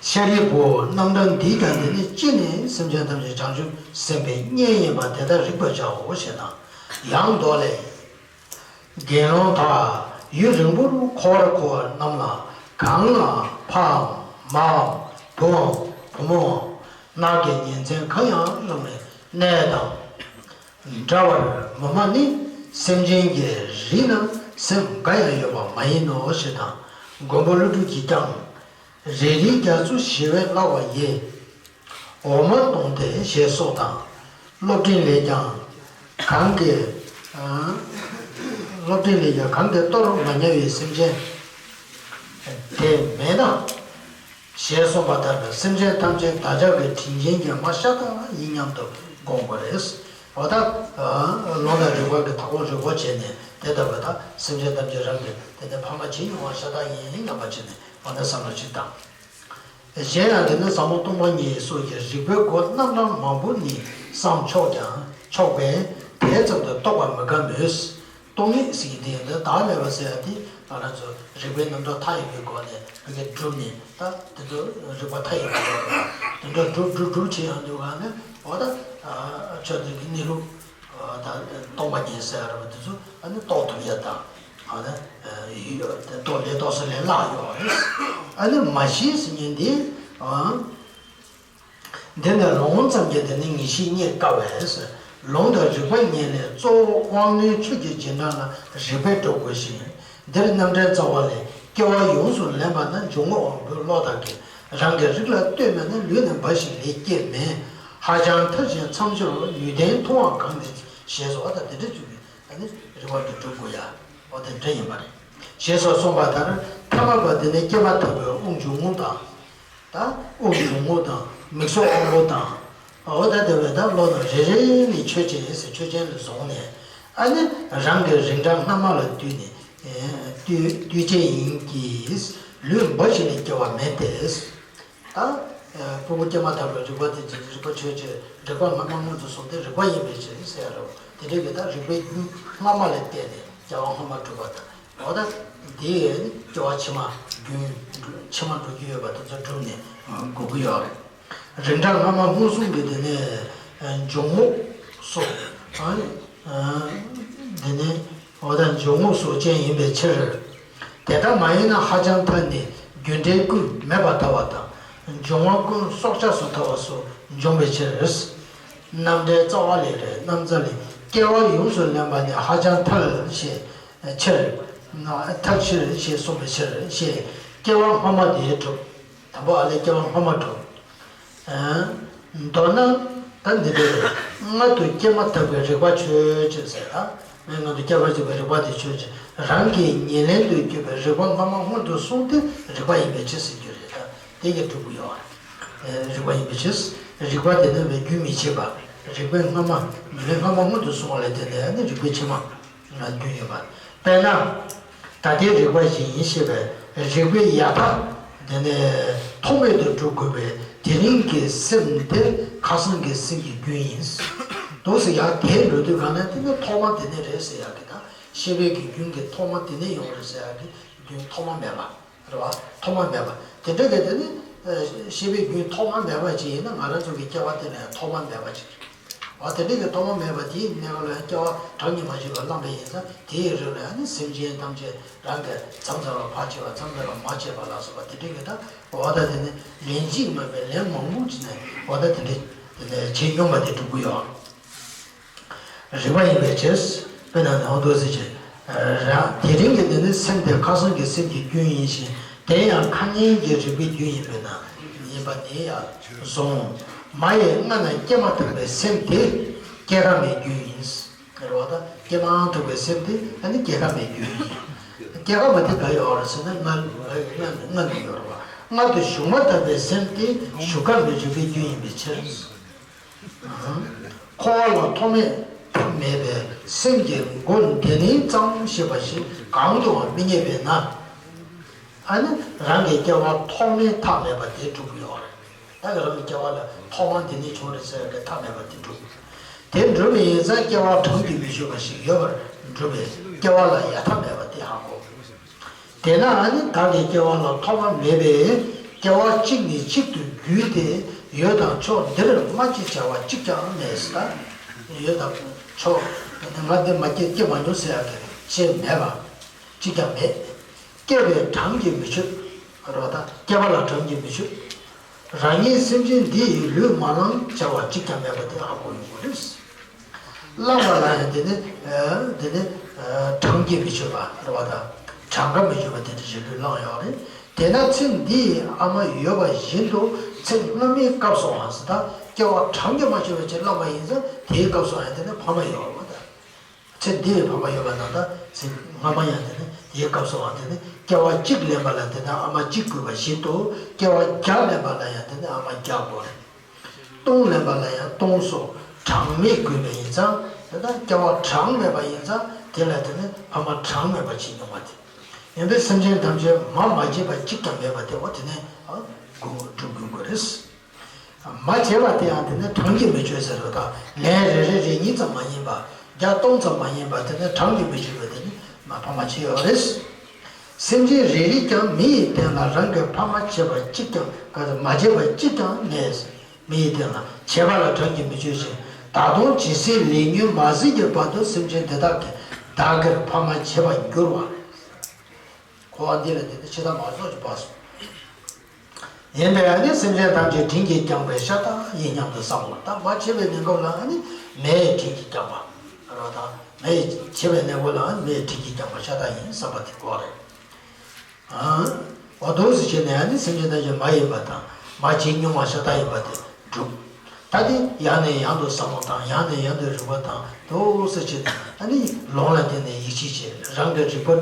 ཤཱ་རིའི་བུ། རྣམ་གྲངས་འདིས་ཀྱང་འདི་ནི་སྤྱི་ནི་སེམས་ཅན་ཐམས་ཅད་བྱང་ཆུབ་སེམས་དཔའི་གཉེན་ཡིན་པ་དེ་ལྟར་རིག་པར་བྱའོ་ཞེས་དང་། ཡང་མདོ་ལས། དགེ་སློང་དག་ཡུན་རིང་པོར་འཁོར་བར་འཁོར་བ་རྣམས་ལ། གང་ལ་ཕའམ་མའམ་བུའམ་བུ་མོའམ་ནགས་ཀྱི་ཉིན་མཚན་གང་ཡང་རིང་བའི་གནས་དང་། འདྲ་བར་མུ་མ་ནི་སེམས་ཅན་གྱི་རིགས་ན་སེམས་འགའ་ཡང་ཡོད་པ་མ་ཡིན་ནོ་ཞེས་དང་། མགོན་པོ་ཀླུ་སྒྲུབ་ཀྱིས་ཀྱང་། རེ་རེའི་རྒྱ་མཚོ་ཞི་བས་བརླག་པ་ཡི། འོ་མ་བཏུང་སྟེ་ཞེས་སོགས་དང་། སློབ་སྤྲིང་ལས་ཀྱང་། གང་གི། ཨ། སློབ་སྤྲིང་ལས་ཀྱང་གང་གིས་གཏོར་མ་ཉམས་པའི་སེམས་ཅན་དེ་མེད་ན། ཞེས་གསུངས་པ་ལྟར་སེམས་ཅན་ཐམས་ཅད་བདག་ཅག་གི་དྲིན་ཅན་གྱི་མ་ཤ་སྟག་ཡིན་སྙམ་དུ་བསྒོམ་དགོས་རེད། འོ་ད། ལུང་དང་རིགས་པ་གི་མཐའ་འཁོར་རིགས་པ་བྱས་ནས་དེ་ལྟ་བུ་དག་སེམས་ཅན་ཐམས་ཅད་རང་གི་དེ་ནས་ཕ་མ་བྱེད་མྱོང་བ་ཤ་སྟག་ཡིན་སྙམ་པ་བྱས་ནས་འོ་ན་བསམ་བློ་ཅིག་བཏང་། གཞན་ཡང་དེ་ནི་ཟབ་མོ་སྟོང་པ་ཉིད་སོགས་ཀྱི་རིགས་པའི་སྒོ་རྣམ་གྲངས་མང་པོ་ནི་བསམ་ཆོག་ཀྱང་ཆོག་པས་དེ་ཙམ་དུ་རྟོགས་པར་མི་དཀའ་མོད། སྟོང་ཉིད་ཟེར་གྱི་དེ་ཡང་དེ་བདག་མེད་པ་ཟེར་ཡ་དེ་ང་རང་ཚོ་རིགས་པའི་རྣམ་གྲངས་མཐའ་ཡས་པའི་སྒོ་ནས་བོད་སྐད་བསྒྲུབས་ནས་ད་དེ་ཚོ་རིགས་པ་མཐའ་ཡས་པའི་སྒོ་ནས་དེ་འདྲ་སྒྲུབ་སྒྲུབ་སྒྲུབ་བྱེད་ཡོང་དུས་ག་ནས་འོ་ད་ཆོས་དེ་གི་གནས་ལུགས་ད་སྟོང་པ་ཉིད་ཟེར་ཡ་རེད་པ་དེ་ཚོ་ཨ་ནི་རྟོགས་ཐུབ་ཡ་དང་ཨ་ནི་ཡོད་དེ་རྟོགས་ལས་རྟོགས་སོ་ལས་བརླག་ཡོད་རེད། ཨ་ནི་མ་ཤེས་ཟེར་མཁན་དེ། འདི་ནི་ལུང་ཙམ་གྱིས་དེ་ནི་ངེས་ཤེས་རྙེད་དཀའ་བས། ལུང་དང་རིགས་པ་གཉིས་ལས་གཙོ་བོ་དབང་རྣོན་ཆོས་ཀྱི་རྗེས་འབྲང་ལ་རིགས་པས་སྒྲུབ་དགོས་ཤིང་། འདིར་རྣམ་འགྲེལ་རྩ་བ་ལས། སྐྱེ་བ་ཡོངས་སུ་ལེན་པ་ན་འཇུག་ངོགས་དབང་པོའི་བློ་དག་གིས་རང་གི་རིགས་ལ་ལྟོས་མེད་ན་ལུས་ནི་འབའ་ཞིག་ལས་སྐྱེས་མེད། ཧ་ཅང་ཐལ་ཞིང་མཚམས་སྦྱོར་ནུས་ལྡན་མཐོང་བ་གང་ནས་ཞེས་སོགས་ཨ་ད་དེ་འདྲ་བཅུག་གི་ཨ་ནི་རིགས་པ་འདི་སྒྲུབ་དགོས་ཡ་འོ་དེ་འདྲ་ཡིན་པ་རེད། ཞེས་སོགས་གསུངས་པ་ལྟར་ཐ་མལ་པ་འདི་ནི་སྐྱེས་མ་ཐག་པའི་དབུགས་འབྱུང་རྔུབ་དང་། ད་དབུགས་འབྱུང་རྔུབ་དང་མིག་སོགས་དབང་པོ་དང་། འོ་ད་དེ་བས་ད་བློ་རྣམས་རེ་རེ་ནས་ཆོས་ཅན་ཟེར་ཆོས་ཅན་ལ་བཟུང་ནས་ཨ་ནི་རང་གི་རིགས་འདྲ་སྔ་མ་ལ་བསྡུས་ནས་བསྡུས་བསྡུས་བྱས་ཡིན་གྱི། ལུས་འབའ་ཞིག་ལས་སྐྱེ་བ་མེད་དེ། ད་ཕྲུ་གུ་སྐྱེས་མ་ཐག་པའི་རིགས་པ་དེ་རིགས་པ་ཆོས་ཅན། རིགས་པ་སྔ་མ་སྔོན་དུ་སོང་སྟེ་རིགས་པ་ཡིན་པའི་ཕྱིར་ཟེར་རོ། དེ་འདྲའི་གི་ད་རིགས་པའི་རྒྱུན་སྔ་མ་ལ་བརྟེན་ནས་སྐྱེ་བ་སྔ་མ་གྲུབ་པ་དང་། འོ་ད་དེ་སྐྱེ་བ་ཕྱི་མ་རྒྱུན་ཕྱི་མ་འགྲོ་རྒྱུ་ཡོད་པ་དེ་ཚོ་བསྒྲུབས་ནས་འགོག་གི་ཡོད་རེད། རིགས་འདྲ་སྔ་མ་སྔོན་གསུམ་གྱི་དེ་ནས་འབྱུང་རྔུབ་སོགས་དེ་ནས་འོ་ད་འབྱུང་རྔུབ་སོགས་ཅན་ཡིན་པའི་ཕྱིར། དེ་ལྟ་མ་ཡིན་ན་ཧ་ཅང་ཐལ་ནས་རྒྱུ་འབྲས་ཀུན་མེད་པར་ཐལ་བ་དང་འབྱུང་བ་ཀུན་སྲོག་ཆགས་སུ་ཐལ་བ་སོགས་འབྱུང་བའི་ཕྱིར། རྣམ་འགྲེལ་རྩ་བ་ལས་རེད། རྣམ་རྩ་ལས། སྐྱེ་བ་ཡོངས་སུ་ལེན་པ་ནི་ཧ་ཅང་ཐལ་ཞེས་ཕྱིར། ཐལ་ཕྱིར་ཞེས་གསུངས་པའི་ཕྱིར་ཞེས་སྐྱེ་བ་སྔ་མ་དེ་གྲུབ། དང་པོ་ཨ་ལས་སྐྱེ་བ་སྔ་མ་གྲུབ། མདོར་ན་ད་འདི་འདྲ་རེད། མངལ་དུ་སྐྱེས་མ་ཐག་པའི་རིགས་པ་ཆོས་ཅན་ཟེར་ད། མངལ་དུ་སྐྱེས་པ་ཅིག་གི་རིགས་པ་དེ་ཆོས་ཅན། རང་གི་ཉེར་ལེན་དུ་གྱུར་པའི་རིགས་པ་སྔ་མ་སྔོན་དུ་སོང་སྟེ་རིགས་པ་ཡིན་པའི་ཕྱིར་ཟེར་རྒྱུ་རེད་ད། དེ་གིས་སྒྲུབ་ཀྱི་ཡོད་རེད། རིགས་པ་ཡིན་པའི་ཕྱིར། རིགས་པ་དེ་ནི་བས་རྒྱུན་མི་འཆད་པ། རིགས་པའི་སྔ་མ་ཉེར་ལེན་སྔ་མ་སྔོན་དུ་སོང་བ་ལས་དེ་ནས་ནི་རིགས་པའི་ཕྱི་མ། རྒྱུན་ཡོད་པ། དཔེར་ན། ད་ལྟའི་རིགས་པ་བཞིན་ཞེས་པའི་རིགས་པའི་ཡལ་ག་དེ་ནས་ཐོགས་མེད་དུ་སྒྲུབ་དགོས་པས་དེ་རིང་གི་སེམས་དེ་ཁ་སང་གི་སེམས་ཀྱི་རྒྱུན་ཡིན། འདུག་ཟེར་ཡག་དེ་འགྲོ་དུས་གང་ན་དེ་ནི་ཐོག་མ་དེ་ནས་རེད་ཟེར་ཡག་གི་དང་ཤེས་པའི་གི་རྒྱུན་གྱི་ཐོག་མ་དེ་ནས་ཡོང་རེད་ཟེར་ཡག་གི་རྒྱུན་ཐོག་མ་མེད་པ་རེད་བ། ཐོག་མ་མེད་པ་དེ་འདྲ་གི་དེ་ནི་ཤེས་པའི་རྒྱུན་ཐོག་མ་མེད་པ་ཅིག་ཡིན་ན་ང་རང་ཚོ་གི་སྐྱེ་བ་དེ་ནས་ཐོག་མ་མེད་པ་ཅིག་རེད། འོ་དེ་འདྲའི་གི་ཐོག་མ་མེད་པ་དེའི་གནས་སྐབས་ལ་སྐྱེ་བ་གྲངས་ཀྱིས་མ་ཆོད་པར་བླངས་པ་ཡིན་ཙང་དེའི་རིང་ལ་ཡང་ནི་སེམས་ཅན་ཐམས་ཅད་རང་གི་མཚམས་མཚམས་ལ་ཕར་བྱེད་པ་མཚམས་མཚམས་ལ་མ་བྱེད་པ་ལ་སོགས་པ་དེ་འདྲའི་གི་ད་འོ་ད་དེ་ནི་ལན་གཅིག་མིན་པའི་ལན་མང་པོ་བྱས་ནས་འོ་ད་དེ་འདྲའི་དེ་ནས་བྱེད་མྱོང་བ་དེ་འགྲུབ་ཀྱི་ཡོད། རིག་པ་ཡིན་པའི་ཕྱིར། དཔེར་ན་ནང་དུ་ཟེར་གྱི། ར། དེ་རིང་གི་འདི་ནི་སེམས་དེ་ཁ་སང་གི་སེམས་ཀྱི་རྒྱུན་ཡིན་ཞིང་དེ་ཡང་ཁ་ཉིན་གྱི་རིག་པའི་རྒྱུན་ཡིན་པས་ན། ཡིན་པ་ནི་ཡང་གསུངས། མ་ཡི་སྔ་ན་སྐྱེས་མ་ཐག་པའི་སེམས་དེ་སྐྱེ་ཁ་མའི་རྒྱུན་ཡིན། རེད་བ་ད། སྐྱེས་མ་ཐག་པའི་སེམས་དེ་ཨ་ནི་སྐྱེ་ཁ་མའི་རྒྱུན་ཡིན། སྐྱེ་ཁ་མ་དེ་ག་ཡོད་རེད་ཟེར་ན་སྔ་སྔ་སྔ་ནས་ཡོད་རེད་བ། མངལ་དུ་ཞུགས་མ་ཐག་པའི་སེམས་དེ་ཞུགས་ཁ་མའི་རིག་པའི་རྒྱུན་ཡིན་པའི་ཕྱིར། འཁོར་བ་ལ་ཐོག་མེད་ཐོག་མེད་པའི་སེམས་ཀྱི་སྒོ་འདི་ནས་ཙམ་ཞེས་པ་ཞིག་གང་དུའང་མི་རྙེད་པས་ན། ཨ་ནི་རང་གི་སྐྱེ་བ་ཐོག་མེད་ཐག་མེད་པ་དེ་འགྲུབ་ཀྱི་ཡོད་རེད། ད་གི་རང་གི་སྐྱེ་བ་ལ་ཐོག་མ་འདི་ནས་བྱུང་རེད་ཟེར་བའི་ཐག་མེད་པ་དེ་འགྲུབ། དེ་འགྲུབ་པ་ཡིན་ཙང་སྐྱེ་བ་གྲངས་ཀྱིས་མི་ཆོད་པ་ཞིག་ཡོད་པར་འགྲུབ་པས་སྐྱེ་བ་ལ་ཡང་ཐག་མེད་པ་དེ་ཧ་གོ། དེས་ན་ཨ་ནི་བདག་གི་སྐྱེ་བ་ལ་ཐོག་མ་མེད་པས་སྐྱེ་བ་གཅིག་ནས་གཅིག་ཏུ་བརྒྱུད་དེ་ཡུལ་དང་ཕྱོགས་འདིར་མ་སྐྱེས་བྱ་བ་གཅིག་ཀྱང་མེད་ཟེར། ད་ཡུལ་དང་ཕྱོགས་ང་འདི་མ་སྐྱེས་སྐྱེས་མ་མྱོང་ཟེར་ཡག་གི་ཅེས་མེད་པ་གཅིག་ཀྱང་མེད། སྐྱེ་བའི་གྲངས་ཀྱིས་མི་ཆོད། རོ་ད་སྐྱེ་བ་ལ་གྲངས་ཀྱིས་མི་ཆོད། རང་ཉིད་སེམས་ཅན་འདི་ཡི་ལུས་མ་བླངས་བྱ་བ་གཅིག་ཀྱང་མེད་པ་དེ་ཧ་གོ་ཡོང་གི་རེད། བླངས་པ་ལ་ཡང་དེ་ནི་དེ་ནི་གྲངས་ཀྱིས་མི་ཆོད་པ་རེད་བ་དང་གྲངས་ཀ་མི་ཆོད་པ་དེ་འདྲ་ཞིག་ལུས་བླངས་ཡོད་རེད། དེས་ན་ཚེ་འདི་ཡི་ཨ་མ་ཡོད་པ་བཞིན་དུ་ཚེ་སྔ་མའི་སྐབས་སུའང་ཟེར་ད་སྐྱེ་བ་གྲངས་ཀྱིས་མ་ཆོད་པ་ཅིག་བླངས་པ་ཡིན་ཙང་དེའི་སྐབས་སུ་ཡང་དེ་ནི་ཕ་མ་ཡོད་རེད་བ་དང་། ཚེ་འདི་ཡི་ཕ་མ་ཡོད་པ་ན་ད་ཚེ་སྔ་མ་ཡང་དེ་ནི་དེའི་སྐབས་སུའང་དེ་ནི་སྐྱེ་བ་གཅིག་ལེན་པ་ལ་དེ་ནི་ཨ་མ་གཅིག་དགོས་པ་བཞིན་དུ་སྐྱེ་བ་བརྒྱ་ལེན་པ་ལ་ཡང་དེ་ནི་ཨ་མ་བརྒྱ་དགོས་རེད། སྟོང་ལེན་པ་ལ་ཡང་སྟོང་སོགས་གྲངས་མེད་དགོས་པ་ཡིན་ཙང་དེ་ལྟར་སྐྱེ་བ་གྲངས་མེད་པ་ཡིན་ཙང་དེ་ལ་དེ་ནི་ཕ་མ་གྲངས་མེད་པ་ཅིག་མྱོང་བ་དེ། ཡིན་པས་སེམས་ཅན་ཐམས་ཅད་མ་མ་སྐྱེས་པ་གཅིག་ཀྱང་མེད་པ་དེ་འོ་དེ་ནི་ཨ་སྒོམ་སྒྲུབ་དགོས་དགོས་རེད། མ་བྱས་པ་དེ་ཡང་དེ་ནི་གྲངས་ཀྱིས་མི་ཆོད་ཟེར་བ་དང་ལན་རེ་རེ་རེ་གཉིས་ཙམ་མ་ཡིན་པ་བརྒྱ་སྟོང་ཙམ་མ་ཡིན་པ་དེ་ནི་གྲངས་ཀྱིས་མི་ཆོད་པ་དེ་ནི་མ་ཕ་མ་བྱས་ཡོད་རེད། སེམས་ཅན་རེ་རེས་ཀྱང་མི་ཡི་སྟེང་ལ་རང་གི་ཕ་མ་བྱས་པ་གཅིག་ཀྱང་ག་ཚོད་མ་བྱས་པ་གཅིག་ཀྱང་མེད། མི་ཡི་སྟེང་ལ་བྱས་པ་ལ་གྲངས་ཀྱིས་མི་ཆོད་ཅིང་ད་དུང་ཇི་སྲིད་ལས་ཉོན་མ་ཟིན་གྱི་བར་དུ་སེམས་ཅན་དེ་དག་གིས་བདག་གིར་ཕ་མ་བྱེད་པར་འགྱུར་བ། འཁོར་བ་འདི་ལ་དེ་ནི་ཕྱི་ཐག་མ་སོགས་ཀྱི་བར་སོང་། ཡིན་པས་ཨ་ནི་སེམས་ཅན་ཐམས་ཅད་དྲིན་གྱིས་བསྐྱངས་པའི་ཤ་སྟག་ཡིན་སྙམ་དུ་བསམ་མོ། ད་མ་བྱས་པའི་གནས་སྐབས་ལ་ཨ་ནི་མེ་ཡིས་དྲིན་གྱིས་བསྐྱངས་པ་རོ་དང་མེ་ཡིས་བྱས་པའི་གནས་སྐབས་ལ་ཨ་ནི་མེ་ཡིས་དྲིན་གྱིས་བསྐྱངས་པ་ཤ་སྟག་ཡིན་བསམ་པ་དེ་དགོས་རེད། ཨ། འོ་འདུག་སེ་བྱས་ནས་ཨ་ནི་སེམས་ཅན་ཐམས་ཅད་མ་ཡིན་པ་དང་མ་བྱས་མྱོང་བ་ཤ་སྟག་ཡིན་པ་དེ་སྒྲུབ། ད་དེ་ཡང་ནས་ཡང་དུ་བསམ་བློ་བཏང་ཡང་ནས་ཡང་དུ་རིག་པ་བཏང་འདུག་སེ་བྱས་ནས་ཨ་ནི་ལུང་ལ་བརྟེན་ནས་ཡིད་ཆེས་བྱས་རང་གི་རིག་པ།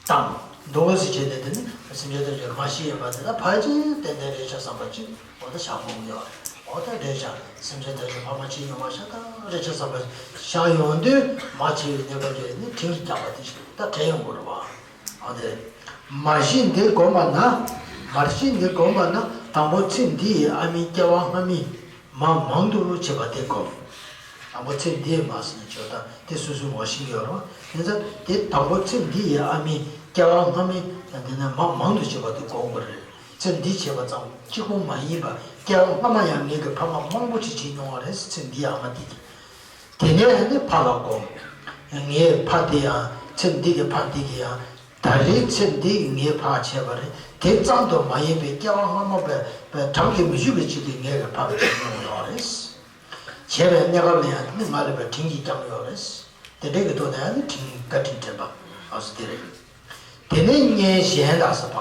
དང་། འདུག་སེ་བྱས་ཏེ་དེ་ནི་སེམས་ཅན་ཐམས་ཅད་ང་ཤི་ཡིན་པ་དེ་ལ་ཕལ་ཆེར་ཏན་ཏན་རེད་ཤག་བསམ་པ་ཅིག་འོ་ད་བཞག་དགོས་ཀྱི་ཡོད་རེད། འོ་ད་རེད་ཤག་སེམས་ཅན་ཐམས་ཅད་ཕ་མ་བྱས་མྱོང་བ་ཤ་སྟག་རེད་ཤག་བསམ་པ་ཤར་ཡོང་དུས་མ་བྱས་པའི་གནས་སྐབས་ཀྱི་ནི་དྲིན་གྱིས་བསྐྱངས་པ་དེ་ཞིག་ད་དྲན་ཡོང་དགོས་རེད་བ། འོ་དེ། མ་གཞི་འདི་བསྒོམ་པ་ན། མ་གཞི་འདི་བསྒོམ་པ་ན་དང་པོ་ཚེ་འདི་ཡི་ཨ་མའི་སྐྱེ་བ་སྔ་མའི། མ་མང་དུ་བྱེད་པ་དེ་བསྒོམ། དང་པོ་ཚེ་འདིའི་མ་ཟེར་ནས་བརྗོད་སྟངས་དེ་སོ་སོའི་ངོ་ཤེས་ཀྱི་ཡོད་རེད། དེ་ཚོ་དེ་དང་པོ་ཚེ་འདི་ཡི་ཨ་མའི་སྐྱེ་བ་སྔ་མའི་དེ་ནས་མ་མང་དུ་བྱེད་པ་དེ་བསྒོམ་དགོས་རེད། ཚེ་འདི་བྱས་པ་ཙམ་གཅིག་པོ་མ་ཡིན་པ་སྐྱེ་བ་སྔ་མ་ཡང་ངེད་ཀྱི་ཕ་མ་མང་པོ་ཞིག་བྱེད་མྱོང་བ་རེད་ཚེ་འདིའི་ཨ་མ་དེ་གིས། དེ་ནས་ནི་ཕ་ལ་བསྒོམ། ངའི་ཕ་དེ་ཡང་ཚེ་འདི་གི་ཕ་འདི་གི་ཡང་། ད་རེས་ཚེ་འདི་ངའི་ཕ་བྱས་པ་རེད། དེ་ཙམ་དུ་མ་ཡིན་པའི་སྐྱེ་བ་སྔ་མ་པའི་པའི་གྲངས་ཀྱིས་མི་ཆོད་པའི་ཅིག་གིས་ངའི་གི་ཕ་ལ་བྱེད་མྱོང་ཡོད་རེད། བྱས་པའི་གནས་སྐབས་ལ་ཡང་ནི་ང་ལ་བའི་དྲིན་གྱིས་བསྐྱངས་ཡོད་རེད། དེ་འདྲའི་གི་ཐོག་ནས་ཡང་ནི་དྲིན་བཀའ་དྲིན་དྲན་པ་ཨ་སུ་དེ་རེད། དེ་ནས་གཉེན་གཞན་དག་ཟེར་བ་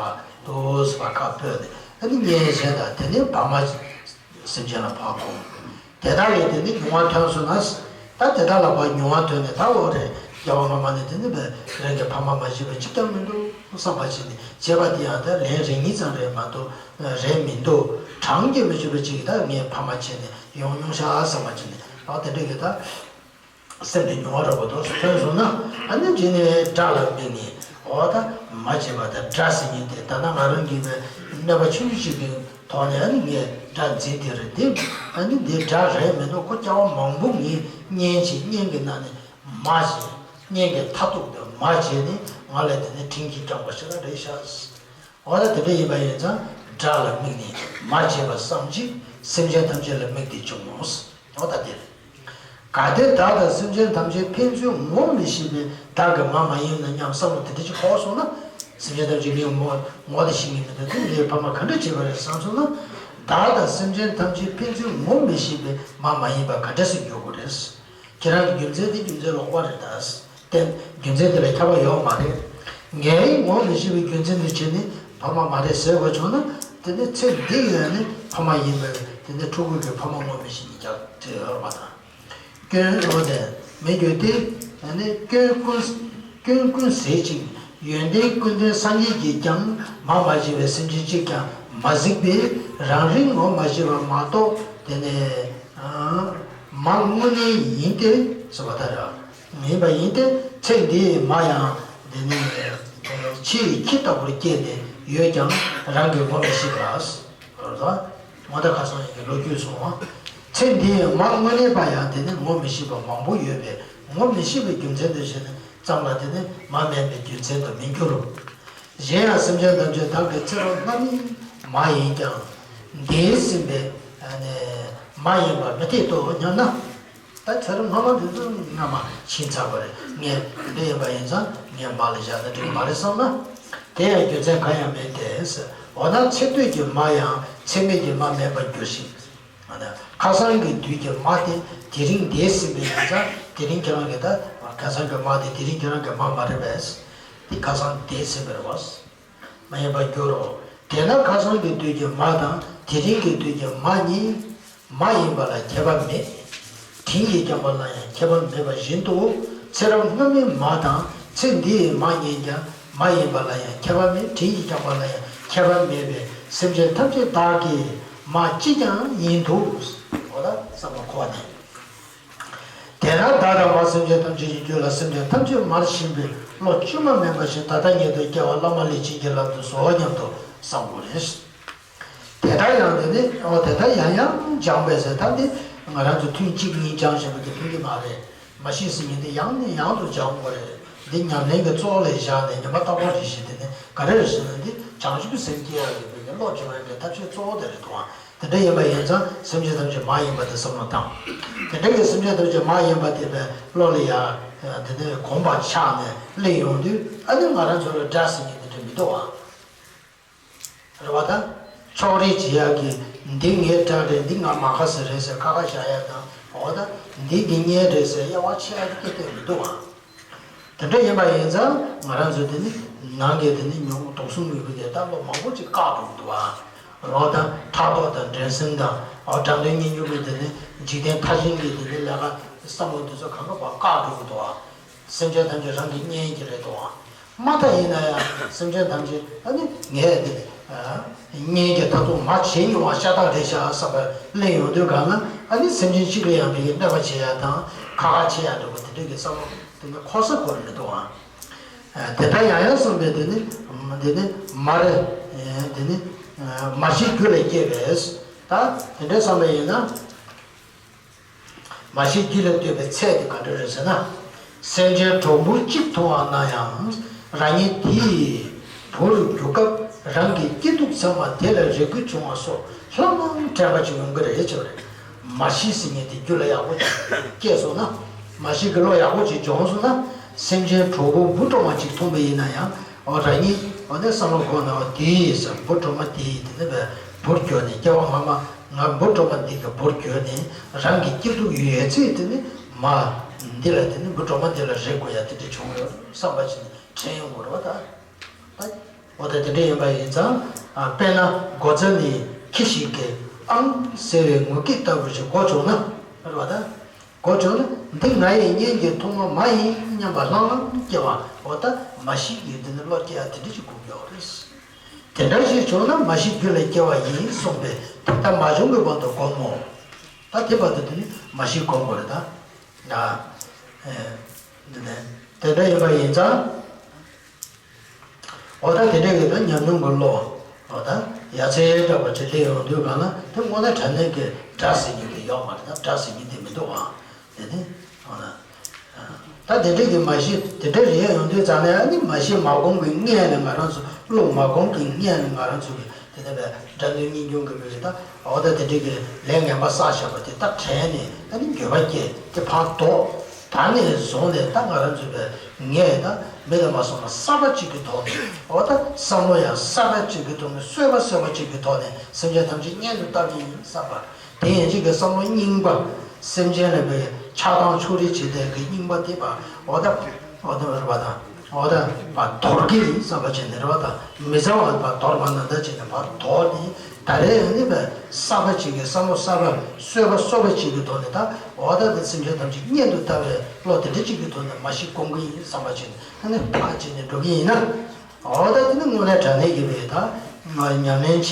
དུ་ཟེར་བ་ཁ་ཕོད་ནས་ཨ་ནི་གཉེན་གཞན་དག་དེ་ནས་བག་མ་སེམས་ཅན་ལ་ཕར་བསྒོམ། དེ་དག་ལས་དེ་ནི་མྱོང་བ་ཐོན་སོང་ན། ད་དེ་དག་ལ་ཕར་མྱོང་བ་ཐོན་ནས་ད་འོ་རེད་སྐྱེ་བ་སྔ་མ་ནས་དེ་ནི་བས་རང་གི་ཕ་མ་མ་བྱས་པ་གཅིག་ཀྱང་མི་འདུག་བསམ་པ་བྱས་ནས་བྱས་པ་དེ་ཡང་ད་ལན་རེ་གཉིས་ཙམ་རེད་མ་གཏོགས་རེད་མི་འདུག་གྲངས་ཀྱིས་མི་ཆོད་པ་ཅིག་ད་ངའི་ཕ་མ་བྱས་ནས་ཡོང་མྱོང་ཤག་བསམ་པ་བྱས་ནས་ཨ་དེ་འདྲ་གི་ད། སེམས་དེ་མྱོང་བ་རོགས་པ་དོགས་སུ་ཐོན་སོང་ན་ཨ་ནི་རྗེས་ནས་དགྲ་ལ་དམིགས་ནས་འོ་ད་མ་བྱས་པ་ད་དགྲ་ཟེར་མཁན་དེ་ད་ནང་ང་རང་གིས་པའི་གནོད་པ་ཆུང་ཆུང་ཞིག་གི་ཐོག་ནས་ཨ་ནི་ངས་དགྲ་འཛིན་དེ་རེད་དེ་ཨ་ནི་འདི་དགྲ་རེད་མི་འདུག་ཁོ་སྐྱེ་བ་མང་པོ་ངས་གཉེན་བྱས་གཉེན་གྱི་ནང་ནས་མ་བྱས་གཉེན་གྱི་མཐར་ཐུག་དེ་མ་བྱས་ནས་ང་ལ་དེ་ནས་དྲིན་གྱིས་བསྐྱངས་པ་ཞིག་ལ་རེད་ཤག་འོ་ད་དེ་འདྲ་ཡིན་པ་ཡིན་ཙང་དགྲ་ལ་དམིགས་ནས་མ་བྱས་པ་བསམ་གྱིས་སེམས་ཅན་ཐམས་ཅད་ལ་དམིགས་ཏེ་བྱུང་ངོ་། འོ་ད་དེ་རེད། ད་ལྟའི་བདག་དང་སེམས་ཅན་ཐམས་ཅད་ཕན་ཚུན་ངོ་མི་ཤེས་པའི་བདག་གི་མ་མ་ཡིན་ན་སྙམ་བསམ་བློ་དེ་འདྲ་ཅིག་འཁོར་སོང་ན། སེམས་ཅན་ཐམས་ཅད་ངས་ངོ་ངོ་དེ་ཤེས་ཀྱི་མི་འདུག་དེ་ངའི་ཕ་མ་ག་འདྲ་བྱས་པ་རེད་བསམ་སོང་ན། བདག་དང་སེམས་ཅན་ཐམས་ཅད་ཕན་ཚུན་ངོ་མི་ཤེས་པའི་མ་མ་ཡིན་པ་ག་འདྲ་སེ་འགྱུར་དགོས་རེད། ཁྱེད་རང་གི་རྒྱུ་མཚན་དེ་རྒྱུ་མཚན་ལོག་པ་རེད་ད། བརྟེན་རྒྱུ་མཚན་དེ་ལ་ཁྱབ་པ་ཡོད་མ་རེད། ངའི་ངོ་མི་ཤེས་པའི་རྒྱུ་མཚན་དེ་བྱས་ནས་ཕ་མ་མ་རེད་ཟེར་དགོས་བྱུང་ན། དེ་ནི་ཚེ་འདི་ཡིན་ནི་ཕ་མ་ཡིན་པས། དེ་ནི་ཕྲུ་གུ་གི་ཕ་མ་ངོ་མི་ཤེས་ནི་རྒྱག་དེ་ཡོད་པ་དང་། སྐྱོན་འོ་དེ་མི་འགྱུར་ཏེ། ནི་སྐྱོན་ཀུན་སྐྱོན་ཀུན་ཟད་ཅིང་ཡོན་ཏན་ཀུན་ལྡན་སངས་རྒྱས་ཀྱིས་ཀྱང་མ་མ་བྱས་པའི་སེམས་ཅན་གཅིག་ཀྱང་མ་གཟིགས་པས་རང་རིག་ངོ་མ་ཤེས་པ་མ་གཏོགས། དེ་ནི་མ་དངོས་གནས་ཡིན་ཏེ་ཟེར་བ་ལྟར་ཡིན་པ་ཡིན་ཏེ། ཚེ་འདིའི་མ་ཡང་དེ་ནི་ཕྱིའི་ཁྱི་ལྟ་བུར་སྐྱེས་ནས་ཡོད་ཀྱང་རང་གིས་ངོ་མི་ཤེས་པ། ངོ་ད་ཁ་སང་ཡིན་གྱི་ལོ་རྒྱུས་སོང་བ། ཚེ་འདིའི་མ་དངོས་གནས་པ་ཡང་དེ་ནི་ངོ་མི་ཤེས་པ་མང་པོ་ཡོད་པས། ངོ་མི་ཤེས་པའི་རྒྱུ་མཚན་དུ་བྱས་ནས་ཙམ་ལ་དེ་ནི་མ་མེད་པའི་རྒྱུ་མཚན་དུ་མི་འགྱུར་རོ། གཞན་ཡང་སེམས་ཅན་ཐམས་ཅད་བདག་གི་ཚེ་རབས་སྔ་མའི་མ་ཡིན་ཀྱང་། འདས་ཟིན་པའི་མ་ཡིན་པར་མི་འཐད་དོ་སྙམ་ན། ད་ཚེ་རབས་སྔ་མ་དེ་ཚོ་སྔ་མ་ཕྱིན་ཚར་བ་རེད། ངས་འདི་ཡིན་པ་ཡིན་ཙང་ངས་མ་ལ་བཞག་ན་འགྲིག་མ་རེད་བསམ་ན། དེ་ཡང་རྒྱུ་མཚན་གང་ཡང་མེད་དེ། འོ་ན་ཚེ་སྟོད་ཀྱི་མ་ཡང་ཚེ་སྨད་ཀྱི་མ་མེད་པར་འགྱུར་ཞིང་། ཁ་སང་གི་དུས་ཀྱི་མ་དེ་དེ་རིང་འདས་ཟིན་པའི་ཡིན་ཙང་། དེ་རིང་ཁྱེད་རང་གི་ད་ཁ་སང་གི་མ་དེ་དེ་རིང་ཁྱེད་རང་གི་མ་མ་རེད་པས། དེ་ཁ་སང་འདས་ཟིན་པ་རེད་བ། མ་ཡིན་པར་འགྱུར་རོ། དེས་ན་ཁ་སང་གི་དུས་ཀྱི་མ་དང་དེ་རིང་གི་དུས་ཀྱི་མ་གཉིས་མ་ཡིན་པ་ལ་ཁྱད་པར་མེད། དྲིན་གྱིས་བསྐྱངས་པ་ལ་ཡང་ཁྱད་པར་མེད་པ་བཞིན་དུ། ཚེ་རབས་སྔ་མའི་མ་དང་ཚེ་འདིའི་མ་གཉིས་ཀྱང་མ་ཡིན་པ་ལ་ཡང་ཁྱད་པར་མེད། དྲིན་གྱིས་བསྐྱངས་པ་ལ་ཡང་ཁྱད་པར་མེད་པས། སེམས་ཅན་ཐམས་ཅད་བདག་གི་མ་གཅིག་ཀྱང་ཡིན་དུ། འོ་ད་བསམ་པ་འཁོར་བ་ནི། དེས་ན་བདག་དང་མ་སེམས་ཅན་ཐམས་ཅད་ཀྱི་རྒྱུད་ལ་སེམས་ཅན་ཐམས་ཅད་མར་ཤེས་པའི་བློ་བཅོས་མ་མིན་པ་ཞིག་ད་ལྟ་ཉིད་དུ་སྐྱེ་བ་བླ་མ་ལས་བྱིན་གྱིས་བརླབ་ཏུ་གསོལ་སྙམ་དུ་བསམ་དགོས་རེད། དེ་ལྟར་ཡང་དེ་ནི་འོ་དེ་ལྟར་ཡང་ཡང་སྦྱངས་པས་ཟེར། ད་འདི་ང་རང་ཚོ་ཐུན་གཅིག་གཉིས་སྦྱངས་བཞིན་པ་དེ་ཕན་གྱི་མ་རེད། མ་ཤེས་ཟིན་ཉིན་དེ་ཡང་ནས་ཡང་དུ་སྦྱང་དགོས་རེད། འདི་ཉམས་ལེན་གྱི་གཙོ་བོ་ལ་བཞག་ནས་ཉམས་པ་རྟག་པར་རེ་ཞིག་དེ་ནི་ག་རེ་རེད་ཟེར་ན། འདི་བྱང་ཆུབ་སེམས་སྐྱེ་ཡག་གི་བོད་ཀྱི་བློ་སྦྱོང་ཡག་གི་ཐབས་ཤེས་གཙོ་བོ་དེ་རེད་དོ། དེ་འདྲ་ཡིན་པ་ཡིན་ཙང་སེམས་ཅན་ཐམས་ཅད་མ་ཡིན་པ་དེ་བསམ་བློ་བཏང་། དེ་འདྲ་གི་སེམས་ཅན་ཐམས་ཅད་མ་ཡིན་པ་དེ་བས་བློ་ལ་ཡ་དེ་ནས་གོམས་པ་ཆགས་ནས་སླེབས་ཡོང་དུས། ཨ་ནི་ང་རང་ཚོ་ལ་དགྲ་ཟེར་མཁན་དེ་འདྲ་མི་འདུག་ཨ། རེད་བ་ད། ཕྱོགས་རིས་བྱེད་ཡག་གི་འདི་ངའི་དགྲ་རེད། འདི་ང་མ་ཁ་ཟེར་རེད་ཟེར་ཁ་ཁ་བཞག་ཡག་དང་། འོ་ད་འདི་འདི་གཉེན་རེད་ཟེར་དབྱེ་བ་ཕྱེ་ཡག་གི་སྐད་དེ་མི་འདུག་ཨ། དེ་འདྲ་ཡིན་པ་ཡིན་ཙང་ང་རང་ཚོ་དེ་ནི་ནང་གི་དེ་ནི་ཉོན་མོངས་དུག་གསུམ་གྱི་བུ་དེ་ལྟ་བུ་མང་པོ་ཅིག་བཀག་འགྲོ་གི་འདུག་ཨ། འོ་ད་ཕྲག་དོག་དང་འགྲན་སེམས་དང་། འོ་དགྲ་འདོད་གཉེན་ཉོན་གྱི་དེ་ནི་འཇིག་རྟེན་མཐའ་བཞིན་གྱི་དེ་ནི་ལས་ཀ་བསམ་བློ་དེ་ཚོ་གང་ག་བ་བཀག་འགྲོ་གི་འདུག་ཨ། སེམས་ཅན་ཐམས་ཅད་རང་གི་གཉེན་གྱི་རེད་དོ། མ་མཐའ་ཡིན་ན་ཡང་སེམས་ཅན་ཐམས་ཅད་ཨ་ནི་ངས་དེ་གཉེན་གྱི་ལྟ་རྟོག་མ་བྱེད་མྱོང་བ་ཤ་སྟག་རེད་ཤག་བསམ་པ་སླེབས་ཡོང་དུས་སྒང་ལ། ཨ་ནི་སེམས་ཅན་གཅིག་ལ་ཡང་དེ་གི་གནོད་པ་བྱེད་ཡ་དང་ཁ་ཁ་བྱེད་ཡ་འདྲ་པོ་དེ་འདྲ་གི་བསམ་བློ་དེ་འདྲ་འཁོར་ས་འཁོར་མི་འདུག་ཨང་། དེ་ལྟར་ཡང་ཡང་བསམ་པས་དེ་ནི་དེ་ནི་མ་རེད། དེ་ནི་མ་ཤེས་རྒྱུད་ལ་སྐྱེས་པས། ད་དེ་འདྲ་བསམ་པ་ཡིན་ན། མ་ཤེས་རྒྱུད་ལ་ལྟོས་པའི་ཚད་དེ་ག་འདྲ་རེད་ཟེར་ན། སེམས་ཅན་གྲོག་སྦུར་གཅིག་མཐོང་བ་ན་ཡང་། རང་ཉིད་དེ་ཡི་བུར་གྱུར་སྐབས་རང་གི་སྐྱིད་སྡུག་ཚང་མ་དེ་ལ་རེ་སྐུལ་བྱུང་བ་སོགས་ལྷག་མ་དྲན་པ་ཅིག་ཡོང་གི་རེད་ཅེས་པ་རེད། མ་ཤེས་ཟེར་མཁན་དེ་རྒྱུད་ལ་ཡག་པོ་ཅིག་སྐྱེས་སོང་ན། མ་ཤེས་ཀྱི་བློ་ཡག་པོ་ཅིག་སྦྱོང་སོང་ན། སེམས་ཅན་གྲོག་སྦུར་འབུ་གྲོག་མ་གཅིག་མཐོང་པ་ཡིན་ན་ཡང་། འོ་རང་ཉིད་འོ་ནས་བསམ་བློ་འཁོར་ན། འོ་དེ་ཡིས་འབུ་གྲོག་མ་དེ་ཡིས་དེ་ནི་བུར་གྱུར་ནས། སྐྱེ་བ་སྔ་མ་ང་འབུ་གྲོག་མ་འདི་གི་བུར་གྱུར་ནས་རང་གི་སྐྱིད་སྡུག་ཡོད་ཚད་དེ་ནི་མ་འདི་ལ་དེ་ནི་འབུ་གྲོག་མ་འདི་ལ་རེ་དགོས་ཡ་དེ་འདྲ་བྱུང་ཡོད་བསམ་པ་ཅིག་དྲན་ཡོང་དགོས་རེད་བ་ད། ད་འོ་ད་དེ་འདྲ་ཡིན་པ་ཡིན་ཙང་། དཔེར་ན་སྒོ་རྩ་ནས་ཁྱི་ཞིག་གིས་ཨང་ཟེར་བའི་ངུ་སྐད་ལྟ་བུ་ཞིག་གོ་བྱུང་ན། རེད་བ་ད། གོ་བྱུང་ན་འདི་ང་ཡི་གཉེན་གྱི་ཐོག་མ་མ་ཡིན་སྙམ་པ་ལྷང་ལྷང་སྐྱེ་བ། འོ་ད་མ་ཤེས་ཀྱི་དེ་ནི་བློ་སྐྱེ་ཡ་དེ་འདྲ་ཞིག་དགོས་ཀྱི་ཡོད་རེད། དེ་འདྲ་ཞིག་བྱུང་ན་མ་ཤེས་རྒྱུད་ལ་སྐྱེ་བ་ཡིན་གསུངས་པས་དེ་ལྟར་མ་བྱུང་གི་བར་དུ་སྒོམ་མོ། ད་དེ་བར་དུ་དེ་ནི་མ་ཤེས་སྒོམ་དགོས་རེད་ད། ད་ཨེ་འདི་ནས་དེ་འདྲ་ཡིན་པ་ཡིན་ཙང་། འོ་ད་དེ་འདྲ་གི་ད་ཉམས་མྱོང་གི་བློ། འོ་ད་ཡ་མཚན་འདྲ་པོ་ཅིག་སླེབས་ཡོང་དུས་སྒང་ལ། དེ་དངོས་གནས་དྲང་གནས་ཀྱི་དགྲ་ཟེར་རྒྱུ་དེ་ཡོད་མ་རེད། ད་དགྲ་ཟེར་རྒྱུ་དེ་མི་འདུག་ཨང་། དེ་ནི་འོ་ན། ད་དེ་འདྲ་གི་མ་ཤེས་དེ་འདྲ་རེད་ཡོང་དུས་ཙང་ནས། ཨ་ནི་མ་ཤེས་མ་གོམས་ཀྱི་སྔོན་ལ་ང་རང་ཚོ། བློ་མ་གོམས་ཀྱི་སྔོན་ལ་ང་རང་ཚོ་གི་ དེ་ནས་པའི་དགྲ་འདུལ་གཉེན་སྐྱོང་གི་མི་གི་ད་འོ་ད་དེ་འདྲའི་གི་ལས་ངན་པ་བསགས་བཞག་པ་དེ་ད་དྲན་ནས་ཨ་ནི་འགྱོད་པ་སྐྱེས་དེ་ཕར་ལྡོག་ད་ནས་བཟུང་ནས་ད་ང་རང་ཚོ་པའི་ངས་ད་མི་ལ་མ་སོང་བ་གསར་པ་གཅིག་གི་ཐོག་ནས་འོ་ད་བསམ་བློ་ཡང་གསར་པ་གཅིག་གི་ཐོག་ནས་གསོལ་བ་གསོལ་བ་གཅིག་གི་ཐོག་ནས་སེམས་ཅན་ཐམས་ཅད་གཉེན་དུ་བཏགས་ཀྱི་ཡིན་བསམ་པ། དེ་ཡན་ཆད་ཀྱི་བསམ་བློ་རྙིང་པ། སེམས་ཅན་ལ་བའི་ཆགས་སྡང་ཕྱོགས་རིས་བྱེད་བསྡད་ཀྱི་རྙིང་པ་དེ་བ་འོ་ད་འོ་ད་རེ་བ་དང་འོ་ད་བ་དོར་གྱི་ཡིན་བསམ་པ་བྱས་ནས་རེ་བ་དང་མི་ཚང་བ་བ་དོར་བ་ན་ད་བྱས་ནས་བ་དོར་ནས་ད་རེས་ནི་བ་གསར་པ་ཅིག་གི་བསམ་བློ་གསར་པ་གསོལ་བ་གསོལ་བ་ཅིག་གི་ཐོག་ནས་ད་འོ་ད་ད་སེམས་ཅན་ཐམས་ཅད་གཉེན་དུ་ལྟ་བའི་བློ་དེ་འདྲ་ཅིག་གི་ཐོག་ནས་མ་ཤི་སྐོང་གི་ཡིན་བསམ་པ་བྱས་ནས་ཨ་ནི་ཕར་བྱས་ནས་འགྲོ་གི་ཡིན་ན། འོ་ད་དེ་ནི་དངོས་གནས་དྲང་གནས་ཀྱི་བའི་ད་ང་ཉམས་ལེན་བྱེད་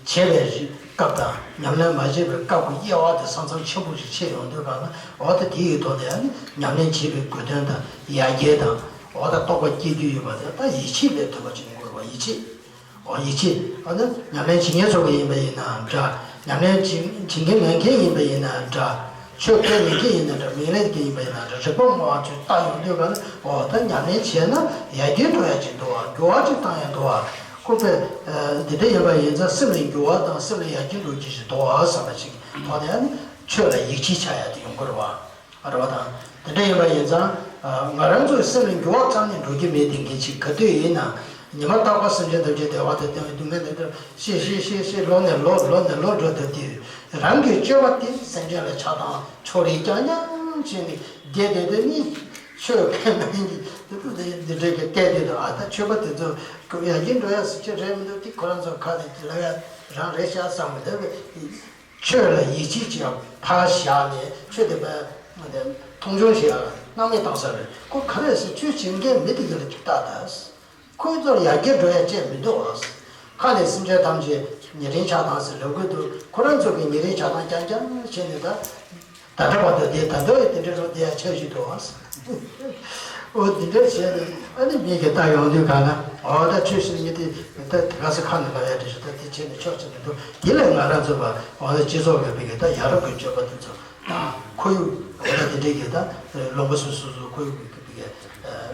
བྱེད་པའི་སྐབས་དང་ཉམས་ལེན་མ་བྱས་པའི་སྐབས་ཀྱི་དབྱེ་བ་དེ་ས་མཚམས་ཆེན་པོ་ཞིག་ཕྱེ་ཡོང་དུས་གང་ན་འོ་ད་དེ་ཡི་ཐོག་ནས་ཨ་ནི་ཉམས་ལེན་བྱེད་པའི་དགོས་དོན་དང་ཡར་རྒྱས་དང་འོ་ད་རྟོགས་པ་སྐྱེ་རྒྱུ་ཡོད་པ་དེ་ད་ཡིད་ཆེས་ལས་ཐོན་པ་ཅིག་ཡོང་དགོས་པ་ཡིད་ཆེས། འོ་ཡིད་ཆེས་ཨ་ནི་ཉམས་ལེན་བྱེད་མཁན་ཚོ་གི་ཡིན་པ་ཡིན་ནའང་འདྲ། ཉམས་ལེན་བྱེད་བྱེད་མཁན་མེད་མཁན་ཡིན་པ་ཡིན་ནའང་འདྲ། ཆོས་སྐད་ལེན་མཁན་ཡིན་ན་འདྲ་མི་ལེན་མཁན་ཡིན་པ་ཡིན་ན་འདྲ་རིག་པ་སྨྲ་བ་ཚོས་ལྟ་ཡོང་དུས་ག་ལ་འོ་ད་ཉམས་ལེན་བྱས་ན་ཡར་རྒྱས་འགྲོ་ཡ་ཅིག་འདུག་བ། འགྱུར་བ་ཅིག་བཏང་ཡ་འདུག་བ། ཁོ་པས་འདི་འདྲ་ཡིན་པ་ཡིན་ཙང་སེམས་ལ་འགྱུར་བ་དང་སེམས་ལ་ཡར་རྒྱས་འགྲོ་རྒྱུ་ཞིག་འདུག་བ་བསམ་པ་ཅིག་ཐོག་ནས་ཨ་ནི་ཆོས་ལ་ཡིད་ཆེས་བྱ་ཡ་དེ་ཡོང་གི་རེད་བ། རེད་བ་དང་། དེ་འདྲ་ཡིན་པ་ཡིན་ཙང་། ང་རང་ཚོའི་སེམས་ལ་འགྱུར་བ་རྩ་ནས་འགྲོ་རྒྱུ་མེད་དེ་འགན་ཆེ་ག་དུས་ཡིན་ན། ཉི་མ་རྟག་པར་སེམས་ཅན་ཐམས་ཅད་བདེ་བ་དང་ལྡན་པའི་སྡུག་བསྔལ་དེ་འདྲ་ཤེས་ཤེས་ཤེས་ཤེས་ལོ་ནས་ལོ་ལོ་ནས་ལོ་འགྲོ་བསྡད་དུས། རང་གི་སྤྱོད་པ་དེ་སེམས་ཅན་ལ་ཆགས་སྡང་ཕྱོགས་རིས་རྐྱང་རྐྱང་བྱས་ནས་བསྡད་བསྡད་དེ་ནི། ཆོས་ཁས་ལེན་གྱི་དེ་ཚོ་དེ་འདི་འདྲའི་གི་སྐད་དེ་དང་ཨ་ད་ཆོས་པ་དེ་ཚོ་ཡར་རྒྱས་འགྲོ་ཡ་སྲིད་ཀྱི་རེད་མི་འདུག་དེ་ཁོ་རང་ཚོ་ཁ་ནས་དེ་ལབ་ཡ་རང་རེད་ཤག་བསམ་གི་འདུག་གི། ཆོས་ལ་ཡིད་ཆེས་བྱེད་ཡ་ཕར་བཞག་ནས་ཆོས་དེ་པ་མཐོང་ཆུང་བྱེད་ཡ་སྣང་མེད་བཏང་ས་རེད། ཁོ་ག་རེ་ཟེར་ཆོས་བྱེད་མཁན་མི་དེ་ག་ལ་ཅིག་ལྟ་ད། ཁོའི་ཚོར་ཡར་རྒྱས་འགྲོ་ཡ་ཅེས་མི་འདུག་ཨ། ཁ་ནས་སེམས་ཅན་ཐམས་ཅད་ཉེ་རིང་ཆགས་སྡང་ཟེར་ལབ་གི་འདུག་ཁོ་རང་ཚོ་གི་ཉེ་རིང་ཆགས་སྡང་རྐྱང་རྐྱང་བྱས་ནས་ད། ད་ལྟ་བར་དུ་དེ་ད་ལྟ་ཡི་དེ་འདྲ་རོ་དེ་ཡ་ཆགས་བཞིན་འདུག་ཨ། འོ་འདི་འདྲ་བྱས་ནས་ཨ་ནི་མི་གི་ལྟ་ཡོང་དུས་གང་ན་འོ་ད་ཆོས་ཤིག་ཉིད་དེ་ད་དེ་ག་ས་ཁ་ནས་ལབ་ཡ་དེ་ཞིག་ད་དེ་བྱས་ནས་ཆོག་ཅིག་མི་འདུག་དེ་ལས་ང་རང་ཚོ་བ་འོ་ད་སྤྱི་ཚོགས་ཀྱི་མི་གི་ད་ཡ་རབས་ཀྱི་སྤྱོད་པ་དེ་ཚོ་དང་ཁོར་ཡུག་འོ་ད་དེ་འདྲའི་གི་ད་ལུང་པ་སོ་སོ་སོ་ཁོར་ཡུག་གི་གི་གི་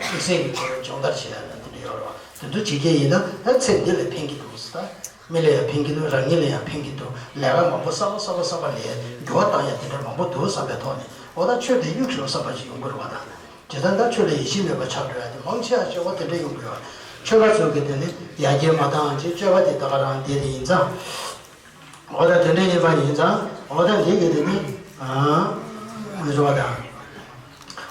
དམིགས་བསལ་གྱི་ཁོར་ཡུག་སྦྱོང་བརྡར་བྱེད་ཡ་ན་དེ་འདྲ་ཡོད་རེད་བ། དེ་ཚོ་བྱེད་ཀྱི་ཡིན་ན་ད་ཚེ་འདི་ལ་ཕན་གྱི་འདུག་ཟེར་ད། མི་ལ་ཡང་ཕན་གྱི་འདུག་རང་ཉིད་ལ་ཡང་ཕན་གྱི་འདུག་ལས་ཀ་མང་པོ་གསར་པ་གསར་པ་གསར་པ་ལས་འགྱུར་བ་བཏང་ཡ་དེ་འདྲ་མང་པོ་འདུག་བསམ་པའི་ཐོག་ནས་འོ་ད་ཆོས་དེ་གཡུག་ཞོག་བསམ་པ་ཅིག་ཡོང་གི་རེད་བ་ད། བྱས་ཙང་ད་ཆོས་ལ་ཡིད་ཆེས་མེད་པ་ཆགས་འགྲོ་ཡ་དེ་མང་ཆེ་བ་སྤྱོད་པ་དེ་འདྲ་ཡོང་གི་ཡོད། ཆོས་པ་ཚོ་གི་དེ་ནི་ཡར་རྒྱས་མ་བཏང་ཅིག་སྤྱོད་པ་དེ་ད་ག་རང་བསྡད་དེ་ཡིན་ཙང་། འོ་ད་དེ་འདྲ་ཡིན་པ་ཡིན་ཙང་འོ་ད་འདི་གི་དེ་ནི་ཨ་མི་བཟོ་བ་དང་།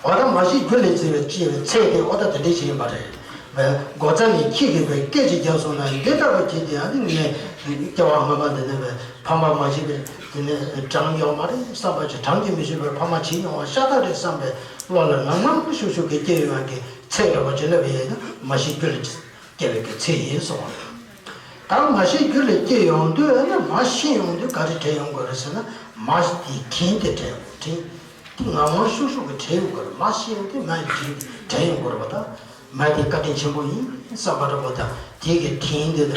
འོ་ད་མ་ཤི་རྒྱུ་ལས་བརྩི་བའི་ཅེས་པའི་ཚིག་དེ་འོ་ད་དེ་འདྲ་ཞིག་ཡིན་པ་རེད། བས་མགོ་རྩ་ནས་ཁྱི་གིས་པའི་སྐད་ཅིག་རྒྱབ་སོང་ན་འདི་ལྟ་བུ་ཁྱི་དེ་ཨ་ནི་ངས་སྐྱེ་བ་སྔ་མ་འདི་ནས་བས་ཕ་མ་མ་ཤི་བའི་དེ་ནས་བགྲངས་ཡོད་མ་རེད་བསམ་པ་ཅིག་བགྲངས་ཀྱི་མི་ཤེས་པའི་ཕ་མ་བྱེད་མྱོང་བ་ཤ་སྟག་རེད་བསམ་པའི་བློ་ལ་ངང་ངམ་ཤུགས་ཤུགས་ཀྱིས་སྐྱེ་ཡོང་ཡག་གི་ཚིག་རེད་པ་ཅིག་ལབ་པ་ཡིན་ན་མ་ཤི་རྒྱུ་ལས་སྐྱེ་བའི་གི་ཚེ་ཡིན་གསུངས་པ་རེད། ད་མ་ཤི་རྒྱུ་ལས་སྐྱེ་ཡོང་དུས་ཨ་ནི་མ་ཤི་ཡོང་དུས་ག་རེ་དྲན་ཡོང་དགོས་རེད་ཟེར་ན་མ་དེའི་དྲིན་དེ་དྲན་ཡོང་དྲིན་དེ་ངང་ངམ་ཤུགས་ཤུགས་ཀྱིས་དྲན་ཡོང་དགོས་རེད། མ་ཤི་ཡོང་དུས་མ་ཡི་དྲིན་དེ་དྲན་ཡོང་དགོས་རེད་པ། ད་མ་དེ་བཀའ་དྲིན་ཆེན་པོ་ཡིན་བསམ་པ་འདྲ་པོ་དང་དེ་གི་དྲིན་དེ་ལ་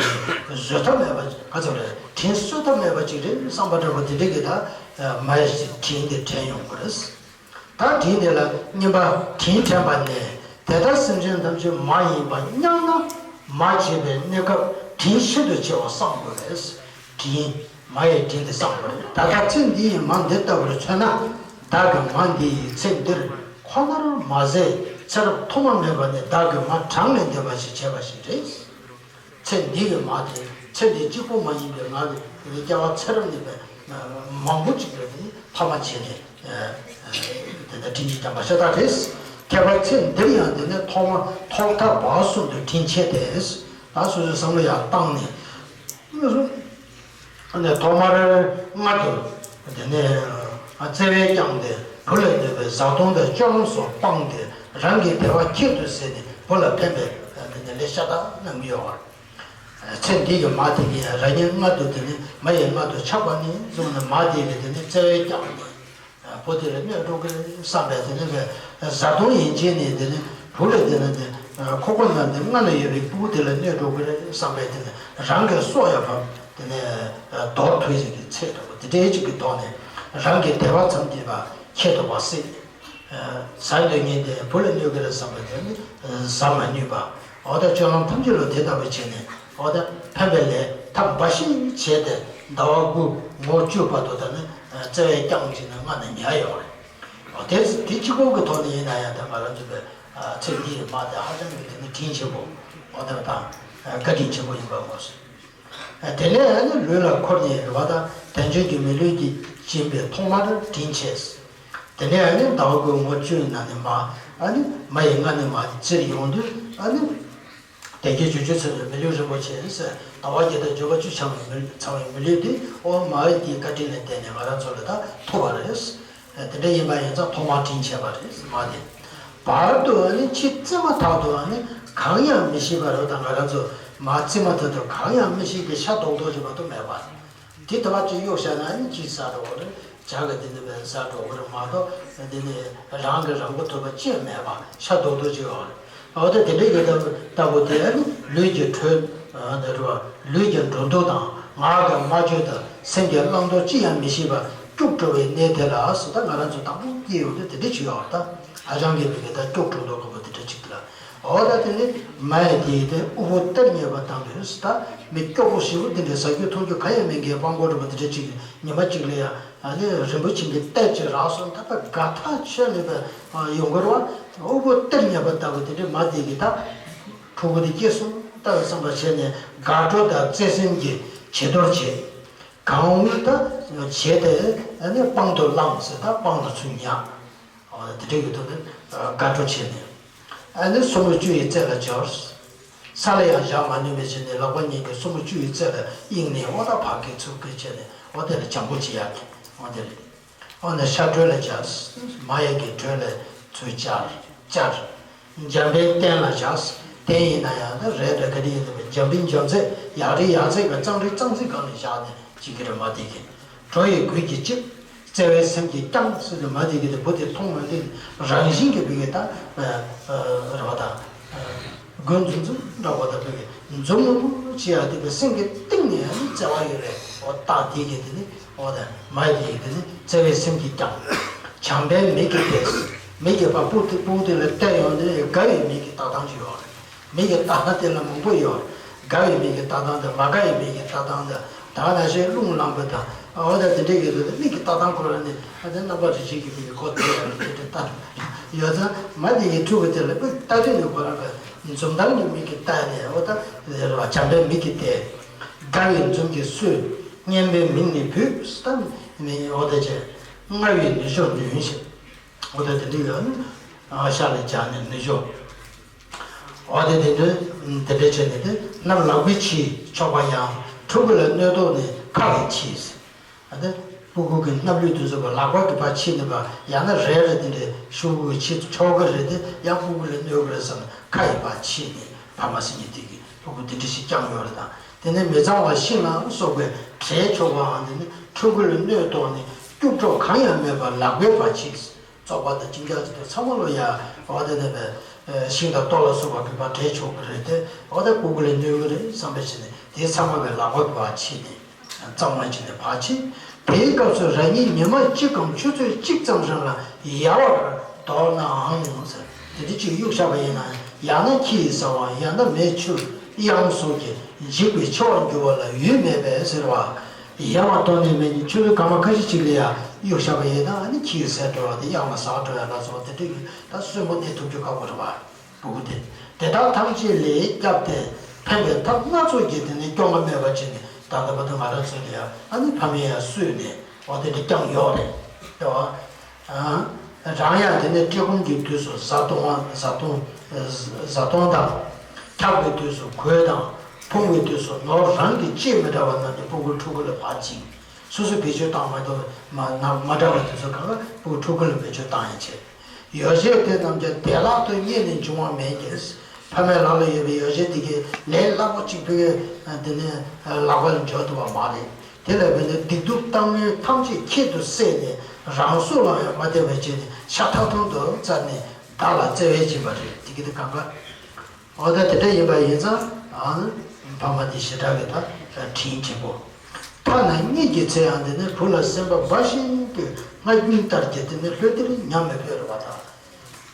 བཟོད་ཐབས་མེད་པ་ག་ཚོད་རེད། དྲིན་གསོ་ཐབས་མེད་པ་ཅིག་རེད་བསམ་པ་འདྲ་པོ་དེ་འདྲ་གི་ད་མ་ཡི་དྲིན་དེ་དྲན་ཡོང་དགོས་རེད། ད་དྲིན་དེ་ལ་སྙིམ་པ་དྲིན་དྲན་པ་ནས་དེ་ལྟར་སེམས་ཅན་ཐམས་ཅད་མ་ཡིན་པ་མཉམ་ན་མ་བྱས་པའི་གནས་སྐབས་དྲིན་ཤིན་ཏུ་ཆེ་བ་བསམ་དགོས་པས། དྲིན་མ་ཡི་དྲིན་དེ་བསམ་དགོས་རེད། ད་ལྟ་ཚེ་འདི་ཡི་མ་འདི་ལྟ་བུར་མཚོན་ན་བདག་གི་མ་འདི་ཡི་ཚེ་འདིར་ཁོ་ནར་མ་ཟད་ཚེ་རབས་ཐོག་མ་མེད་པ་ནས་བདག་གི་མ་གྲངས་ལས་འདས་པ་ཞིག་བྱས་པ་ཞིག་རེད། ཚེ་འདི་ཡི་མ་དེ་ཚེ་འདི་གཅིག་པོ་མ་ཡིན་པའི་ང་གི་དེ་ནི་སྐྱེ་བ་ཚེ་རབས་ནས་པའི་མང་པོ་ཅིག་ལ་དེ་ནི་ཐ་མ་བྱས་ནས་དེ་ལྟར་དྲིན་གྱིས་འཇོམས་པ་ཤ་སྟག་རེད། ཁྱད་པར་ཚེ་འདིར་ཡང་དེ་ནི་ཐོག་མ་ཐོག་མཐའ་བར་གསུམ་དུ་དྲིན་ཆེ་སྟེ། ད་སོ་སོའི་བསམ་བློ་ཡར་བཏང་ནས། ཨ་ནི་ཐོག་མར་མངལ་དུ་དེ་ནས་བརྩེ་བས་བསྐྱངས་ཏེ་བུ་ལ་གནོད་པའི་བཟའ་བཏུང་དང་སྤྱོད་ལམ་སོགས་སྤངས་ཏེ་རང་གི་བདེ་བ་ཁྱད་དུ་བསད་ནས་བུ་ལ་ཕན་པའི་དེ་ནས་ལས་ཤ་སྟག་གནང་གི་ཡོད་པ། ཚེ་འདི་ཡི་མ་དེ་གིས་རང་ཉིད་མངལ་དུ་དེ་ནས་མ་ཡི་མངལ་དུ་ཆགས་པ་ནས་བཟུང་ནས་མ་དེ་གིས་དེ་ནས་བརྩེ་བས་བསྐྱངས་ཏེ། བུ་དེ་ལ་གནོད་འགྲོ་གི་རེད་བསམ་པའི་དེ་ནས་བཟའ་བཏུང་ཡན་ཆད་ནས་དེ་ནས་བུ་ལ་དེ་ནས་དེ་ཁོག་པ་ན་དེ་མངལ་ན་ཡོད་པའི་སྤུ་གུ་དེ་ལ་གནོད་འགྲོ་གི་རེད་བསམ་པའི་དེ་ནས་རང་གི་སྲོག་ཡང་ཕར་དེ་ནས་འདོར་ཐུབ་ཡག་གི་ཚད་འདྲ་པོ་དེ་འདྲའི་ཅིག་གི་ཐོག་ནས་རང་གི་བདེ་བ་ཙམ་གྱིས་པ་ཁྱད་དུ་པ་སྲིད། བཟའ་འདོད་མཁན་དེ་བུ་ལ་གནོད་གི་རེད་བསམ་པ་དེ་ནི་བཟའ་མ་ནུས་པ། འོ་ད་སྤྱོད་ལམ་ཐམས་ཅད་ལ་དེ་ལྟ་བུ་བྱས་ནས་འོ་ད་ཕན་པའི་ལས་ ཐབས་འབའ་ཞིག་བྱས་ཏེ་ཟླ་བ་དགུ་ངོ་བཅུ་བར་དུ་ད་ནི་བརྩེ་བས་བསྐྱངས་བྱས་ནས་མངལ་ནས་ཉར་ཡོད་རེད། དེ་དེ་གཅིག་པོ་གི་ཐོག་ནས་ཡིན་ན་ཡང་ད་ང་རང་ཚོ་གི་ཚེ་འདིའི་མ་དེ་ཧ་ཅང་གི་དེ་ནི་དྲིན་ཆེན་པོ་འོ་དེ་དང་བཀའ་དྲིན་ཆེན་པོ་ཡིན་པ་མ་ཟད། དེ་ནས་ཨ་ནི་ལུས་ལ་འཁོར་ནས་རེ་བ་དང་དལ་འབྱོར་གྱི་མི་ལུས་ཀྱིས་སྦྱིན་པའི་ཐོག་མར་དྲིན་ཆེ། དེ་ནས་ཨ་ནི་ཟླ་བ་དགུ་ངོ་བཅུའི་ནང་ནས་མ་ཨ་ནི་མ་ཡི་མངལ་ནས་མ་ཅིར་ཡོང་དུས་ཨ་ནི་དལ་བརྒྱད་བཅུ་གཅིག་ཚེ་རིང་མི་ལུས་རིན་པོ་ཆེ་ཟེར་ཟླ་བ་བརྒྱད་དང་བཅུ་གཅིག་ཚང་བའི་མི་ཚང་བའི་མི་ལུས་དེ་ཨོ་མ་ཡི་དེའི་བཀའ་དྲིན་ལ་བརྟེན་ནས་ང་རང་ཚོ་ལ་ད་ཐོབ་པ་རེད། དེ་འདྲ་ཡིན་པ་ཡིན་ཙང་ཐོག་མར་དྲིན་ཆེ་བ་རེད་མ་དེ། བར་དུ་ཨ་ནི་ཕྱི་བཙས་མ་ཐག་ཏུ་ཨ་ནི་གང་ཡང་མི་ཤེས་པ་རེད་ད་ང་རང་ཚོ་མ་བཙས་མ་ཐག་ཏུ་གང་ཡང་མི་ཤེས་ཀྱི་ཤ་རྡོག་རྡོག་ཅིག་མ་གཏོགས་མེད་པ། དེ་ལྟ་བ་ཅིག་གཡོག་བཞག་ན་ཨ་ནི་ཅིག་ཟ་འགྲོ་བ་རེད་ཇ་གི་དེ་ནི་བས་ཟ་འགྲོ་བ་རེད་མ་གཏོགས་དེ་ནི་རང་གི་རང་མགོ་ཐོན་པ་ཅི་ཡང་མེད་པ་ཤ་རྡོག་རྡོག་ཅིག་ཡོད་རེད། འོ་ད་དེ་འདྲའི་གི་ལྟ་བུ་ལྟ་བུ་དེ་ཨ་ནི་ལུས་ཀྱི་དྲོད་འདི་རུ་ལུས་ཀྱི་འགྲོ་འདུག་དང་ངག་གི་སྨྲ་བརྗོད་དང་སེམས་ཀྱི་བླང་དོར་ཅི་ཡང་མི་ཤེས་པར་སྐྱུག་བྲོ་བའི་གནས་དེ་ལ་སུ་ད་ང་རང་ཚོ་དང་པོ་སྐྱེས་ཡོང་དུས་དེ་འདྲ་ཅིག་ཡོད་རེད་ད། ཧ་ཅང་གི་མི་གི་ད་སྐྱུག་བྲོ་མདོག་ཁ་པོ་དེ་འདྲ་ཅིག་ལ། འོ་ད་དེ་ནི་མ་ཡི་དེ་ཡི་དེ་དབུལ་པོ་གཏེར་རྙེད་པ་དང་དུས་སུ་ད་མི་སྐྱོ་པོ་ཞེ་པོ་དེ་འདྲའི་ཟ་རྒྱུ་འཐུང་རྒྱུ་གང་ཡང་མེད་མཁན་དབང་པོ་འདྲ་པོ་དེ་འདྲ་ཅིག་ཉི་མ་གཅིག་ལ་ཡང་ཨ་ནི་རིན་པོ་ཆེ་གི་གཏེར་ཅིག་རག་སོང་ད་ད་དགའ་ཐག་ཆོད་ནས་པ་ཡོང་གི་རེད་བ། དབུལ་པོ་གཏེར་རྙེད་པ་ལྟ་བུ་དེ་འདྲའི་མ་དེ་གི་ད་ཕྲུ་གུ་དེ་སྐྱེས་སོང་ལྟ་བུ་བསམ་པ་བྱས་ནས་དགའ་སྤྲོ་དང་བརྩེ་སེམས་ཀྱི་བྱི་དོར་བྱེད། གང་འོང་ད་བྱས་ཏེ་ཨ་ནི་པང་དུ་བླངས་ཟེར་ད་པང་དུ་ཚུར་ཉར། འོ་དེ་འདྲ་ཡོད་དོ་ནི་དགའ་སྤྲོ་བྱས་ནས། ཨ་ནི་སོར་མོ་བཅུ་ཡི་རྩེ་ལ་སྦྱར། ས་ལ་ཡང་བཞག་མ་ནུས་པའི་ཕྱིར་ནི་ལག་པ་གཉིས་ཀྱིས་སོར་མོ་བཅུ་ཡི་རྩེ་ལ་གཡེང་ནས་འོ་ད་བག་གི་ཚུགས་ཀྱི་བྱས་ནས་འོ་དེ་ལ་བྱམས་པོ་བྱེད་ཡག་གི་འོ་དེ་རེད། འོ་ན་ཤ་དྲོད་ལ་སྦྱར། མ་ཡི་གི་དྲོད་ལ་ཚུར་སྦྱར་སྦྱར། འཇམ་པའི་སྟན་ལ་བཞག་སྟན་ཡིན་ན་ཡང་ད་རས་འདྲ་ག་དེ་ཡིན་ན་འཇམ་པའི་འཇམ་ཚད་ཡག་རི་ཡག་ཚད་ཀྱི་གཙང་རི་གཙང་ཚད་སྒང་ལ་བཞག་ནས་བྱེད་ཀྱི་རེད་མ་དེ་གི། བྲོ་ཡི་གོས་ཀྱིས་བཅིབས། བརྩེ་བའི་སེམས་ཀྱིས་བསྐྱངས་ཟེར་དུས་མ་དེ་གི་དེ་བུ་དེ་མཐོང་མ་དེ་རང་བཞིན་གྱིས་བུ་གི་ད་རེ་བ་དང་། དགོད་འཛུམ་འཛུམ་འདྲ་བོ་དང་བུ་གི་འཛུམ་མུ་མུ་བྱེད་ཡ་དེ་བུ་སེམས་ཀྱི་གཏིང་ནས་ཡང་བརྩེ་བ་ཡོད་རེད་འོ་ད་དེ་གི་དེ་ནི་འོ་ད་མ་དེ་གི་དེ་ནི་བརྩེ་བའི་སེམས་ཀྱིས་བསྐྱངས། བྱམས་པའི་མིག་གིས་བལྟས། མིག་གིས་ཕར་སྤུ་གུ་དེ་སྤུ་གུ་དེ་ལ་བལྟས་ཡོང་དུས་དགའ་བའི་མིག་གི་ལྟ་སྟངས་ཅིག་ཡོད་རེད། མིག་གི་ལྟ་སྟངས་དེ་ལ་མང་པོ་ཡོད། དགའ་བའི་མིག་གི་ལྟ་སྟངས་དང་མ་དགའ་བའི་མིག་གི་ལྟ་སྟངས་དང་ད་ག་ནང་བཞིན་རླུང་ལངས་པ་དང་འོ་ད་དེ་འདྲའི་གི་དུས་མིག་གི་ལྟ་སྟངས་ཁོ་རང་ནི་ཨ་དེ་རྣམ་པ་རིག་བྱེད་ཀྱི་མིག་གི་ཁོ་དེ་ཡང་དེ་འདྲ་ལྟ་ཡོད་ཙང་མ་དེ་ཡི་ཕྲུ་གུ་དེ་ལ་མིག་ལྟ་དུས་ནི་ཁོ་རང་གི་འཛུམ་མདངས་ཀྱི་མིག་གིས་ལྟ་ནས་འོ་ད་དེ་རེད་བ་བྱམས་པའི་མིག་གིས་བལྟས། དགའ་བའི་འཛུམ་གྱིས་གསོས། སྙན་པའི་མིང་ནི་བོས་ད་ནི་འོ་ད་ཅེ་རྔ་བའི་ནུ་ཞོ་ནུས་ཤིང་འོ་ད་དེ་འདྲའི་ཡོད་ནི་ཤ་ལ་སྦྱར་ནས་ནུ་ཞོ། འོ་དེ་དེ་འདྲ་དེ་འདྲ་བྱས་ནས་དེ་སྣབས་ལག་པས་ཕྱིས་ཆོག་པ་ཡང་ཕྲུ་གུ་ལ་གནོད་དོགས་ནི་ཁ་ལས་ཕྱིས། ཨ་ནི་སྤུ་གུ་གི་སྣབས་ལུད་དེ་ཚོ་ལག་པ་གིས་ཕར་ཕྱིས་ནས་ཕར་ཡང་ན་རས་ར་དེ་འདྲའི་ཤོག་བུ་གིས་ཕྱིས་ཆོག་གི་རེད་དེ་ཡང་སྤུ་གུ་ལ་གནོད་གི་རེད་བསམ་ནས་ཁ་ཡིས་ཕར་ཕྱིས་ནས་ཕ་མ་སེམས་ཉིད་དེ་གིས་སྤུ་གུ་དེ་འདྲ་ཞིག་བསྐྱངས་ཡོད་རེད་དང་དེ་ནས་མི་གཙང་བ་ཤིང་ལ་སོགས་པའི་བྲེག་ཆོག་པའང་དེ་ནི་ཕྲུ་གུ་ལ་གནོད་དོགས་ནས་སྐྱུག་བྲོ་གང་ཡང་མེད་པར་ལག་པས་ཕར་ཕྱིས། བཙོག་པ་དང་ཅི་འདྲ་ཅི་འདྲ་ཚང་མ་ལོ་ཡ་འོ་དེ་ནས་པའི་ཤིང་དང་ཏོག་ལ་སོགས་པ་གིས་ཕར་བྲེག་ཆོག་གི་རེད་དེ་འོ་ད་སྤུ་གུ་ལ་གནོད་གི་རེད་བསམ་པའི་ཕྱིར་ནས་དེ་ཚང་མ་པའི་ལག་པ་གིས་ཕར་ཕྱིས་ཏེ་གཙང་མ་བྱས་ནས་ཕར་ཕྱིས། དེའི་སྐབས་སུ་རང་ཉིད་ཉི་མ་གཅིག་གམ་ཆུ་ཚོད་གཅིག་ཙམ་རིང་ལ་ཡལ་བར་དོར་ནའང་ཟེར་དེ་འདྲ་ཅིག་གཡུག་བཞག་པ་ཡིན་ན་ཡང་ན་ཁྱི་ཡིས་ཟ་བ་ཡང་ན་མེ་ཆུ་གཡང་སོགས་ཀྱིས་འཇིག་པའི་འཆི་བར་འགྱུར་བ་ལ་ཡུལ་མེད་པས་ཟེར་བ། ཡལ་བར་དོར་ནས་མེད་ནི་ཆུ་ཚོད་སྐར་མ་ཁ་ཤས་ཅིག་ལ་ཡང་གཡུག་བཞག་པ་ཡིན་ན་ཨ་ནི་ཁྱི་ཡིས་ཟས་འགྲོ་བ་དེ་གཡང་ལ་ཟག་འགྲོ་ཡ་ལ་སོགས་དེ་འདྲ་གི་ད་གསོན་པོ་གནས་ཐུབ་རྒྱུ་ཁག་པོ་རེད་བ། སྤུ་གུ་དེ། དེ་དག་ཐམས་ཅད་ལས་བསྐྱབས་ཏེ་ཕན་པའི་ཐབས་སྣ་ཚོགས་ཀྱིས་དེ་ནི་སྐྱོ་ང་མེད་པར་བྱས་ནས་ད་ལྟ་བར་དུ་ང་རང་ཚོ་ལ་ཡང་ཨ་ནི་ཕ་མས་ཡང་གསོས་ནས་འོ་དེ་འདྲ་བསྐྱངས་ཡོད་རེད། རེད་བ། རང་ཡང་དེ་ནས་བཀྲེས་སྐོམ་གྱི་དུས་སུ་བཟའ་བཏུང་བ་བཟའ་བཏུང་བཟའ་བཏུང་དང་། འཁྱག་པའི་དུས་སུ་གོས་དང་། ཕུང་བའི་དུས་སུ་ནོར་རང་གི་ཅི་མི་འདྲ་བ་རྣམས་ནི་སྤུ་གུ་ཕྲུ་གུ་ལ་ཕར་བྱིན། སོ་སོས་བེད་སྤྱོད་བཏང་མ་ཐུབ་མ་ན་མ་འདྲ་བ་དེ་ཚོ་གང་ག་སྤུ་གུ་ཕྲུ་གུ་ལ་བེད་སྤྱོད་བཏང་ཡང་བྱེད། ཡོ་བྱད་དེ་རྣམས་ཀྱང་བདེ་བླག་ཏུ་རྙེད་ནས་འབྱུང་བ་མེད་ཀྱི། ཕ་མའི་ལག་ལ་ཡོད་པའི་ཡོ་བྱད་དེ་གའི་ལས་སླ་པོ་གཅིག་པུས་དེ་ནས་ལག་པ་ལ་འབྱོར་ཐུབ་པ་མ་རེད། དེ་ལ་བརྟེན་ནས་སྡིག་སྡུག་བཏང་མིན་ཐམས་ཅད་ཁྱད་དུ་བསད་ནས་རང་སྲོག་ལ་ཡང་མ་བརྟེན་པར་བྱས་ནས་ཤ་ཐག་ཐུང་དུ་བཙལ་ནས་བདག་ལ་བརྩེ་བས་བྱིན་པ་རེད་དེ་གའི་དེ་གང་ག་འོ་ད་དེ་འདྲ་ཡིན་པ་ཡིན་ཙང་ཨ་ནི་ཕ་མ་དེ་ཞེ་དྲག་གི་ད་དྲིན་ཆེན་པོ། ཐ་ན་གཉིད་ཀྱི་ཚེ་ཡང་དེ་ནི་བུ་ལ་སེམས་པ་འབའ་ཞིག་གི་རྔ་རྒྱུན་ལྟར་གྱི་དེ་ནི་ལྷོད་དེར་ཉམས་མི་ཕོད་རེད་བ་ད།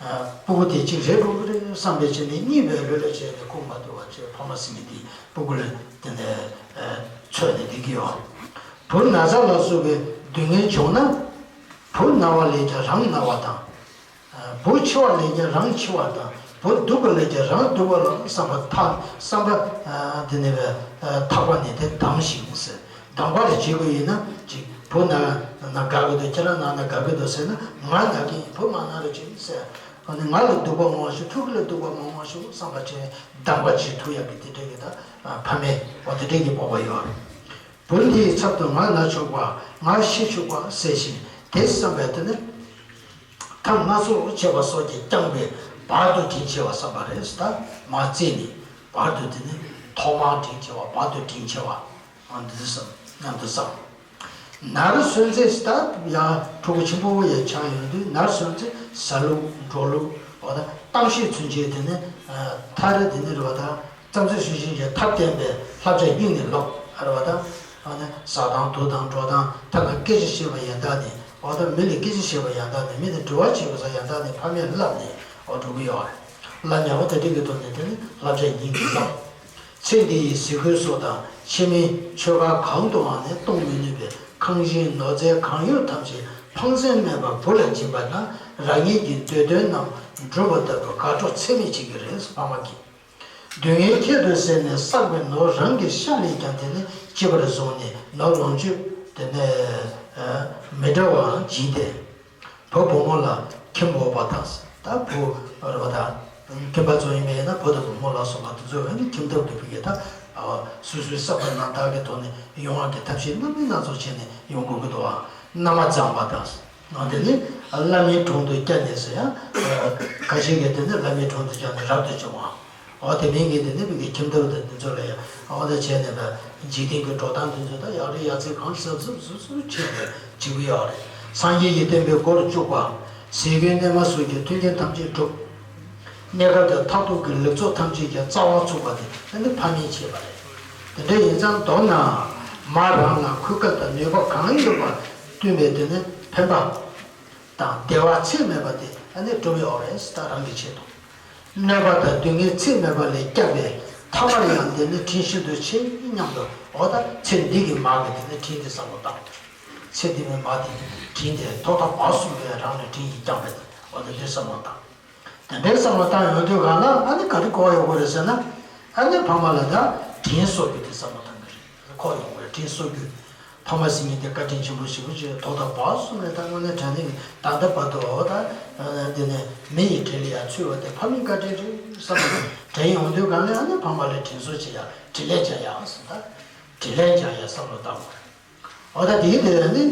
སྤུ་གུ་དེ་གཅིག་རེད་འགྲོ་གི་རེད་བསམ་པའི་ཆེད་ནས་གཉིད་པའི་ལྷོད་ལྷོད་བྱས་ནས་ཁུག་མ་ཐུབ་པ་བྱས་ཕ་མ་སེམས་ཀྱི་དེ་སྤུ་གུ་ལ་དེ་ནས་ འཚོལ་ནས་བསྡད་ཀྱི་ཡོད། བུ་ན་ཚ་ལ་སོགས་པའི་སྡུག་བསྔལ་བྱུང་ན། བུ་ན་བ་ལས་ཀྱང་རང་ན་བ་དང་། བུ་འཆི་བ་ལས་ཀྱང་རང་འཆི་བ་དང་། བུ་སྡུག་པ་ལས་ཀྱང་རང་སྡུག་པ་ལ་བསམ་པ་ཐག་བསམ་པ་དེ་ནས་པའི་ཐག་པ་ནས་དེ་སྡང་ཞིང་ཟེར། སྡང་བ་ལ་བྱེད་དགོས་ཡིན་ན་ཅིག་བུ་ན་ན་དགའ་གི་འདུག་ཁྱེད་རང་ན་ན་དགའ་གི་འདུག་ཟེར་ན་ང་ན་གི་ཡིན། བུ་མ་ན་རོགས་བྱེད་ཟེར། ཨ་ནི་ང་ལ་སྡུག་པ་མ་བྱུང་། ཕྲུ་གུ་ལ་སྡུག་པ་མ་བྱུང་བསམ་པ་བྱས་སྡང་བ་བྱེད་ཐུབ་ཡག་གི་དེ་འདྲ་གི་ད་ཕ་མས་འོ་དེ་འདྲ་གི་སྤོབས་པ་ཡོད་རེད། བུ་འདིའི་ཚབ་ཏུ་ང་ན་ཆོག་པ་ང་ཤི་ཆོག་པ་ཟེར་ཞིང་དེ་བསམ་པས་དེ་ནི་ཐབས་སྣ་ཚོགས་བྱས་པ་སོགས་ཀྱིས་བསྐྱངས་པའི་བར་དུ་དྲིན་ཆེ་བ་བསམ་པ་རེད། ད་མ་བརྩིས་ནས་བར་དུ་དེ་ནི་ཐོག་མར་དྲིན་ཆེ་བ་བར་དུ་དྲིན་ཆེ་བ། འོ་འདི་བསམ་སྙམ་དུ་བསམ། ནར་སོན་ཚེ་ད་ཡང་ཕྲུ་གུ་ཆེན་པོ་ཡང་ཆགས་ཡོང་དུས་ནར་སོན་ཚེ་ཟ་ལུགས་འགྲོ་ལུགས་འོ་ད་གཏམ་བཤད་ཚུན་ཆད་དེ་ནི་མཐར་དེ་ནི་རེད་བ། ད་བསམ་ཚུལ་ཤུགས་ཤིང་གི་ཐབས་བསྟན་པའི་བསླབ་བྱ་སྙིང་ནས་ལོག་ཨ་རེད་བ། ད་ཨ་ནི་ཟ་དང་འཐུང་དང་འགྲོ་དང་ཐབས་ལ་སྐད་ཆ་བཤད་པ་ཡན་དག་ནི་འོ་ད་མི་ལ་སྐད་ཆ་བཤད་པ་ཡན་དག་ནི་མི་དང་འབྲེལ་བ་བྱེད་དགོས་ས་ཡན་དག་ནི་ཕ་མས་བསླབས་ནས་འོ་འགྲོ་གི་ཡོད་རེད། བསླབ་ནས་འོ་དེ་འདྲ་གི་ཐོག་ནས་དེ་ནི་བསླབ་བྱ་སྙིང་ནས་ལོག་ཚེ་འདི་ཡི་ཟས་གོས་སོགས་དང་ཕྱི་མའི་ཆོས་འགའ་གང་དུའང་ནི་གཏོང་མི་ནུས་པའི་ཁང་ཞིང་ནོར་རྫས་གང་ཡོད་ཐམས་ཅད་ཕངས་སེམས་མེད་པར་བུ་ལ་སྦྱིན་པ་ན་རང་ཉིད་ཀྱི་འདོད་དོན་རྣམས་འགྲུབ་པ་ལྟ་བུ་དགའ་སྤྲོ་ཚད་མེད་བྱེད་ཀྱི་རེད། ཕ་མ་གིས་སྡུག་བསྔལ་ཁྱད་དུ་བསད་ནས་བསགས་པའི་ནོར་རང་གི་ཤ་ལས་ཀྱང་དེ་ནི་ལྕི་བར་བཟུང་ནས་ནོར་ལོངས་སྤྱོད་དེ་ནས་མི་འདྲ་བའང་སྦྱིན་ཏེ། བུ་བུ་མོ་ལ་ཁྱིམ་འོག་པ་དང་། ད་བུ་རེད་བ། ད་ཁྱིམ་པ་ཚོ་ཡིན་པས་ན་བུ་དང་བུ་མོ་ལ་སོགས་པ་དེ་ཚོ་ཡང་ནི་ཁྱིམ་ཐབ་ཀྱི་ཕུགས་ཀྱི་ད་སོ་སོའི་བསགས་པ་རྣམ་དག་གི་ཐོག་ནས་ཡོང་བ་གི་ཐབས་ཤེས་སྣ་མིན་སྣ་ཚོགས་བྱས་ནས་ཡོང་དགོས་ཀྱི་འདུག་བ། མནའ་མ་བརྫངས་པ་དང་། འོ་དེ་ནི་བླ་མའི་དྲུང་དུ་བསྐྱལ་ནས་ཟེར་ཡང་། ཁ་ཤས་ཀྱིས་དེ་ནི་བླ་མའི་དྲུང་དུ་བསྐྱལ་ནས་རབ་ཏུ་བྱུང་བ། འོ་དེ་མིན་གྱི་དེ་ནི་བོད་ཀྱི་ཁྱིམ་ཐབ་དང་དེ་ཚོ་ལ་ཡང་འོ་དེ་བྱས་ནས་པ་འཇིག་རྟེན་གྱི་འགྲོ་སྟངས་དེ་ཚོ་ད་ཡག་རེད་ཡག་ཚད་གང་གཟབ་གཟབ་གཟབ་གཟབ་བྱས་ནས་བྱེད་ཀྱི་ཡོད་རེད། སངས་རྒྱས་ཀྱི་བསྟན་པའི་སྒོར་བཅུག་པ། ཟས་གོས་གནས་མལ་སོགས་ཀྱི་མཐུན་རྐྱེན་ཐམས་ཅད་གྲུབ། གནས་སྐབས་དང་མཐར་ཐུག་གི་ལེགས་ཚོགས་ཐམས་ཅད་ཀྱི་རྩ་བ་ཚུགས་པ་དེ་ཨ་ནི་ཕ་མས་བྱས་པ་རེད། དེ་འདྲ་ཡིན་ཙང་མདོར་ན། མ་རང་ལ་གོ་སྐབས་དང་ནུས་པ་གང་ཡོད་པ་བསྟུན་པའི་དེ་ནི་ཕན་པ་དང་བདེ་བ་ཚད་མེད་པ་དེ་ཨ་ནི་སྒྲུབ་ཡོད་རེད། ད་རང་གི་ཆེད་དུ། གནོད་པ་དང་སྡུག་བསྔལ་ཚད་མེད་པ་ལས་བསྐྱབས་པས་ཐ་མར་ཡང་དེ་ནི་དྲིན་ཤིན་ཏུ་ཆེ་སྙམ་དུ་འོ་ད་ཚེ་འདི་གི་མ་གི་དེ་ནི་དྲིན་དེ་བསམ་བློ་བཏང་། ཚེ་འདི་མའི་མ་དེ་ནི་དྲིན་དེ་ཐོག་མཐའ་བར་གསུམ་པའི་རང་ལ་དྲིན་གྱིས་བསྐྱངས་པས་འོ་ད་དེ་བསམ་བློ་བཏང་། དེ་འདྲའི་བསམ་བློ་བཏང་ཡོང་དུས་གང་ལ་ཨ་ནི་ག་རེ་གོ་ཡོང་གི་རེད་ཟེར་ན། ཨ་ནི་ཕ་མ་ལ་ད་དྲིན་གཟོ་རྒྱུ་དེ་བསམ་བློ་བཏང་གི་རེད། གོ་ཡོང་གི་རེད། དྲིན་གཟོ་རྒྱུ། ཕ་མ་ཟེར་མཁན་དེ་བཀའ་དྲིན་ཆེན་པོ་ཞེ་པོ་ཅིག་ཐོག་མཐའ་བར་གསུམ་ནས་ད་དངོས་གནས་དྲང་གནས་ཀྱི་ད་ལྟ་བར་དུ་འོ་ད་འདི་ནས་མི་ཡི་དྲིན་ལ་ཡང་ཚུད་པ་དེ་ཕ་མའི་བཀའ་དྲིན་རེད་བསམ་པ་དྲན་ཡོང་དུས་གང་ལ་ཨ་ནི་ཕ་མ་ལ་དྲིན་གཟོ་བྱེད་ཡག་དྲིན་ལན་འཇལ་ཡག་ཟེར། ད་དྲིན་ལན་འཇལ་ཡག་བསམ་བློ་བཏང་བ་རེད། འོ་ད་དེའི་དེ་ནི་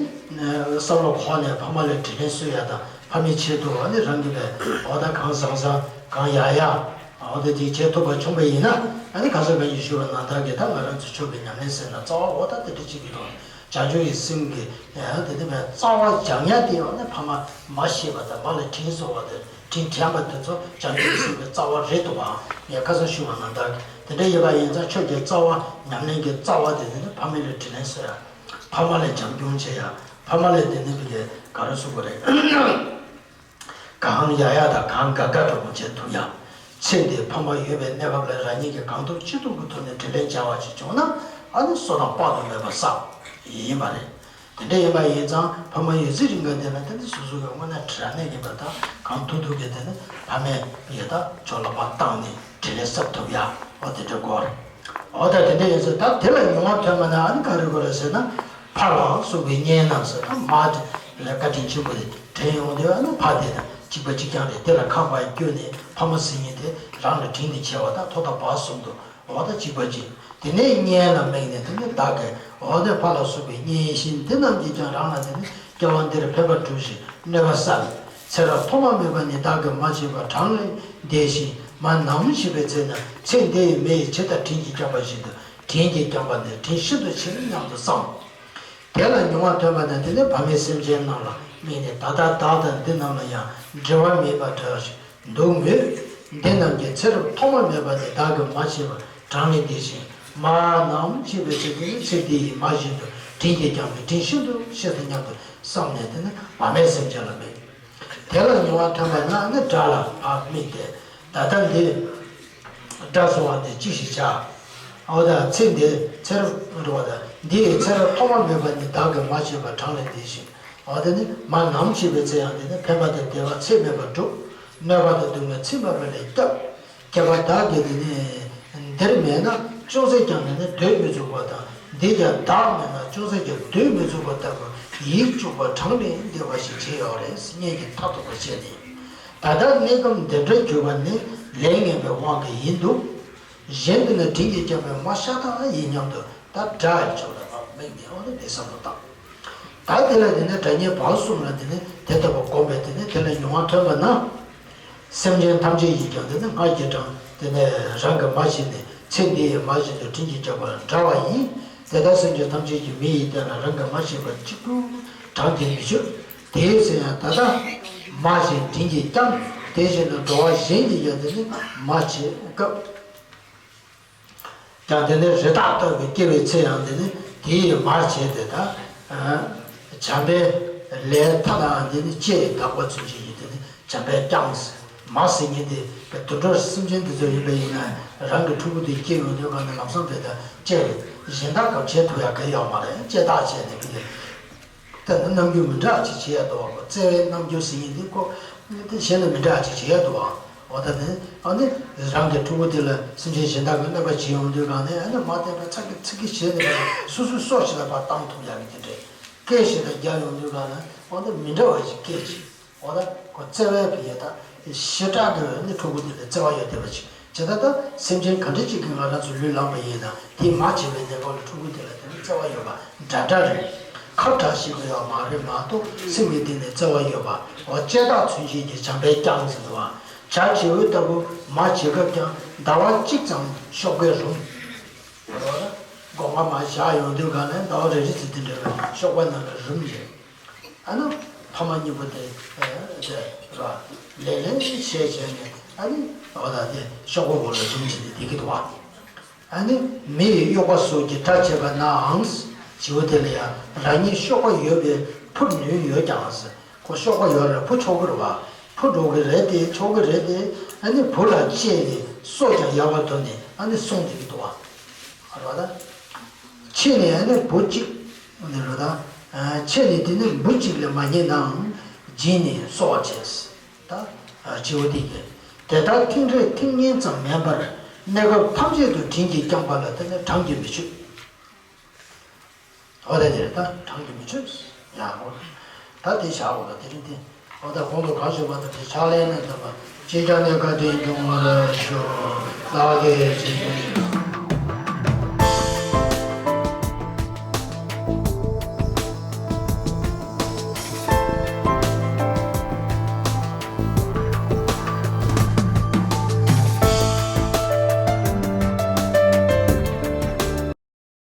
བསམ་བློ་འཁོར་ནས་ཕ་མ་ལ་དྲིན་ལན་གཟོ་ཡག་དང་ཕ་མའི་ཆེད་དུ་ཨ་ནི་རང་གི་བས་འོ་ད་གང་བཟང་བཟང་གང་ཡག་ཡག་འོ་ད་དེ་བྱེད་ཐུབ་པ་བྱུང་བ་ཡིན་ན་ཨ་ནི་ཁ་སང་ཁ་ཉིན་ཞུས་པ་ནང་ལྟར་གྱི་ད་ང་རང་ཚོ་ཆོས་ཀྱི་ཉམས་ལེན་ཟེར་ན་རྩ་བ་འོ་ད་དེ་འདྲ་ཅིག་གི་ཐོག་ནས་བྱང་ཆུབ་ཀྱི་སེམས་ཀྱི་དེ་ནི་བས་རྩ་བ་སྦྱང་ཡག་དེ་ཨ་ནི་ཕ་མ་མ་ཤེས་པ་དང་མ་ལ་དྲིན་གཟོ་བ་དང་དྲིན་དྲན་པ་དེ་ཚོ་བྱང་ཆུབ་ཀྱི་སེམས་ཀྱི་རྩ་བ་རེད་འདུག་བ། ངས་ཁ་སང་ཞུས་པ་ནང་ལྟར་གྱི་དེ་འདྲ་ཡིན་པ་ཡིན་ཙང་ཆོས་ཀྱི་རྩ་བ་ཉམས་ལེན་གྱི་རྩ་བ་དེ་ནི་ཕ་མ་ལ་དྲིན་ལན་གཟོ་ཡག་ཕ་མ་ལ་བྱམས་སྐྱོང་བྱེད་ཡག་ཕ་མ་ལ་དེ་ནི་བི་གའི་ག་རེ་ཟེར་དགོས་རེད། གང་ཡག་ཡག་དང་གང་དགའ་དགའ་འདྲ་པོ་བྱེད་ཐུབ་ཡག་ཚེ་འདིར་ཕ་མ་ཡོད་པའི་གནས་སྐབས་ལ་རང་ཉིད་ཀྱིས་གང་ཐུབ་ཅི་ཐུབ་ཀྱི་ཐོག་ནས་དྲིན་ལན་འཇལ་བ་ཞིག་བྱུང་ན་ཨ་ནི་བསོད་ནམས་དཔག་ཏུ་མེད་པ་བསགས་ཡིན་པ་རེད། དེ་འདྲ་ཡིན་པ་ཡིན་ཙང་ཕ་མ་ཡོད་ཚད་རིང་ག་དེ་ན་དེ་ནི་སོ་སོ་གི་དངོས་གནས་དྲང་གནས་ཀྱི་བར་དང་གང་ཐུབ་ཐུབ་ཀྱི་དེ་ནི་ཕ་མའི་ཡོད་ད་ཆོག་ལ་བ་བཏང་ནས་དྲིན་ལན་གཟབ་ཐུབ་ཡག་འོ་དེ་འདྲ་དགོས་རེད། འོ་ད་དེ་འདྲ་ཡིན་ཙང་ད་དེ་ལ་མྱོང་བ་ཐོན་པ་ན་ཨ་ནི་ག་རེ་དགོས་རེད་ཟེར་ན། ཕ་ལ་སོགས་པའི་གཉེན་རྣམས་ཟེར་ན་མ་དེ་ལ་བཀའ་དྲིན་ཆེན་པོ་དེ་དྲན་ཡོང་དུས་ཨ་ནི་ཕ་དེ་དང་གཅིག་པ་གཅིག་རྐྱང་རེད། དེ་ལ་ཁག་པ་སྐྱོན་ནས་ཕ་མ་ཟེར་མཁན་དེ་རང་ལ་དྲིན་དེ་ཆེ་བ་དང་ཐོག་མཐའ་བར་གསུམ་དུ་འོ་ད་གཅིག་པ་གཅིག་དེ་ནས་གཉེན་ལ་དམིགས་ནས་དེ་ནི་བདག་གི་འོ་ད་ཕ་ལ་སོགས་པའི་གཉེན་བཞིན་འདི་རྣམས་ཀྱིས་ཀྱང་རང་ལ་དེ་ནི་སྐྱེ་བ་འདིར་ཕན་པ་སྒྲུབས་ཤིག་གནོད་པ་བསལ། ཚེ་རབས་ཐོག་མ་མེད་པ་ནས་བདག་གིས་མ་བྱས་པར་གྲངས་ལས་འདས་ཤིང་མ་ནམ་ཤི་བའི་ཚེ་ན་ཚེ་འདི་ཡི་མི་ཡི་ཇི་ལྟར་དྲིན་གྱིས་བསྐྱངས་པ་བཞིན་དུ་དྲིན་གྱིས་བསྐྱངས་པ་ནི་དྲིན་ཤིན་ཏུ་ཆེ་སྙམ་དུ་བསམ། དེ་ལ་མྱོང་བ་ཐོན་པ་དང་དེ་ནི་བར་མའི་སེམས་ཅན་རྣམས་ལ་དམིགས་ནས་ད་ལྟ་བདག་དང་འདི་རྣམས་ལ་ཡང་འབྲལ་བ་མེད་པ་འདྲ་ཞིག་འདུག་མོད། འདི་རྣམས་ཀྱི་ཚེ་རབས་ཐོག་མ་མེད་པ་ནས་བདག་གིས་མ་བྱས་པར་གྲངས་ལས་འདས་ཤིང་མ་ནམ་ཤི་བའི་ཚེ་དེ་ནི་ཚེ་འདི་ཡི་མ་བཞིན་དུ་དྲིན་གྱིས་བསྐྱངས་པའི་དྲིན་ཤིན་ཏུ་ཆེ་སྙམ་དུ་བསམ་ནས་དེ་ནི་བར་མའི་སེམས་ཅན་ལ་དམིགས། དེ་ལ་མྱོང་བ་ཐོན་པ་ན་ནི་དགྲ་ལ་ཕར་དམིགས་ཏེ། ད་ལྟ་འདི་དགྲ་བཟུང་བ་འདི་ཅི་ཞིག་བྱ། འོ་ད་ཚེ་འདིའི་ཚེ་རབས་འགྲོ་བ་དང་འདི་ཡི་ཚེ་རབས་ཐོག་མ་མེད་པ་ནས་བདག་གིས་མ་བྱས་པ་གྲངས་ལས་འདས་ཤིང་། འོ་དེ་ནི་མ་ནམ་བྱས་པའི་ཚེ་ཡང་དེ་ནི་ཕན་པ་དང་བདེ་བ་ཚད་མེད་པ་སྒྲུབ། གནོད་པ་དང་སྡུག་བསྔལ་ཚད་མེད་པ་ལས་བསྐྱབས། ཁྱད་པར་བདག་གིས་དེ་ནི་འདིར་མེད་ན་ཅུང་ཟད་ཀྱང་དེ་ནི་སྡོད་མི་ཚུགས་པ་དང་འདི་ཀྱང་བདག་མེད་ན་ཅུང་ཟད་ཀྱང་སྡོད་མི་ཚུགས་པ་ལྟ་བུ་ཡིད་གཅུགས་པ་གྲངས་ལས་འདས་པ་ཞིག་བྱས་ཡོད་རེད། སྙན་གྱི་མཐའ་ཐུག་པ་བྱས་ནས། ད་ལྟ་གནས་སྐབས་འདི་འདྲར་གྱུར་པ་ནི་ལས་ངན་པའི་དབང་གིས་ཡིན་འདུག་གཞན་དུ་ནི་དྲིན་གྱིས་བསྐྱངས་པའི་མ་ཤ་སྟག་ཡིན་སྙམ་དུ་ད་དགྲ་ཡི་ཕྱོགས་ལ་དམིགས་ནས་འོ་ན་དེ་བསམ་བློ་བཏང་། ད་དེ་ལ་དེ་ནས་དགྲ་གཉེན་བར་གསུམ་ལ་དེ་ནས་དེ་ལྟ་བུ་བསྒོམས་པས་དེ་ནས་དེ་ལ་མྱོང་བ་ཐོན་པ་ན། སེམས་ཅན་ཐམས་ཅད་ཀྱིས་ཀྱང་དེ་ནས་སྔར་གྱི་གྲངས་དེ་ནས་རང་གིས་མ་བྱས་ནས་ཚེ་འདི་ཡི་མ་བྱས་ཏེ་དྲིན་གྱིས་བསྐྱངས་པ་འདྲ་བ་ཡིན། དེ་ལྟར་སེམས་ཅན་ཐམས་ཅད་ཀྱིས་མི་ཡི་སྟེང་ལ་རང་གིས་མ་བྱས་པ་གཅིག་པུ་གྲངས་ཀྱིས་མི་ཆོད། དེའི་ཚེ་ཡང་ད་ལྟ་མ་བྱས་དྲིན་གྱིས་བསྐྱངས། དེ་བཞིན་དུ་འགྲོ་བ་གཞན་གྱིས་ཀྱང་དེ་ནི་མ་བྱས་སྐབས། ཀྱང་དེ་ནི་རི་དྭགས་ལྟ་བུའི་སྐྱེ་བའི་ཚེ་ཡང་དེ་ནི་དེ་ཡི་མར་བྱས་ཏེ་ད། བྱམས་པའི་ལས་མཐའ་དག་དེ་ནི་ལྕེ་ཡི་བདག་པོ་ཚུན་ཆད་ཀྱིས་དེ་ནི་བྱམས་པས་བསྐྱངས། མ་ཟེར་མཁན་དེ་དུད་འགྲོ་སེམས་ཅན་དེ་ཚོ་ཡིན་པ་ཡིན་ན་རང་གི་ཕྲུ་གུ་དེ་སྐྱེ་ཡོང་དུས་གང་ནས་ལམ་སང་དེ་ད་ལྕེ་གཞན་དག་གབ་བྱེད་ཐུབ་ཡག་གི་ཡོད་མ་རེད། ལྕེ་བདག་བྱས་ནས་དེ་ནི། ད་ནི་རྣམ་འགྱུར་མི་འདྲ་ཅིག་བྱེད་ཡ་འདུག་བ། བརྩེ་བའི་རྣམ་འགྱུར་ཟེར་མཁན་འདི་ཁོ་དེ་གཞན་ལ་མི་འདྲ་ཅིག་བྱེད་ཡ་འདུག་བ། འོ་ད་ནི་ཨ་ནི་རང་གི་ཕྲུ་གུ་དེ་ལ་སེམས་ཅན་གཞན་དག་གིས་གནོད་པ་བྱེད་ཡོང་དུས་གང་ནས་ཨ་ནི་མ་བསྟན་པའི་ཚ་གི་ཚིག་གི་བྱས་ནས་སོ་སོའི་སྲོག་ཞིག་ལ་ཕར་བཏང་ཐུབ་ཡ་གི་དེ་འདྲས་སྐད་ཞིག་ལ་རྒྱག་ཡོང་དུས་གང་ན་འོ་ད་མི་འདྲ་བ་ཞིག་སྐད་ཅིག་འོ་ད་ཁོ་བརྩེ་བའི་བི་ཡ་ད་ཞེ་དྲག་གི་ཨ་ནི་ཕྲུ་གུ་དེ་ལ་བརྩེ་བ་ཡོད་བསྡད་པ་ཅིག་བྱས་ད་ལྟ་སེམས་ཅན་ག་འདྲ་ཅིག་གིས་ང་རང་ཚོ་ལུས་བླངས་པ་ཡིན་ན་དེ་མ་བྱས་པའི་གནས་སྐབས་ལ་ཕྲུ་གུ་དེ་ལ་དེ་ནི་བརྩེ་བ་ཡོད་པ་འདྲ་འདྲ་རེད། ཁབ་བྲལ་ཞིག་ཡོད་མ་རེད་མ་གཏོགས་སེམས་ཀྱི་སྟེང་ནས་བརྩེ་བ་ཡོད་པ། འོ་ལྕེ་བདག་ཚུན་ཆད་ཀྱིས་བྱམས་པས་བསྐྱངས་ཟེར་འདུག་བ། བྱ་བྱིའུ་ལྟ་བུ་མ་བྱེད་སྐབས་ཀྱང་ཟླ་བ་གཅིག་ཙམ་གཤོག་པས་རུམ། འོ་ད་སྒོ་ང་མར་བཞག་ཡོང་དུས་གང་ནས་ཟླ་བ་རེ་རེ་ཙམ་དེ་འདྲ་བའི་གཤོག་པ་རྣམས་ལ་རུམ་ཡོད། ཨ་ནི་ཕ་མ་གཉིས་པོ་དེ་དེ་ར་ལེ་ལེ་བྱས་བྱས་ནས་ཨ་ནི་འོ་ད་དེ་གཤོག་པ་བོ་ལ་རུམ་བྱས་ནས་བསྡད་ཀྱི་འདུག་བ། ཨ་ནི་མི་ཡི་གཡོག་པ་སོགས་ཀྱིས་གྲྭ་བྱས་པ་ནའང་། བྱིའུ་དེ་ལ་ཡང་རང་ཉིད་གཤོག་པ་ཡོད་པའི་འཕུར་ནུས་ཡོད་ཀྱང་། ཁོ་གཤོག་པ་ཡོད་རེད། འཕུར་ཆོག་གི་རེད་བ། འཕུར་འགྲོ་གི་རེད་དེ། ཆོག་གི་རེད་དེ། ཨ་ནི་བུ་ལ་བཅས་ནས་སྲོག་ཀྱང་ཡལ་བར་དོར་ནས་ཨ་ནི་སོང་བསྡད་ཀྱི་འདུག་བ། རེད་བ་ད། ཆེ་ནས་ཨ་ནི་བུ་གཅིག་ནི་རེད་ད། ཆེ་ནས་དེ་ནི་འབུ་གཅིག་ལས་མ་རྙེད་ནའང་། བྱིན་ནས་གསོ་བར་བྱས། ད། བྱིའུ་དེ་གིས། དེ་ལྟར་ཐེངས་རེ་ཐེངས་གཉིས་ཙམ་མིན་པར། གནས་སྐབས་ཐམས་ཅད་དུ་དྲིན་གྱིས་བསྐྱངས་པ་ལ་དེ་ནི་གྲངས་ཀྱིས་མི་ཆོད། འོ་དེ་དེ་ད་གྲངས་ཀྱིས་མི་ཆོད། ཡ་འོ། ད་དེ་བཞག་འོ་ད་དེ་རིང་དེ། འོ་ད་གོང་དུ་གང་ཞུས་པ་དང་དེ་ཕྱག་ལེན་ནས་འདོན་པ། ཅི་བྱ་ནས་བཀའ་དྲིན་སྐྱོང་བར་ཤོག །བདག་གིས་ཅི་བྱ།